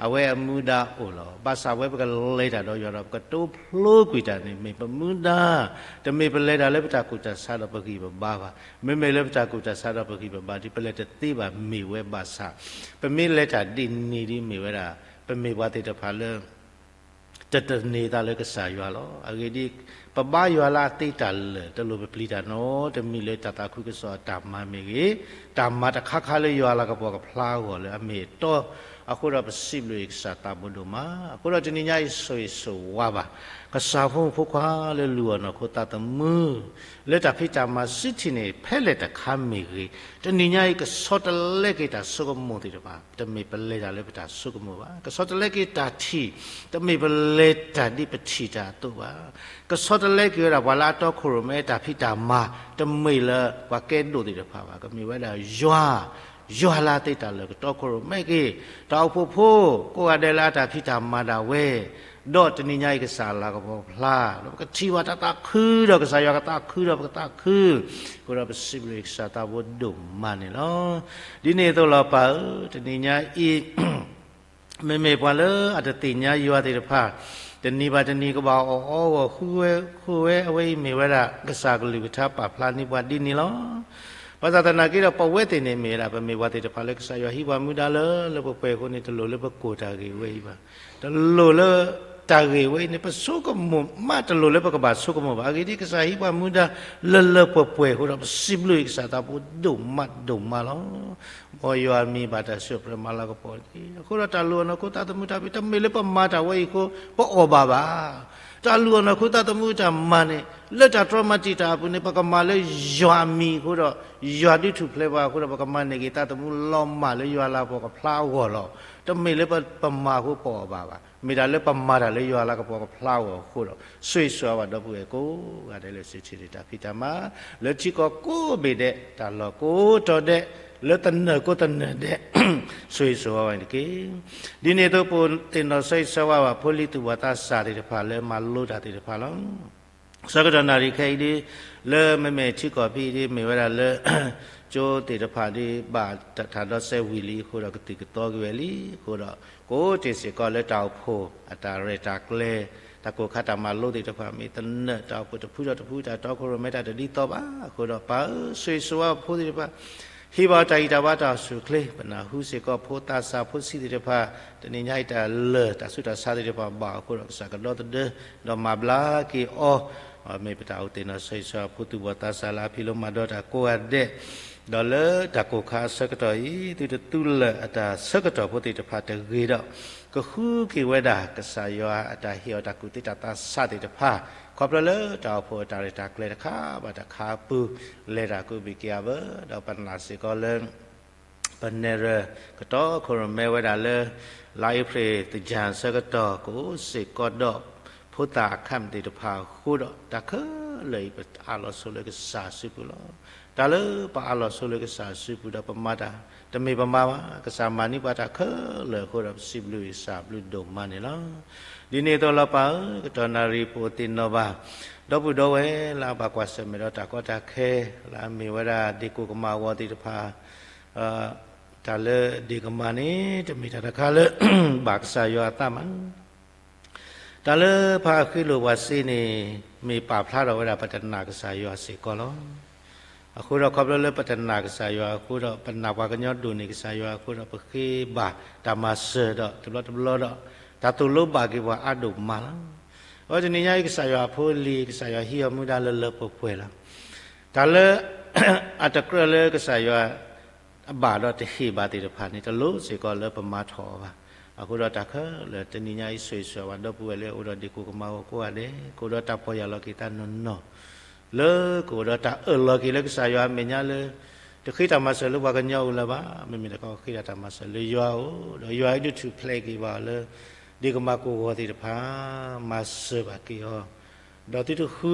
အဝဲအမူဒါအိၣ်လီၤ. ဘၣ်ဆၣ်ဝဲပကလဲၤတၢ်ဒီးယွၤဒီး ပကတိဖျိကွံာ်တၢ်န့ၣ် မ့ၢ်ပမူဒါ, တမ့ၢ်ပလဲၤတၢ်လၢပတၢ်ကူၣ်တၢ်ဆးဒီးပဂံၢ်ပဘါဘၣ်. မ့မ့ၢ်လၢပတၢ်ကူၣ်တၢ်ဆးဒီးပဂံၢ်ပဘါဒီး ပလဲၤတသ့ဘၣ်မ့ၢ်ဝဲဘၣ်ဆၣ်, ပမ့ၢ်လဲၤတၢ်ဒ်န့ၣ်ဒီးမ့ၢ်ဝဲဒၣ် ပမ့ၢ်ပှၤသ့ၣ်တဖၣ်လၢ တတန့ၤသးလၢကစၢ်ယွၤလီၤ. အဂ့ၢ်ဒ်အံၤ, ပဘါယွၤလၢအသ့တၢ်လၢာ် တလိၣ်ပပျံၤတၢ်နီတမံၤလၢတၢ်သးခုကစီၣ်အတၢ်မၤမ့ၢ်ဂ့ၤ, တၢ်မၤတခါခါလၢယွၤလၤကပီၤကဖျါအဂီၢ်လၢအမ့ၢ်အတီ, အဃိဒီးပစံးဘျုးကစၢ်သးဘိဒိၣ်မး, အဃိဒီးတနံၤညါအံၤဆိၣ်ဂ့ၤဆိၣ်ဝါဘၣ် ကစၢ်ဖိမုၣ်ဖိခွါလၢလူၤအီၤနီၢ်ခိသးသမူ လၢတၢ်ဖံးတၢ်မၤစုထံၣ်န့ၣ် ဖဲလဲၣ်တခါမ့ၢ်ဂ့ၤ, တနံၤညါအံၤ ကဆီတလဲက့ၤတၢ်ဆိကမိၣ်သ့ၣ်တဖၣ် တမ့ၢ်ပလဲၤတၢ်လၢပတၢ်ဆိကမိၣ်ဘၣ်. ကဆီတလဲက့ၤတၢ်ထံၣ် တမ့ၢ်ပလဲၤတၢ်ဒ်ပထံၣ်တၢ်အသိးဘၣ်. ကဆီတလဲက့ၤဝဲဒၣ်ပှၤလၢအတီခိၣ်ရိၣ်မဲတၢ်ဖံးတၢ်မၤ တမ့ၢ်လၢပှၤကဲဒိၣ်သ့ၣ်တဖၣ်ဘၣ်. ကမ့ၢ်ဝဲဒၣ်ယွၤ, ယွၤလၢအသ့တၢ်လၢာ်ကတီခိၣ်ရိၣ်မဲက့ၤ တၢ်အိၣ်ဖှိၣ်ဖိ ကိးဂၤဒဲးလၢအတၢ်ဖံးတၢ်မၤဒၣ်ဝဲ ဒီးတနံၤညါအံၤကစၢ်လၤကပီၤဖျါ, ဒီးပကထံၣ်ဘၣ်တၢ်သးခုဒီးကစၢ်ယွၤကသးခုဒီးပကသးခု, အဃိဒီးပစံးဘျုးကစၢ်သးဘိဒိၣ်မးန့ၣ်လီၤ. ဒ်န့ၣ်အသိးလီၤပၢ်ဧၢ, တနံၤညါအံၤ မ့မ့ၢ်ပှၤလၢအတသ့ၣ်ညါယွၤသ့ၣ်တဖၣ် တနံၤဘၣ်တနံၤကဘၣ်အီၣ်အီဂီၢ်ဃုဝဲဃုဝဲ အဝဲအံၤမ့ၢ်ဝဲဒၣ် ကစၢ်ကလုၢ်ကထါပာ်ဖျါန့ၢ်ပှၤဒ်န့ၣ်လီၤ. ဘၣ်ဆၣ်သနာ်က့ဒီး ပဝဲသ့ၣ်န့ၣ်မ့ၢ်ဝဲဒၣ် ပမ့ၢ်ပှၤသ့ၣ်တဖၣ်လၢကစၢ်ယွၤဟံးပှၤမူဒါလၢလၢပှဲၤပှဲၤအဃိန့ၣ် တလိၣ်လၢပကိၢ်တၢ်ဂ့ၢ်ဝဲအံၤဘၣ်. တလိၣ်လၢတၢ်ဂ့ၢ်ဝဲအံၤန့ၣ် ပဆိကမိၣ်မးတလိၣ်လၢပကဘၣ်ဆိကမိၣ်ဘၣ်. အဂ့ၢ်ဒ်အံၤ ကစၢ်ဟံးပှၤမူဒါလၢလၢပှဲၤပှဲၤအဃိဒီး ပစံးဘျုးကစၢ်သးဘိဒိၣ်မးဒိၣ်မးလီၤ. မ်ယွၤမံၤဘၣ်တၢ်စံးပတြၢၤမၤလၤကပီၤတက့ၢ်. အဃိဒီးတၢ်လူၤအီၤနီၢ်ခိသးသမူတၢ်ဖံး တမ့ၢ်လၢပမၤတၢ်ဝဲအံၤအဃိ ပအီၣ်ဘၣ်ဘၣ် တၢ်လုၢ်အီၣ်နီၢ်ခိသးသမူတၢ်မၤန့ၣ် လၢတၢ်တြီမၤတံာ်တာ်အပူၤန့ၣ် ပကမၤလၢယွၤအမံၤအဃိဒီး ယွၤဒုးထူၣ်ဖျဲးပှၤအဃိဒီး ပကမၤန့ၢ်က့ၤသးသမူလီၤမၢ်လၢ ယွၤလၤကပီၤကဖျါအဂီၢ်လီၤ. တမ့ၢ်လၢပမၤအဃိပိာ်အီၤဘၣ်ဘၣ်. မ့ၢ်ဒၣ်လၢပမၤတၢ်လၢယွၤလၤကပီၤကဖျါအဂီၢ်အဃိဒီး ဆိၣ်ဂ့ၤဆိၣ်ဝါဘၣ်ဒီပုၢ်ဝဲၢ်ကိးဂၤဒဲးလၢ စံးထီၣ်တၢ်ဖံးတၢ်မၤ လၢထံကီၢ်ကိးဘ့ၣ်ဒဲး တၢ်လီၢ်ကိးတီၤဒဲး လၢသနၢၣ်ကိးသနၢၣ်ဒဲး ဆိၣ်ဂ့ၤဆိၣ်ဝါဘၣ်န့ၣ်တက့ၢ်. ဒ်န့ၣ်အသိး ပသ့ၣ်နီၣ်ဆိၣ်ဂ့ၤဆိၣ်ဝါဘၣ် ဖိလံၤသူၣ်ဘီၣ်သးစၢ်သ့ၣ်တဖၣ် လၢမၤလိတၢ်သ့ၣ်တဖၣ်လီၤ. ဆၢကတီၢ်နၣ်ရံၣ်ခဲအံၤဒ် လၢမ့မ့ၢ်ထံကီၢ်ဖဲအံၤဒ် မ့ၢ်ဝဲဒၣ်လၢ ကၠိသ့ၣ်တဖၣ်ဒ် ဘၣ်တၢ်ဒိးစဲးဝံၤလံအဃိဒီး ကတုာ်ကသီက့ၤဝဲလံအဃိဒီး ကအိၣ်တ့ၢ်စ့ၢ်ကီးလၢတၢ်အိၣ်ဖှိၣ်အတၢ်ရဲၣ်တၢ်ကျဲၤ တၢ်ကိၢ်ခါတၢ်မၤလိသ့ၣ်တဖၣ် မ့ၢ်သနၢၣ်တၢ်အိၣ်ဖှိၣ်တဖုဒီးတဖု တၢ်တီခိၣ်ရိၣ်မဲတၢ်တဒ်သိးဘၣ်အဃိဒီး ပၢ်ဧၢ ဆိၣ်ဂ့ၤဆိၣ်ဝါဖိသ့ၣ်တဖၣ် ဟ့ၣ်ဘၣ်တၢ်ဂံၢ်တၢ်ဘါတၢ်အိၣ်ဆူၣ်အိၣ်ချ့ ပနၢ်ဟူစ့ၢ်ကီးဖိသးစၢ်ဖိဆံးသ့ၣ်တဖၣ် တနံၤညါအံၤတၢ်လၢာ်တၢ်ဆူးတၢ်ဆါသ့ၣ်တဖၣ်ဘၣ်အဃိဒီး ကစၢ်ကဒီသဒၢ ဒီးမၤဘျါက့ၤအီၤ မ့ၢ်ပတၢ်အိၣ်သ့ၣ်နီၣ်ဆိၣ်ဂ့ၤဆိၣ်ဝါဖိသူၣ်ဘီၣ်သးစၢ်လၢအဖံးလိမၤဒိးတၢ်ကိးဂၤဒဲး ဒီးလၢတၢ်ကိၢ်ခါအဆၢကတီၢ်အံၤ သုတသူလၢာ်အတၢ်ဆၢကတီၢ်ဖိသ့ၣ်တဖၣ်တဂ့ၤဒီး ကဃုက့ၤဝဲဒၣ် ကစၢ်ယွၤအတၢ်ဟ့ၣ်အီၤတၢ်ကူၣ်သ့တၢ်သးဆးသ့ၣ်တဖၣ် ခီဖျိလၢတၢ်အိၣ်ဖှိၣ်အတၢ်ရဲၣ်တၢ်ကျဲၤတခါဘၣ်တခါအပူၤ လဲၤတၢ်ကအိၣ်ဘၣ်က့ၤအါဘၢ ဒီးပနာ်စ့ၢ်ကီးလၢ ပနဲၣ်ရွဲၣ်ကတီခိၣ်ရိၣ်မဲဝဲဒၣ်လၢ လါအ့ဖြ့ၣ်သၢဆံအဆၢကတီၢ် ကအိၣ်စ့ၢ်ကီးဒီး ဖိသၣ်အခၣ်သ့ၣ်တဖၣ်အဃိဒီး တၢ်ခဲလၢာ်အံၤ ပအးလီၤဆိလၢကစၢ်အစုပူၤလီၤ. တၢ်လၢပအးလီၤဆိလၢကစၢ်အစုပူၤဒီးပမၤတၢ် တမ့ၢ်ပမၤဘၣ် ကစၢ်မၤန့ၢ်ပှၤတၢ်ခဲလၢာ်အဃိဒီး ပစံးဘျုးကစၢ်ဘျုးဒိၣ်မးန့ၣ်လီၤ. ဒ်န့ၣ်အသိးလီၤပၢ်ဧၢ ကတီၢ်နၣ်ရံၣ်ပအိၣ်သ့ၣ်နီၣ်ဘၣ် ဒီပုၢ်ဒီဝဲၢ်လၢအဘၣ်ကွၢ်ဆၢၣ်မဲာ်ဒီးတၢ်ကီတၢ်ခဲ လၢအမ့ၢ်ဝဲဒၣ်ဒ့ၣ်ကိၢ်ကမၢ်အဂီၢ်သ့ၣ်တဖၣ် တၢ်လၢဒ့ၣ်ကမၢ်န့ၣ် တမ့ၢ်တၢ်တခါလၢ ဘၣ်ကစၢ်ယွၤအသးမး တၢ်လၢပှၤဃ့လိာ်ပှၤစ့န့ၣ် မ့ၢ်ပာ်ဖျါထီၣ်ဝဲဒၣ်ပတနာ်ကစၢ်ယွၤစ့ၢ်ကီးလီၤ. အဃိဒီးခီဖျိလၢပတနာ်ကစၢ်ယွၤအဃိဒီး ပနာ်ပှၤကညီဒိၣ်န့ၢ်ကစၢ်ယွၤအဃိဒီး ပဃ့ဘၣ်တၢ်မၤစၢၤဒီး တဘျီတဘျီဒီး တၢ်သိၣ်လိဘၣ်က့ၤပှၤအါဒိၣ်မးလီၤ. အဝဲတနံၤညါအံၤ ကစၢ်ယွၤအဖိအလံၤ ကစၢ်ယွၤဟံးအီၤမူဒါလၢလၢပှဲၤပှဲၤလီၤ. တၢ်လၢ အတကြၢးလၢကစၢ်ယွၤ အဘၣ်ဒီးတဟ့ၣ်ဘၣ်သ့ၣ်တဖၣ်န့ၣ် တလိၣ်စ့ၢ်ကီးလၢပမၤထီၣ်အီၤဘၣ်. အဃိဒီးတၢ်ခဲလၢာ်တနံၤညါအံၤ ဆိၣ်ဂ့ၤဆိၣ်ဝါဘၣ်ဒီပုၢ်ဝဲၢ်လၢအိၣ်ဒီးဒ့ၣ်ကိၢ်ကမၢ်အဂီၢ်ကိးဂၤဒဲး ကအိၣ်ဒီးတၢ်ပီၢ်ယၢ်လီၤက့ၤသးနီၢ်နီၢ် လၢကအိၣ်ဒီးတၢ်အၢၣ်လီၤက့ၤလၢကစၢ်ယွၤအမဲာ်ညါလၢ တဃ့တၢ်မၤစၢၤလၢပှၤကညီအအိၣ်လၢၤဘၣ်. မ့မ့ၢ်တခီဃ့ဒၣ်တၢ်မၤစၢၤလၢယွၤအအိၣ် ဒီးယွၤအံၤဒုးထူၣ်ဖျဲးက့ၤဘၣ်အီၤလၢ ဒ့ၣ်ကမၢ်ကိၢ်ဂီၤသ့ၣ်တဖၣ် မၤစၢၤဘၣ်က့ၤအီၤ ဒီးသုတဃု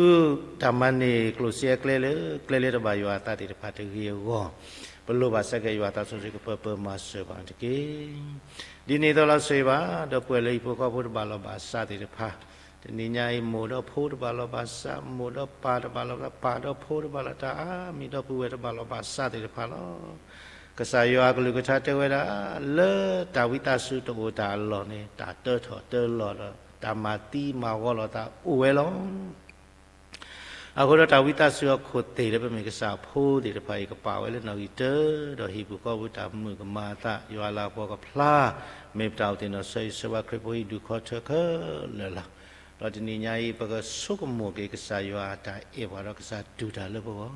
တၢ်မၤန့ၢ်ကျိၣ်စ့အကျဲလၢ ကျဲလၢတဘၣ်ယွၤအသးသ့ၣ်တဖၣ်တဂ့ၤအဂီၢ် ပလိၣ်ဘၣ်ဆၢက့ၤယွၤသးစီဆှံကပၢၤပၢၤမၤစၢၤဘၣ်တက့ၢ်. ဒ်န့ၣ်အသိးလီၤဆိၣ်ဂ့ၤဘၣ် ဒီပုၢ်ဝဲၢ်လၢဟံၣ်ဖိဃီဖိတဘၣ်လီၢ်ဘၣ်စးသ့ၣ်တဖၣ် တနံၤညါအံၤ မိၢ်ဒီးဖိတဘၣ်လီၢ်ဘၣ်စး မိၢ်ဒီးပၢ်တဘၣ်လီၢ်ဘၣ် ပၢ်ဒီးဖိတဘၣ်လီၢ် တၢ်အါမံၤဒီပုၢ်ဝဲၢ်တဘၣ်လီၢ်ဘၣ်စးသ့ၣ်တဖၣ်လီၤ. ကစၢ်ယွၤအကလုၢ်ကထါတဲဝဲဒၣ် လၢတၢ်ဝံသးစူၤတအိၣ်တၢ်အလီၢ်န့ၣ် တၢ်တၢထီၣ်တၢလီၤဒီး တၢ်မၤသံမၤဂီၤလိာ်သးအိၣ်ဝဲလီၤ. အဃိဒီးတၢ်ဝံသးစူၤအခိၣ်သ့ၣ်လၢပမ့ၢ်ကစၢ်အဖိသ့ၣ်တဖၣ်အံၤ ကပာ်ဝဲလၢနီၣ်ဂံၢ်တၢ ဒီးဟံၣ်ပူၤဃီပူၤတၢ်မုၣ်ကမၤအသး ယွၤလၤကပီၤကဖျါ မ့ၢ်ပတၢ်အိၣ်သ့ၣ်နီၣ်ဆိၣ်ဂ့ၤဆိၣ်ဝါခရံာ်ဖိဟံၣ်ဒူၣ်ခီၣ်ထၢခဲလၢာ်လီၤ. ဒီးတနံၤညါအံၤ ပကဆိကမိၣ်က့ၤကစၢ်ယွၤအတၢ်အဲၣ်ပှၤဒီးကစၢ်တူၢ်တၢ်လၢပဂီၢ်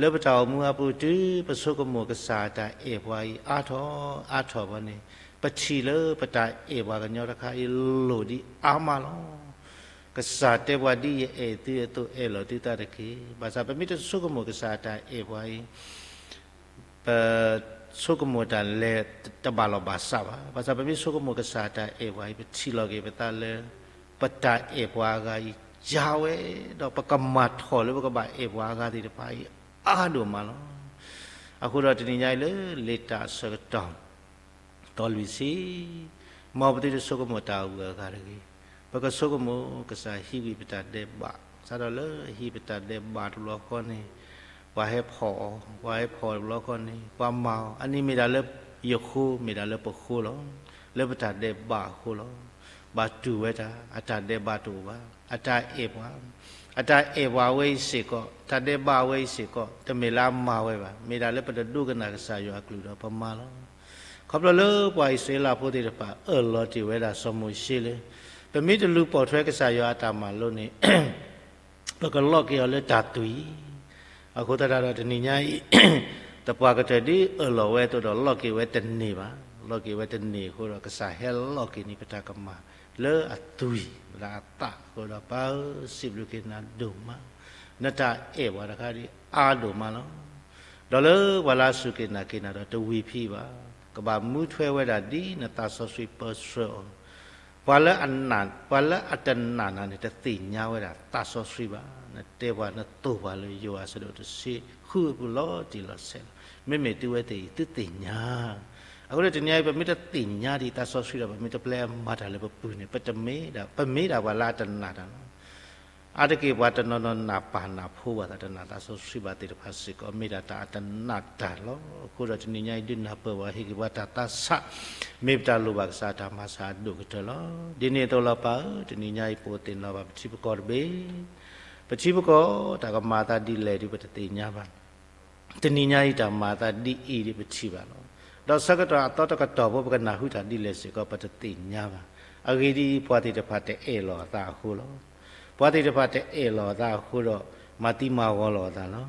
လၢပတၢ်အိၣ်မူအပူၤတုၤ ပဆိကမိၣ်ကစၢ်အတၢ်အဲၣ်ပှၤအံၤ အါထီၣ် အါထီၣ်ဘၣ်န့ၣ် ပထံၣ်လၢပတၢ်အဲၣ်ပှၤကညီတခါအံၤလိၣ်ဒံးအါမးလီၤ. ကစၢ်တဲပှၤဒ်ယအဲၣ်သုအသိး အဲၣ်လီၤသုသးတက့ၢ်. ဘၣ်ဆၣ်ပမ့ၢ်တဆိကမိၣ်ကစၢ်အတၢ်အဲၣ်ပှၤအံၤ ပဆိကမိၣ်တၢ်လဲၤတဘၣ်လီၢ်ဘၣ်စးဘၣ်. ဘၣ်ဆၣ်ပမ့ၢ်ဆိကမိၣ်ကစၢ်အတၢ်အဲၣ်ပှၤအံၤ ပထံၣ်လီၤက့ၤပသးလၢ ပတၢ်အဲၣ်ပှၤအဂၤအံၤ ယါဝဲ ဒီးပကမၤထီၣ်လၢပကဘၣ်အဲၣ်ပှၤအဂၤသ့ၣ်တဖၣ်အံၤ အါဒိၣ်မးလီၤ. အဃိဒီးတနံၤညါအံၤလၢလ့တၢ်အဆၢကတီၢ် သီလွံၢ်ဆံ မ်ပသုတဆိကမိၣ်တၢ်အဂုၤအဂၤတဂ့ၤ. ပကဆိကမိၣ်ကစၢ်ဟံးဝံၤပတၢ်ဒဲးဘး စးထီၣ်လၢဟံးပတၢ်ဒဲးဘးတဘျီဃီန့ၣ် ပှၤဟဲဖီၣ်အီၤ ပှၤဟဲဖီၣ်တဘျီဃီန့ၣ် ပှၤမၤအီၤ အန့ၣ်မ့ၢ်ဒၣ်လၢယဃိ မ့ၢ်ဒၣ်လၢပဃိလီၤ. လၢပတၢ်ဒဲးဘးအဃိလီၤ. ဘၣ်တူၢ်ဝဲတၢ် အတၢ်ဒဲးဘးတအိၣ်ဘၣ် အတၢ်အဲၣ်ပှၤ အတၢ်အဲၣ်ပှၤဝဲအံၤစ့ၢ်ကီး တၢ်ဒဲးဘးဝဲအံၤစ့ၢ်ကီး တမ့ၢ်လၢအမၤဝဲဘၣ် မ့ၢ်ဒၣ်လၢပတဒိကနၣ်ကစၢ်ယွၤအကလုၢ်ဒီးပမၤလီၤ. ခီဖျိလၢပှၤအံၣ်စရ့လးဖိသ့ၣ်တဖၣ် အၢၣ်လီၤတ့ၢ်ဝဲဒၣ်စီၤမိၤၡ့လၢ ပမ့ၢ်တလူၤပိာ်ထွဲကစၢ်ယွၤအတၢ်မၤလိန့ၣ် ပကလီၤက့ၤအီၤလၢတၢ်သွံၣ် အဃိသတးဒီးတနံၤညါအံၤ သပှၢ်ကတၢၢ်ဒ်အၢၣ်လီၤဝဲအသိးဒီး လီၤက့ၤဝဲတန့ၢ်ဘၣ်. လီၤက့ၤဝဲတန့ၢ်အဃိဒီး ကစၢ်ဟဲလီၤက့ၤန့ၢ်ပတၢ်ကမၣ် လၢအသွံၣ်လၢအသးအဃိဒီး ပၢ်ဧၢ, စံးဘျုးက့ၤနၤဒိၣ်မး, နတၢ်အဲၣ်ပှၤတခါဒ်အါဒိၣ်မးလီၤ. ဒီးလၢပှၤလၢအစူၢ်က့ၤနာ်က့ၤနၤဒီး တဝံၤဖံးဘၣ်, ကဘၣ်မူထွဲဝဲဒၣ်ဒ်နသးစီဆှံပၢဆှၢအီၤ, ပှၤလၢအနာ်, ပှၤလၢအတနာ်နၤန့ၣ် တသ့ၣ်ညါဝဲဒၣ်သးစီဆှံဘၣ်. နတဲပှၤ နသိၣ်ပှၤလၢယိၤဟၣ်အဆၢဒိၣ်တဆံဃုအပူၤလီၤတံၢ်လီၤဆဲးလီၤ. မ့မ့ၢ်သုဝဲသ့ၣ်အံၤ သုသ့ၣ်ညါ. အဃိဒီးတနံၤအံၤ ပမ့ၢ်တသ့ၣ်ညါဒံးသးစီဆှံဒီး ပမ့ၢ်တပျဲမၤတၢ်လၢပပူၤန့ၣ် ပတမ့ၢ်ဒၣ်, ပမ့ၢ်ဒၣ်ပှၤလၢအတနာ်တၢ်လီၤ. အါတက့ၢ်ပှၤတနီၤနီၤနာ်ပၢ်နာ်ဖိဘၣ်သး တနာ်သးစီဆှံဘၣ်သ့ၣ်တဖၣ်စ့ၢ်ကီး မ့ၢ်ဒၣ်တၢ်အတနာ်တၢ်လီၤ. အဃိဒီးတနံၤညါအံၤ ဒုးနၢ်ပၢၢ်ဘၣ် ဟ့ၣ်က့ၤပှၤတၢ်သးဆး, မ့ၢ်ပတၢ်လိၣ်ဘၣ်ကစၢ်တၢ်မၤစၢ်အဒိၣ်ကတၢၢ်လီၤ. ဒ်န့ၣ်အသိးလီၤပၢ်ဧၢ, တနံၤညါအံၤ ပအိၣ်သ့ၣ်နီၣ်ဘၣ်ပထံပကီၢ်တဘ့ၣ်, ပထံပကီၢ် တၢ်ကမၤအသးဒ်လဲၣ်ဒီး ပတသ့ၣ်ညါဘၣ်. တနံၤညါအံၤ တၢ်မၤအသးဒ်အံၤဒီး ပထံၣ်ဘၣ်လီၤ. ဒီးဆၢကတီၢ်အသီတကတီၢ်ဖိ ပကနၢ်ဟူတၢ်ဒ်လဲၣ်စ့ၢ်ကီး ပတသ့ၣ်ညါဘၣ်. အဂ့ၢ်ဒ်အံၤ, ပှၤသ့ၣ်တဖၣ်တအဲၣ်လီၤအသးအဃိလီၤ. ပှၤသ့ၣ်တဖၣ်တအဲၣ်လီၤအသးအဃိဒီး မၤသံမၤဂီၤလီၤအသးလီၤ.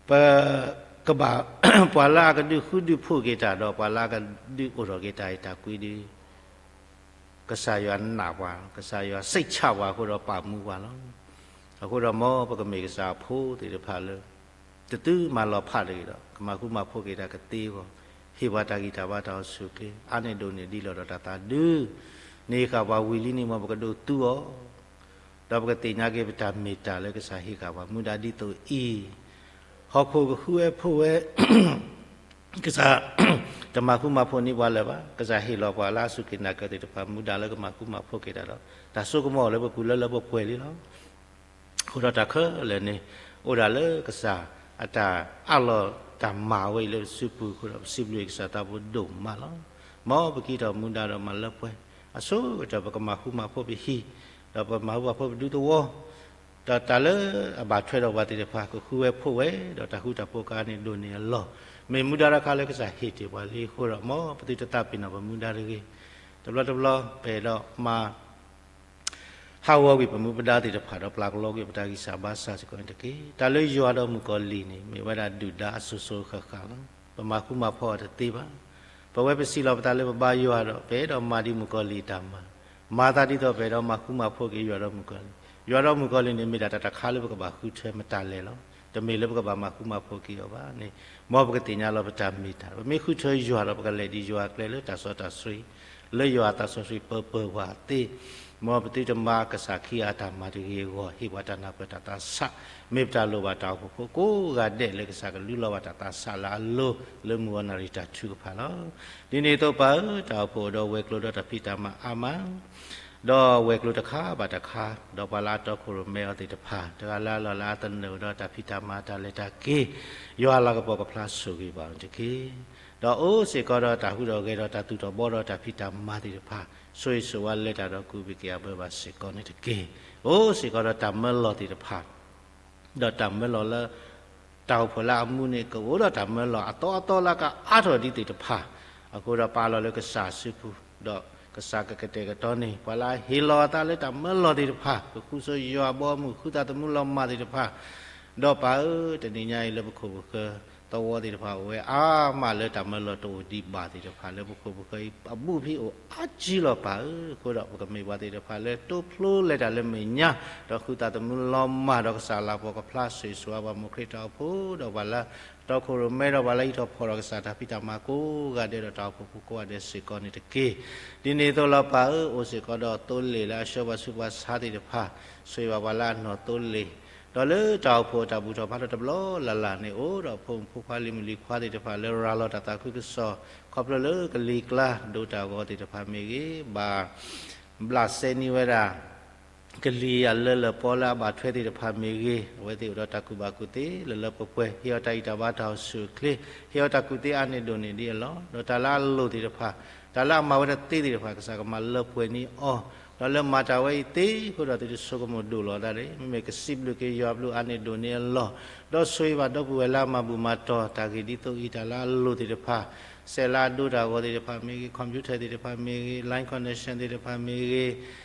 ပကဘၣ်, ပှၤလၢအကဒုးဃုဒုးဖှိၣ်က့ၤတၢ်ဒီး ပှၤလၢအကဒုးအိၣ်ထီၣ်က့ၤတၢ်အံၤတၢ်ကွံဒုး ကစၢ်ယွၤနာ်ပှၤ, ကစၢ်ယွၤစိတ်ချပှၤအဃိဒီးပာ်မူပှၤလီၤ. အဃိဒီးမ်ပကမ့ၢ်ကစၢ်အဖိသ့ၣ်တဖၣ်လၢ တသုမၤလီၤဖးတဂ့ၤဒီး ကမၤဃူမၤဖိးက့ၤတၢ်ကသ့အဂီၢ်, ဟ့ၣ်ပှၤတၢ်ဂံၢ်တၢ်ဘါတၢ်အိၣ်ဆူၣ်အိၣ်ချ့, အါန့ၢ်ဒိၣ်န့ၢ်ဒံးလီၤဒီးတၢ်သးဒု, န့ၢ်ဃာ်ပှၤဝံၤလံန့ၣ်မ်ပကဒိးသူအီၤ ဒီးပကသ့ၣ်ညါက့ၤပတၢ်မ့ၢ်တၢ်လၢကစၢ်ဟ့ၣ်ဃာ်ပှၤမူဒါဒ်သိးအံၤ, ဟီၣ်ခိၣ်ကဃုဝဲဖိးဝဲ ကစၢ်တမၤဃူမၤဖိးန့ၢ်ပှၤလၢၤဘၣ်. ကစၢ်ဟ့ၣ်လီၤပှၤလၢအစူၢ်က့ၤနာ်က့ၤသ့ၣ်တဖၣ် မူဒါလၢကမၤဃူမၤဖိးက့ၤတၢ်ဒီး တၢ်စိကမီၤလၢပပူၤလၢလၢပှဲၤပှဲၤလံလီၤ. အဃိဒီးတၢ်ခဲလၢာ်န့ၣ် အိၣ်ဒၣ်လၢကစၢ်အတၢ်အးလီၤတၢ်မၤဝဲအံၤလၢပစုပူၤအဃိဒီး ပစံးဘျုးကစၢ်သးဖိဒိၣ်မးလီၤ. မ်ပကံၣ်ထီၣ်မူဒါဒီးမၤလၢပှဲၤ, အဆိကတၢၢ်ပကမၤဃူမၤဖိးပဟံၣ်, ဒီးပမၤဃူမၤဖိးပဒူသဝီ ဒီးတၢ်လၢအဘၣ်ထွဲဒီးပှၤသ့ၣ်တဖၣ် ကဃုဝဲဖိးဝဲ ဒီးတၢ်ဃူတၢ်ဖိးကါန့ၣ်ဒိၣ်န့ၢ်အလီၢ်, မ့ၢ်မူဒါတခါလၢကစၢ်ဟ့ၣ်တ့ၢ်ပှၤလံအဃိဒီး မ်ပသုတသးပ့ၤနီၣ်ပမူဒါတဂ့ၤ. တဘျီတဘျီ ပအဲၣ်ဒိးမၤ ဟးဂီၤကွံာ်ပမူပဒါသ့ၣ်တဖၣ်ဒီး ပျၢ်ကလီကွံာ်ပတၢ်ဂံၢ်စၢ်ဘါစၢ်စ့ၢ်ကီးန့ၣ်တက့ၢ်. တၢ်လၢယွၤဒီးမုၣ်ကီၤလံၢ်န့ၣ် မ့ၢ်ဝဲဒၣ်ဒုၣ်ဒါအစိၤစိၤဃၣ်ဃၣ်လီၤ. ပမၤဃူမၤဖိးအီၤတသ့ဘၣ်. ပဝဲပစံးလီၤပသးလၢပဘါယွၤဒီး ပအဲၣ်ဒိးမၤဒ်မုၣ်ကီၤလံၢ်အတၢ်မၤ, မၤသးဒ်သိးပအဲၣ်ဒိးမၤဃူမၤဖိးက့ၤယွၤဒီးမုၣ်ကီၤလံၢ်. ယွၤဒီးမုၣ်ကီၤလံၢ်န့ၣ် မ့ၢ်ဒၣ်တၢ်တခါလၢပကဘၣ်ဃုထၢမတၤလဲၣ်လီၤ. တမ့ၢ်လၢပကဘၣ်မၤဃူမၤဖိးက့ၤအီၤဘၣ်န့ၣ်, မ်ပကသ့ၣ်ညါလီၤပတၢ်မ့ၢ်တၢ်, ပမ့ၢ်ဃုထၢယွၤဒီး ပကလဲၤဒ်ယွၤအကျဲလၢတၢ်စီတၢ်ဆှံ လၢယွၤအသးစီဆှံပၢၤပၢၤပှၤသ့, မ်ပသုတမၤကစၢ်ခံဂၤအတၢ်မၤတဂ့ၤအဂီၢ် ဟ့ၣ်ပှၤတၢ်နၢ်ပၢၢ်တၢ်သးဆး, မ့ၢ်ပတၢ်လိၣ်ဘၣ်တၢ်အိၣ်ဖှိၣ်ဖိကိးဂၤဒဲးလၢကစၢ်ကလူလီၤဘၣ်တၢ်သးဆးလၢအလိၤ လၢမုၢ်ဂီၤနၣ်ရံၣ်တၢ်ထုကဖၣ်လီၤ. ဒ်န့ၣ်အသိးပၢ်ဧၢ, တၢ်အိၣ်ဖှိၣ်ဒီးဝဲၤကျိၤဒီးတၢ်ဖံးတၢ်မၤအါမး ဒီးဝဲၤကျိၤတခါဘၣ်တခါ, ဒီးပှၤလၢအတီခိၣ်ရိၣ်မဲအီၤသ့ၣ်တဖၣ် တဂၤလၢ်လၢ်လၢအသနၢၣ်ဒီးတၢ်ဖံးတၢ်မၤတၢ်လဲၤတၢ်က့ၤ, ယွၤအလၤကပီၤကဖျါဆိၣ်ဂ့ၤဘၣ်အီၤတက့ၢ်. ဒီးအိၣ်စ့ၢ်ကီးဒီးတၢ်ဟူးဒီးဂဲၤဒီးတၢ်သူၣ်ထီၣ်ဘှီဒီးတၢ်ဖံးတၢ်မၤသ့ၣ်တဖၣ် ဆိၣ်ဂ့ၤဆိၣ်ဝါလဲၤတၢ်ဒီးကူးဘၣ်က့ၤအဘၢဘၣ်စ့ၢ်ကီးန့ၣ်တက့ၢ်. အိၣ်စ့ၢ်ကီးဒီးတၢ်မၢလီၤသ့ၣ်တဖၣ် ဒီးတၢ်မၢလီၤလၢ တၢ်အိၣ်ဖှိၣ်လၢအမူန့ၣ် ကအိၣ်ဒီးတၢ်မၢလီၤအသီအသီလၢကအါထီၣ်ဒံးသ့ၣ်တဖၣ်, အဃိဒီးပာ်လီၤလၢကစၢ်စုပူၤ, ဒီးကစၢ်ကကတဲာ်ကတီၤန့ၢ် ပှၤလၢအဟ့ၣ်လီၤအသးလၢတၢ်မၢလီၤသ့ၣ်တဖၣ်, ကဃုဆိယွၤအဘီအမုၢ် ဃုသးသမူလီၤမၢ်သ့ၣ်တဖၣ်, ဒီးပၢ်ဧၢ, တနံၤညါအံၤလၢပခိၣ်ပဃၢၤ သဝီသ့ၣ်တဖၣ်အိၣ်ဝဲအါမးလၢတၢ်မၢလီၤတအိၣ်ဒံးဘၣ်သ့ၣ်တဖၣ် လၢပခိၣ်ပဃၢၤအံၤအဘူးဖံးအိၣ်အါကံလီၤပၢ်ဧၢ, အဃိဒီးပကမ့ၢ်ပှၤသ့ၣ်တဖၣ်လၢတိဖျိလဲၤတၢ်လၢမဲာ်ညါ, ဒီးဃုသးသမူလီၤမၢ်ဒီးကစၢ်လၤကပီၤကဖျါဆိၣ်ဂ့ၤဆိၣ်ဝါပှၤမူခရံာ်တၢ်အိၣ်ဖှိၣ် ဒီးပှၤလၢတီခိၣ်ရိၣ်မဲဒီးပှၤလၢဟံးထီၣ်ဖီၣ်ဒီးကစၢ်တၢ်ဖံးတၢ်မၤကိးဂၤဒဲးဒီးတၢ်အိၣ်ဖှိၣ်ဖိကိးဂၤဒဲးစ့ၢ်ကီးန့ၣ်တက့ၢ်. ဒ်န့ၣ်အသိးလီၤပၢ်ဧၢ, အိၣ်စ့ၢ်ကီးဒီးသိလ့ၣ်လၢအဆှၢပှၤဆူးပှၤဆါသ့ၣ်တဖၣ်, ဆိၣ်ဂ့ၤဘၣ်ပှၤလၢအနီၢ်သိလ့ၣ် ဒီးလၢတၢ်အိၣ်ဖှိၣ်အတၢ်ဘူၣ်ထီၣ်ဘါထီၣ်တဘျီလၢ်လၢ်န့ၣ် အိၣ်ဒီးဖိမုၣ်ဖိခွါလံၤမုၣ်လံၤခွါသ့ၣ်တဖၣ်လၢရၤလီၤတၢ်သးခုကစီၣ် ခီဖျိလၢကလံၤကျါဒိးတၢ်ဂီၤသ့ၣ်တဖၣ်မ့ၢ်ဂ့ၤ, ဘၣ်ဘျးစဲနံၤဝဲဒၣ် ကလံၤအလၢလၢပှဲၤပှဲၤလၢအဘၣ်ထွဲသ့ၣ်တဖၣ်မ့ၢ်ဂ့ၤ, အဝဲသ့ၣ်အိၣ်ဒီးတၢ်ကူၣ်ဘၣ်ကူၣ်သ့လၢလၢပှဲၤပှဲၤ, ဟ့ၣ်အီၤတၢ်ဂံၢ်တၢ်ဘါတၢ်အိၣ်ဆူၣ်အိၣ်ချ့, ဟ့ၣ်အီၤတၢ်ကူၣ်သ့အါန့ၢ်ဒိၣ်န့ၢ်ဒံးအလီၢ်, ဒီးတၢ်လၢအလိၣ်သ့ၣ်တဖၣ်, တၢ်လၢအမၤဝဲတသ့သ့ၣ်တဖၣ် ကစၢ်ကမၤလၢပှဲၤန့ၢ်အီၤ, ဒီးလၢမၤတၢ်ဝဲအံၤသ့အဃိဒီးသုတဆိကမိၣ်ဒိၣ်လီၤသးန့ၣ်, မ့မ့ၢ်ကစံးဘျုးက့ၤယွၤအဘျုးအါန့ၢ်ဒိၣ်န့ၢ်အလီၢ်, ဒီးဆိၣ်ဂ့ၤဘၣ်ဒီပုၢ်ဝဲၢ်လၢအမၤဘူၣ်မၤတီၤတၢ်ဂ့ၢ်ဒ်သိးအံၤ တၢ်လၢအလိၣ်သ့ၣ်တဖၣ်, စဲးလၢအဒိတၢ်ဂီၤသ့ၣ်တဖၣ်မ့ၢ်ဂ့ၤ, computer သ့ၣ်တဖၣ်မ့ၢ်ဂ့ၤ, line connection သ့ၣ်တဖၣ်မ့ၢ်ဂ့ၤ,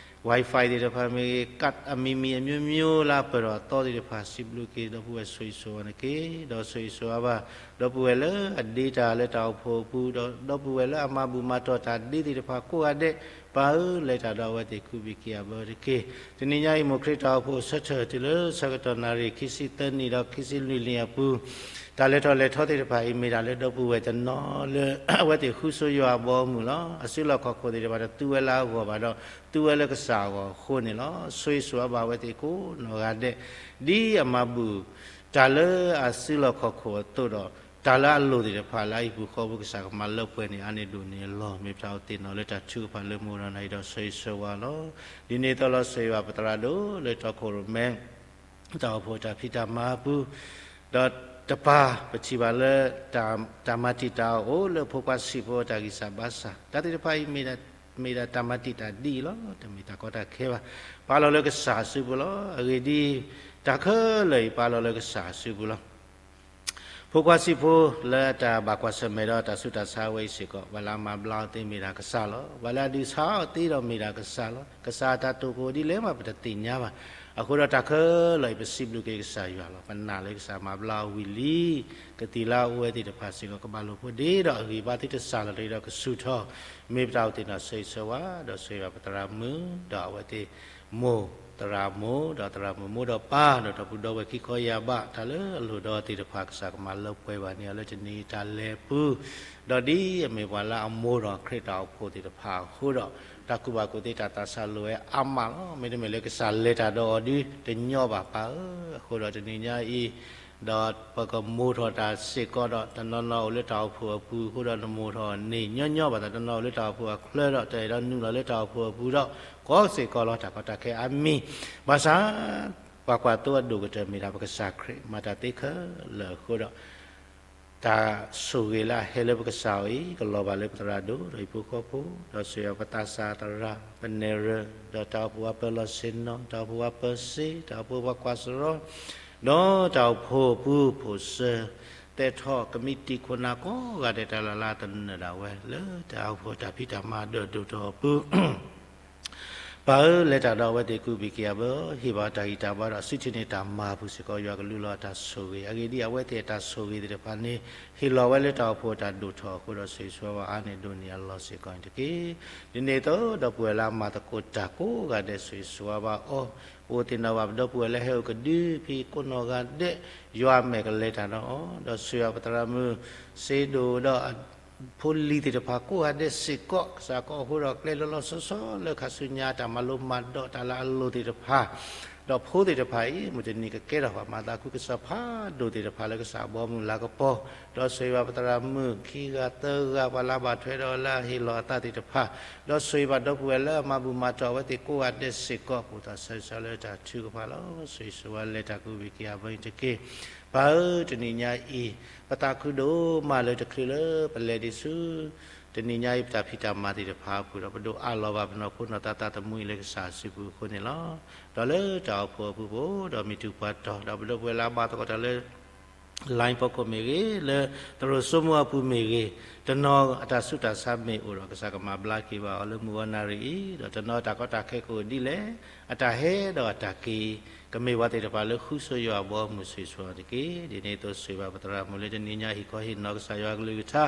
Wi-Fi သ့ၣ်တဖၣ်မ့ၢ်ဂ့ၤ, card အမံၤမံၤအမျိုးမျိုးလၢအပၢၢ်ထီၣ်အသီသ့ၣ်တဖၣ် စံးဘျုးက့ၤဒီပုၢ်ဝဲၢ်ဆိၣ်ဂ့ၤဆိၣ်ဝါန့ၣ်တက့ၢ်, ဒီးဆိၣ်ဂ့ၤဆိၣ်ဝါဘၣ် ဒီပုၢ်ဝဲၢ်လၢအဒ့တၢ်လၢတၢ်အိၣ်ဖှိၣ်အပူၤ, ဒီးဒီပုၢ်ဝဲၢ်လၢအမၤဘူၣ်မၤတီၤတၢ်ဒ့သ့ၣ်တဖၣ်ကိးဂၤဒဲး, ပၢ်ဧၢ, လဲၤတၢ်ဒီးအဝဲသ့ၣ် ကူၣ်ဘၣ်က့ၤအဘၢတက့ၢ်. တနံၤညါအံၤ မိၢ်ခရံာ်တၢ်အိၣ်ဖှိၣ်ဆၢထၢၣ်တုၤလၢဆၢကတီၢ်နၣ်ရံၣ် ခံဆံသၢနံၣ်ဒီးခံဆံလွံၢ်နံၣ်အပူၤ, တၢ်လဲၤထီၣ်လဲၤထီသ့ၣ်တဖၣ်အံၤ မ့ၢ်ဒၣ်လၢဒီပုၢ်ဝဲၢ်တနီၤလၢ အဝဲသ့ၣ်ဃုဆိယွၤအဘီအမုၢ်လီၤ. အစုလီၢ်ခီၣ်ခိၣ်သ့ၣ်တဖၣ် တသူဝဲလၢအဂီၢ်ဘၣ်ဒီး သူဝဲလၢကစၢ်အဂီၢ်အဃိန့ၣ်လီၤ. ဆိၣ်ဂ့ၤဆိၣ်ဝါဘၣ်အဝဲသ့ၣ်ကိးနီၢ်ဂၤဒဲး ဒ်အမၤဘူၣ်တၢ်လၢအစုလီၢ်ခီၣ်ခိၣ်အသိးဒီး တၢ်လၢအလိၣ်သ့ၣ်တဖၣ်လၢအဟံၣ်ပူၤဃီပူၤ ကစၢ်ကမၤလၢပှဲၤန့ၢ်အါန့ၢ်ဒိၣ်န့ၢ်အလီၢ်, မ့ၢ်ပတၢ်အိၣ်သ့ၣ်နီၣ်လၢတၢ်ထုကဖၣ်လၢမုၢ်ဒီနၤအံၤဒီး ဆိၣ်ဂ့ၤဆိၣ်ဝါလီၤ. ဒ်န့ၣ်အသိးလီၤ ဆိၣ်ဂ့ၤဘၣ်ပသရၣ်ဒိၣ်လၢတီခိၣ်ရိၣ်မဲ တၢ်အိၣ်ဖှိၣ်တၢ်ဖံးတၢ်မၤအပူၤ, ဒီးတပၤပထံၣ်ဘၣ်လၢ တၢ်မၤတံာ်တာ်အအိၣ်လၢဖိခွါဆံးဖိအတၢ်ဂံၢ်စၢ်ဘါစၢ်, တၢ်သ့ၣ်တဖၣ်အံၤ မ့ၢ်ဒၣ်တၢ်မၤတံာ်တာ်ဒ်အံၤလီၤ. တမ့ၢ်တၢ်ကီတၢ်ခဲဘၣ်. ပာ်လီၤလၢကစၢ်အစုပူၤလီၤ. အဂ့ၢ်ဒ်အံၤ, တၢ်ခဲလၢာ်အံၤ ပာ်လီၤလၢကစၢ်အစုပူၤလီၤ. ဖိခွါဆံးဖိလၢအတၢ်ဘၣ်ကွၢ်ဆၢၣ်မဲာ်ဒီးတၢ်ဆူးတၢ်ဆါဝဲအံၤစ့ၢ်ကီး, ပှၤလၢအမၤဘျါအီၤသ့မ့ၢ်ဒၣ်ကစၢ်လီၤ. ပှၤလၢအဒုးဆါအီၤသ့ဒီးမ့ၢ်ဒၣ်ကစၢ်လီၤ. ကစၢ်အတၢ်တိာ်ကအိၣ်ဒ်လဲၣ်မး ပတသ့ၣ်ညါဘၣ်. အဃိဒီးတၢ်ခဲလၢာ်အံၤ ပစံးဘျုးက့ၤကစၢ်ယွၤလီၤ. ပနာ်လၢကစၢ်မၤဘျါအီၤဝံၤလံ. ကသံၣ်လၢအအိၣ်ဝဲသ့ၣ်တဖၣ်စ့ၢ်ကီး ကဘၣ်လိာ်ဖိးဒ့ဒီးအဂံၢ်ဘါသုတစၢ်လီၤတဂ့ၤဒီးကဆူၣ်ထီၣ်, မ့ၢ်ပတၢ်အိၣ်သ့ၣ်နီၣ် ဆိၣ်ဂ့ၤဆိၣ်ဝါ ဒီးဆိၣ်ဂ့ၤဘၣ်ပသရၣ်မုၣ် ဒီးအဝဲသ့ၣ်မိၢ်သရၣ်မိၢ် ဒီးသရၣ်မုၣ်မိၢ်ဒီးပၢ် ဒီးဒီပုၢ်ဒီဝဲၢ်ခံခီယၢ်ဘး တၢ်လၢအလိၣ်ဒီးသ့ၣ်တဖၣ် ကစၢ်ကမၤလၢပှဲၤဘၣ်န့ၢ်အီၤလၢတနံၤအံၤတၢ်လဲၤအပူၤ, ဒီးဒ်အမ့ၢ်ပှၤလၢအမိၢ်ဒီးခရံာ်တၢ်အိၣ်ဖှိၣ်သ့ၣ်တဖၣ်အဃိဒီး တၢ်ကူၣ်ဘၣ်ကူၣ်သ့တၢ်သးစၢ်လိာ်ဝဲအါမးလီၤ. မ့တမ့ၢ်လၢကစၢ်လဲၤတၢ်ဒီးအီၤဒုတညီဘၣ်ပၢ်ဧၢ. အဃိဒီးတနံၤညါအံၤ ဒီးပကမိၢ်ထီၣ်တၢ်စ့ၢ်ကီးဒီး တနီၤနီၤအိၣ်လၢတၢ်အိၣ်ဖှိၣ်အပူၤအဃိဒီး နမိၢ်ထီၣ်န့ၢ်ညီညီဘၣ်သး တနီၤအိၣ်လၢတၢ်အိၣ်ဖှိၣ်အချၢဒီး တအဲၣ်ဒိးနုာ်လီၤလၢတၢ်အိၣ်ဖှိၣ်အပူၤဒီး ကိးစ့ၢ်ကီးလီၤ တၢ်ကီတၢ်ခဲအါမံၤ, ဘၣ်ဆၣ် ပှၤကွၢ်သိအဒိၣ်ကတၢၢ်မ့ၢ်ဒၣ်ပကစၢ်ခရံာ် မၤတၢ်သ့ခဲလၢာ်အဃိဒီး တၢ်ဆိၣ်ဂ့ၤလၢအဟဲလၢပကစၢ်အံၤ ကလီၤဘၣ်လၢပသရၣ်ဒိၣ်ဒီးဟံၣ်ဖိဃီဖိ, ဒီးဆိၣ်ဂ့ၤပသးစၢ်သရၣ် ပနဲၣ်ရွဲၣ်, ဒီးတၢ်အိၣ်ဖှိၣ်ပှၤပၢၤလီၢ်ဆ့ၣ်နီၤ, တၢ်အိၣ်ဖှိၣ်ပှၤပၢၤစ့, တၢ်အိၣ်ဖှိၣ်ပှၤကွၢ်စရီ, ဒီးတၢ်အိၣ်ဖှိၣ်ပူၤဖိၣ်စၢၤ သဲထီၣ်ကမံးတံာ်ခိၣ်နၢ်ကိးဂၤဒဲး တၢ်လၢ်လၢ်တနၢၤဒၣ်ဝဲ လၢတၢ်အိၣ်ဖှိၣ်တၢ်ဖံးတၢ်မၤဒၢၣ်ဒိၣ်ထီၣ်အပူၤ ပၢ်ဧၢ, လဲၤတၢ်ဒီးအဝဲသ့ၣ်ကူၣ်ဘံၣ်က့ၤအဘၢ, ဟ့ၣ်ဘၣ်တၢ်ဂံၢ်တၢ်ဘါဒီး စုထံၣ်န့ၢ်တၢ်မၤအပူၤစ့ၢ်ကီး ယွၤကလူလီၤအတၢ်ဆိၣ်ဂ့ၤ, အဂ့ၢ်ဒ်အံၤ အဝဲသ့ၣ်အတၢ်ဆိၣ်ဂ့ၤသ့ၣ်တဖၣ်န့ၣ် ဟ့ၣ်လီၤဝဲလၢတၢ်အိၣ်ဖှိၣ်အတၢ်ဒိၣ်ထီၣ်အဃိဒီး ဆိၣ်ဂ့ၤဆိၣ်ဝါအါန့ၢ်ဒိၣ်န့ၢ်အလီၢ်စ့ၢ်ကီးန့ၣ်တက့ၢ်. ဒ်န့ၣ်အသိး ဒီပုၢ်ဝဲၢ်လၢအမၤသကိးတၢ်ကိးဂၤဒဲး ဆိၣ်ဂ့ၤဆိၣ်ဝါဘၣ်အီၤ, အိၣ်သ့ၣ်နီၣ်ဘၣ်ပဒီပုၢ်ဝဲၢ်လၢဟဲအိၣ်ကဒုဖံးကိးနီၢ်ဂၤဒဲး, ယွၤမဲာ်ကလဲၤတၢ်ဒီးအီၤ, ဒီးဆိၣ်ဂ့ၤဘၣ်ပသရၣ်မုၣ် စ့ဒိၣ်ဒီး ဖိလံၤသ့ၣ်တဖၣ်ကိးဂၤဒဲးစ့ၢ်ကီး, ကစၢ်ကအိၣ်ဃိဒီးကျဲလီၤလီၤဆီဆီလၢခါဆူညါ တၢ်မၤလိမၤဒိးတၢ်လၢအလိၣ်သ့ၣ်တဖၣ်, ဒီးဖိသ့ၣ်တဖၣ်အံၤ မုၢ်တနံၤကကဲထီၣ်ပှၤမၤသးခုကစီၣ်ဖးဒိၣ်သ့ၣ်တဖၣ်လၢကစၢ်အဘီအမုၢ်လၤကပီၤ, ဒီးဆိၣ်ဂ့ၤဘၣ်ပသရၣ်မုၣ်ခံဂၤသၢဂၤ ပှၤလၢအဘၣ်ထွဲဒီးလၢအဟ့ၣ်လီၤအသးသ့ၣ်တဖၣ်, ဒီးဆိၣ်ဂ့ၤဘၣ်ဒီပုၢ်ဝဲၢ်လၢအမၤဘူၣ်မၤတီၢ်အဝဲသ့ၣ်ကိးဂၤဒဲးစ့ၢ်ကီး ပူၤသးဆၢဆၢလၢတၢ်ထုကဖၣ်လီၤ. ဆိၣ်ဂ့ၤဆိၣ်ဝါလဲၤတၢ်ကူၣ်ဘံၣ်က့ၤအဘၢန့ၣ်တက့ၢ်. ပၢ်ဧၢ, တနံၤညါအံၤ ပသးခုဒိၣ်မးလၢတချုးလၢပလဲၤဒံးဆူ တနံၤညါအံၤ ပတၢ်ဖံးတၢ်မၤသ့ၣ်တဖၣ်အပူၤဒီး ပဒိးအးလီၤဘၣ်ပနီၢ်ခိနီၢ်သးသးသမူအံၤလၢကစၢ်အစုပူၤအဃိန့ၣ်လီၤ. ဒီးလၢတၢ်အိၣ်ဖှိၣ်အပူၤ ပအိၣ်ဒီးမုၢ်တူၢ်ပှၤတီၤ ဒီးပဒီပုၢ်ဝဲၢ်လၢအဘၣ်သကိးတၢ်လၢ line ဖီခိၣ်မ့ၢ်ဂ့ၤ, လၢသရိာ်စိမိအပူၤမ့ၢ်ဂ့ၤ, တနီၤအတၢ်ဆူးတၢ်ဆါမ့ၢ်အိၣ်ဒီး ကစၢ်ကမၤဘျါက့ၤဘၣ်အီၤလၢမုၢ်ဂီၤနၣ်ရံၣ်အံၤ, ဒီးတနီၤအတၢ်ကီတၢ်ခဲကအိၣ်ဒ်လဲၣ်, အတၢ်ဟဲဒီးအတၢ်က့ၤ ကမ့ၢ်ပှၤသ့ၣ်တဖၣ်လၢဃုဆိယွၤအဘီအမုၢ် ဆိၣ်ဂ့ၤဆိၣ်ဝါတက့ၢ်. ဒ်န့ၣ်အသိး ဆိၣ်ဂ့ၤဘၣ်ပသရၣ်မုၣ်လၢတနံၤညါ ဟ့ၣ်ခီဟ့ၣ်နီၤကစၢ်ယွၤအကလုၢ်ကထါ,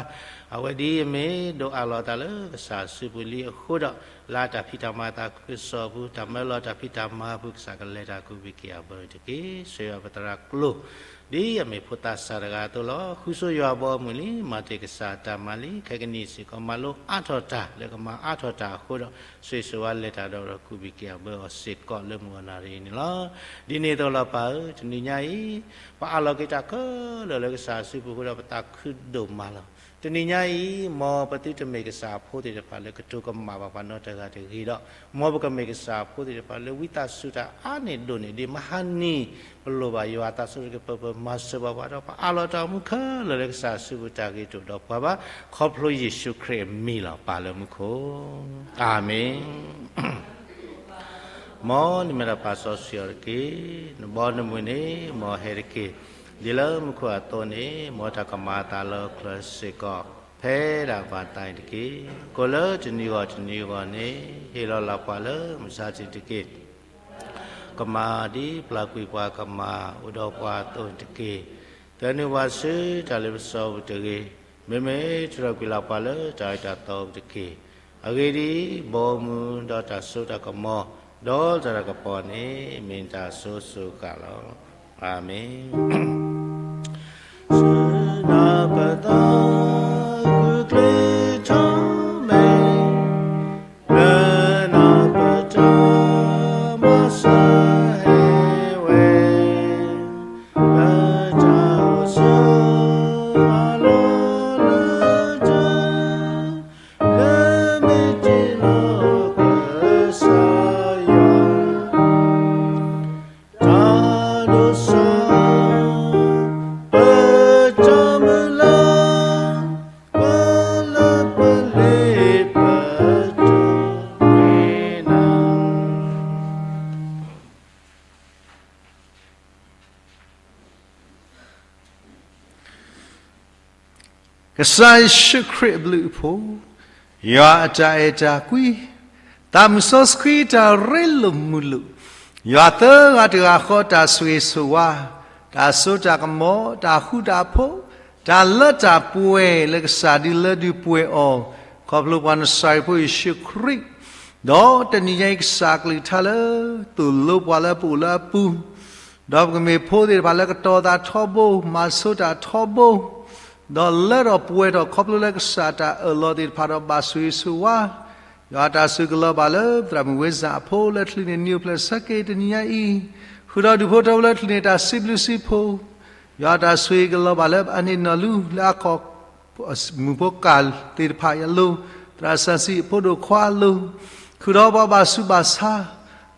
အဝဲဒ်အမ့ၢ်ဒိးအးလီၤအသးလၢကစၢ်အစုပူၤလံအဃိဒီး လၢအတၢ်ဖံးတၢ်မၤသးခုကစီၣ်အပူၤ, တၢ်မၢလီၤတၢ်ဖံးတၢ်မၤအပူၤ ကစၢ်ကလဲၤတၢ်ကူၣ်ဘံၣ်က့ၤအဘၢတက့ၢ်. ဆိၣ်ဂ့ၤဘၣ်ပသရၣ်ကျိၤ ဒ်အမ့ၢ်ဖိသၣ်စၢ်တဂၤအသိးလီၤ. ဃုဆိယွၤအဘီအမုၢ်လံ, မၤတ့ၢ်ကစၢ်အတၢ်မၤလံ, ခဲကနံၣ်စ့ၢ်ကီး မၤလိအါထီၣ်တၢ်လၢကမၤအါထီၣ်တၢ်အဃိဒီး ဆိၣ်ဂ့ၤဆိၣ်ဝါလဲၤတၢ်ဒီး ဒီးကူၣ်ဘံၣ်က့ၤအဘၢအီၤစ့ၢ်ကီးလၢမုၢ်ဂီၤနၣ်ရံၣ်အံၤန့ၣ်လီၤ. ဒ်န့ၣ်အသိးလီၤပၢ်ဧၢ, တနံၤညါအံၤ ပအးလီၤက့ၤတၢ်ခဲလၢာ်လၢကစၢ်အစုပူၤအဃိဒီး ပသးခုဒိၣ်မးလီၤ. တနံၤညါအံၤ မ်ပသုတမ့ၢ်ကစၢ်အဖိသ့ၣ်တဖၣ်လၢကတိၤကမၣ်ဘၣ်ပှၤနီတဂၤတဂ့ၤဒီး မ်ပကမ့ၢ်ကစၢ်အဖိသ့ၣ်တဖၣ်လၢဝံသးစူၤတၢ်အါန့ၢ်ဒိၣ်န့ၢ်ဒံး မဟါနံၤ ပလိၣ်ဘၣ်ယွၤအသးစီဆှံကပၢၤပၢၤမၤစၢၤဘၣ်ပှၤဒီး ပအးလီၤတၢ်အိၣ်မူခဲလၢာ်လၢကစၢ်အစုပူၤ တၢ်ဂ့ၤတအိၣ်ဒီးပှၤဘၣ် ခီဖျိယ့ၣ်ၡူးခရံာ်အမံၤလီၤ. ပၢ်လၢမူခိၣ်, အၤမ့ၣ်. မ်နမ့ၢ်တၢ်ပာ်စီဆှံအီၤတက့ၢ်. နဘီနမုၢ်န့ၣ် မ်အဟဲတက့ၢ်. ဒ်လၢမူခိၣ်အသိးန့ၣ် မ်တၢ်ကမၤအသးလၢကျဲစ့ၢ်ကီး ဖဲဒၣ်ပှၤသးအံၤတက့ၢ်. ကိၣ်လၢတနံၤဂီၢ်တနံၤဂီၢ်န့ၣ် ဟ့ၣ်လီၤလၢပှၤလၢမုၢ်ဆါတနံၤတက့ၢ်. ကမၤဒ်ပျၢ်ကွံာ်ပှၤကမၤ အိၣ်ဒီးပှၤအသိးန့ၣ်တက့ၢ်. သၢနုာ်ပှၤဆူတၢ်လ့ပစီပူၤတဂ့ၤ. မ့မ့ၢ်ထုးထီၣ်ကွံာ်လၢပှၤလၢတၢ်အၢတၢ်သီပူၤတက့ၢ်. အဂ့ၢ်ဒ်အံၤ, ဘီမုၢ်ဒီးတၢ်စိတၢ်ကမီၤ, ဒီးတၢ်တၢ်ကပီၤန့ၣ် မ့ၢ်တၢ်စိစိကၤလီၤ. အၤမ့ၣ်. စူနပသး ဂုာ်ကျဲၤထီၣ်မဲာ် လၢနပတၢ်မၤစၢၤ ဟဲဝဲ ပတၢ်အိၣ်ဆိး အလီၢ်လၢတၢ် လၢမ့ၢ်တ့ၢ်လီၤကစၢ်ယွၤ တၢ်ဒိၣ်စၢ် ပတၢ်မုၢ်လၢ် ပလၢပလ့ပတၢ်မ့ၢ်နၤ ကစၢ်ယ့ၣ်ၡူးခရံာ်အဘျုးအဖှိၣ်, ယွၤအတၢ်အဲၣ်တၢ်ကွံ, သးမုၣ်စီဆှံတၢ်ရ့လိာ်မုာ်လိာ်, ယွၤသၢဂၤတဂၤဃီတၢ်ဆိၣ်ဂ့ၤဆိၣ်ဝါ, တၢ်စိတၢ်ကမီၤ, တၢ်ဃူတၢ်ဖိး, တၢ်လၢတၢ်ပှဲၤလၢကစၢ်ဒုးလၢဒုးပှဲၤအီၤ, ခီဖျိပှၤနစၤရ့းဖိယ့ၣ်ၡူးခရံာ်, ဒီးတနံၤညါအံၤကစၢ်အကလုၢ်ကထါလၢ သိၣ်လိပှၤလၢပအိၣ်လၢအပူၤ ဒီးပကမ့ၢ်ဖိသ့ၣ်တဖၣ်လၢကတီၤသးထီဘိ, မၤဆိတၢ်ထီဘိ, ဒီးလၢထီၣ်ပှဲၤထီၣ်ခီဖျိလၢကစၢ်တၢ်အၢၣ်လီၤသ့ၣ်တဖၣ်ဒီးဘၣ်ဆိၣ်ဂ့ၤဆိၣ်ဝါ, ယွၤတၢ်ဆိၣ်ဂ့ၤကလီၤဘၣ်လၢပသရၣ်မုၣ်ဝ့စၢ်အဖိလၢချုးန့ၢ်နံၣ်အိၣ်ဖျဲၣ်ဆၢက့ၤတနံၤညါအံၤ, ဃုာ်ဒီးဒူၣ်ဖိထၢဖိလၢချုးန့ၢ်တၢ်စံးဘျုးစံးဖှိၣ်, ယွၤတၢ်ဆိၣ်ဂ့ၤကလီၤဘၣ်လၢအန့ၢ်နီၢ်လူလၢအခီၣ် မုၣ်ဖိကၢ်သ့ၣ်တဖၣ်အလိၤ, သရၣ်စီဆှံအဖိဒိၣ်ခွါအလိၤ, ဃုာ်ဒီးပှၤဘၣ်ဆူးဘၣ်ဆါ,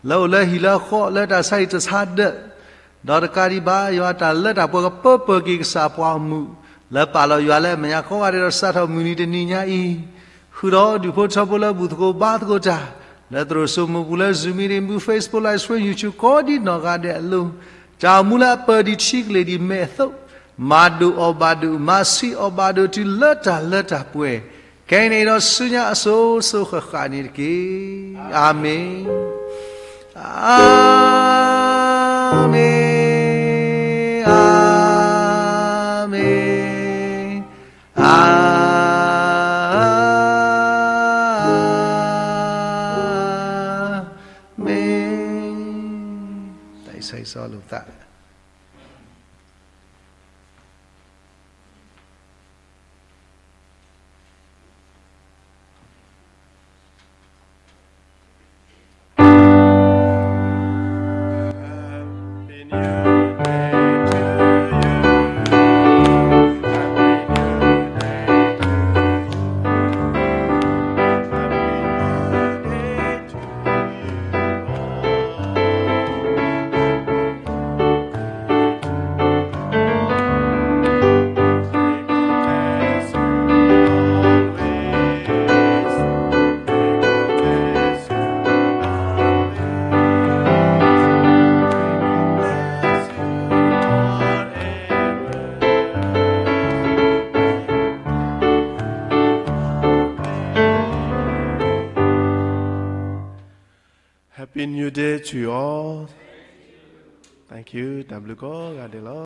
လၢအိၣ်လၢဟံၣ်လၢဃီ လၢတၢ်ဆါဟံၣ်တၢ်ဆါဒၢး, ဒီးတကးဒံးဘၣ် ယွၤတၢ်လၢတၢ်ပှဲၤကပၢပၢၤက့ၤကစၢ်ပှၤအမုၢ်, လၢပာ်လီၤယွၤလၢအမဲာ်ညါကိးဂၤဒဲးဒီးစးထီၣ်မုၢ်နံၤတနံၤညါအံၤ, ဃုာ်ဒီးဒူၣ်ဖိထၢဖိလၢဘူၣ်သကိးဘါသကိးတၢ်, လၢသရိာ်စိမိၢ်ပူၤလၢ Zoom meeting မူ Facebook Live Stream YouTube ကိးဒံးနီၢ်ဂၤဒဲးအလိၤ, တၢ်အိၣ်မူလၢအပၢၢ်ဒံးထံကလ့ၢ်ဒံးမဲာ်အသိး, မၤဒိၣ်အီၣ်ဘၣ်ဒိၣ်, မၤဆံးအီၣ်ဘၣ်ဒိၣ်တုၤလၢတၢ်လၢတၢ်ပှဲၤ, ခဲအံၤန့ၣ်ဒီးဆူညါအစိၤစိၤဃၣ်ဃၣ်န့ၣ်တက့ၢ်. အၤမ့ၣ်. အၤမ့ၣ်, အၤမ့ၣ်, အၤမ့ၣ်. တၢ်အံၤဆၢဂ့ၤဆၢဝါလိာ်ပသး. Happy New Day to you all. Thank you. တၢ်ဘျုးကိးဂၤဒဲးလီၤ.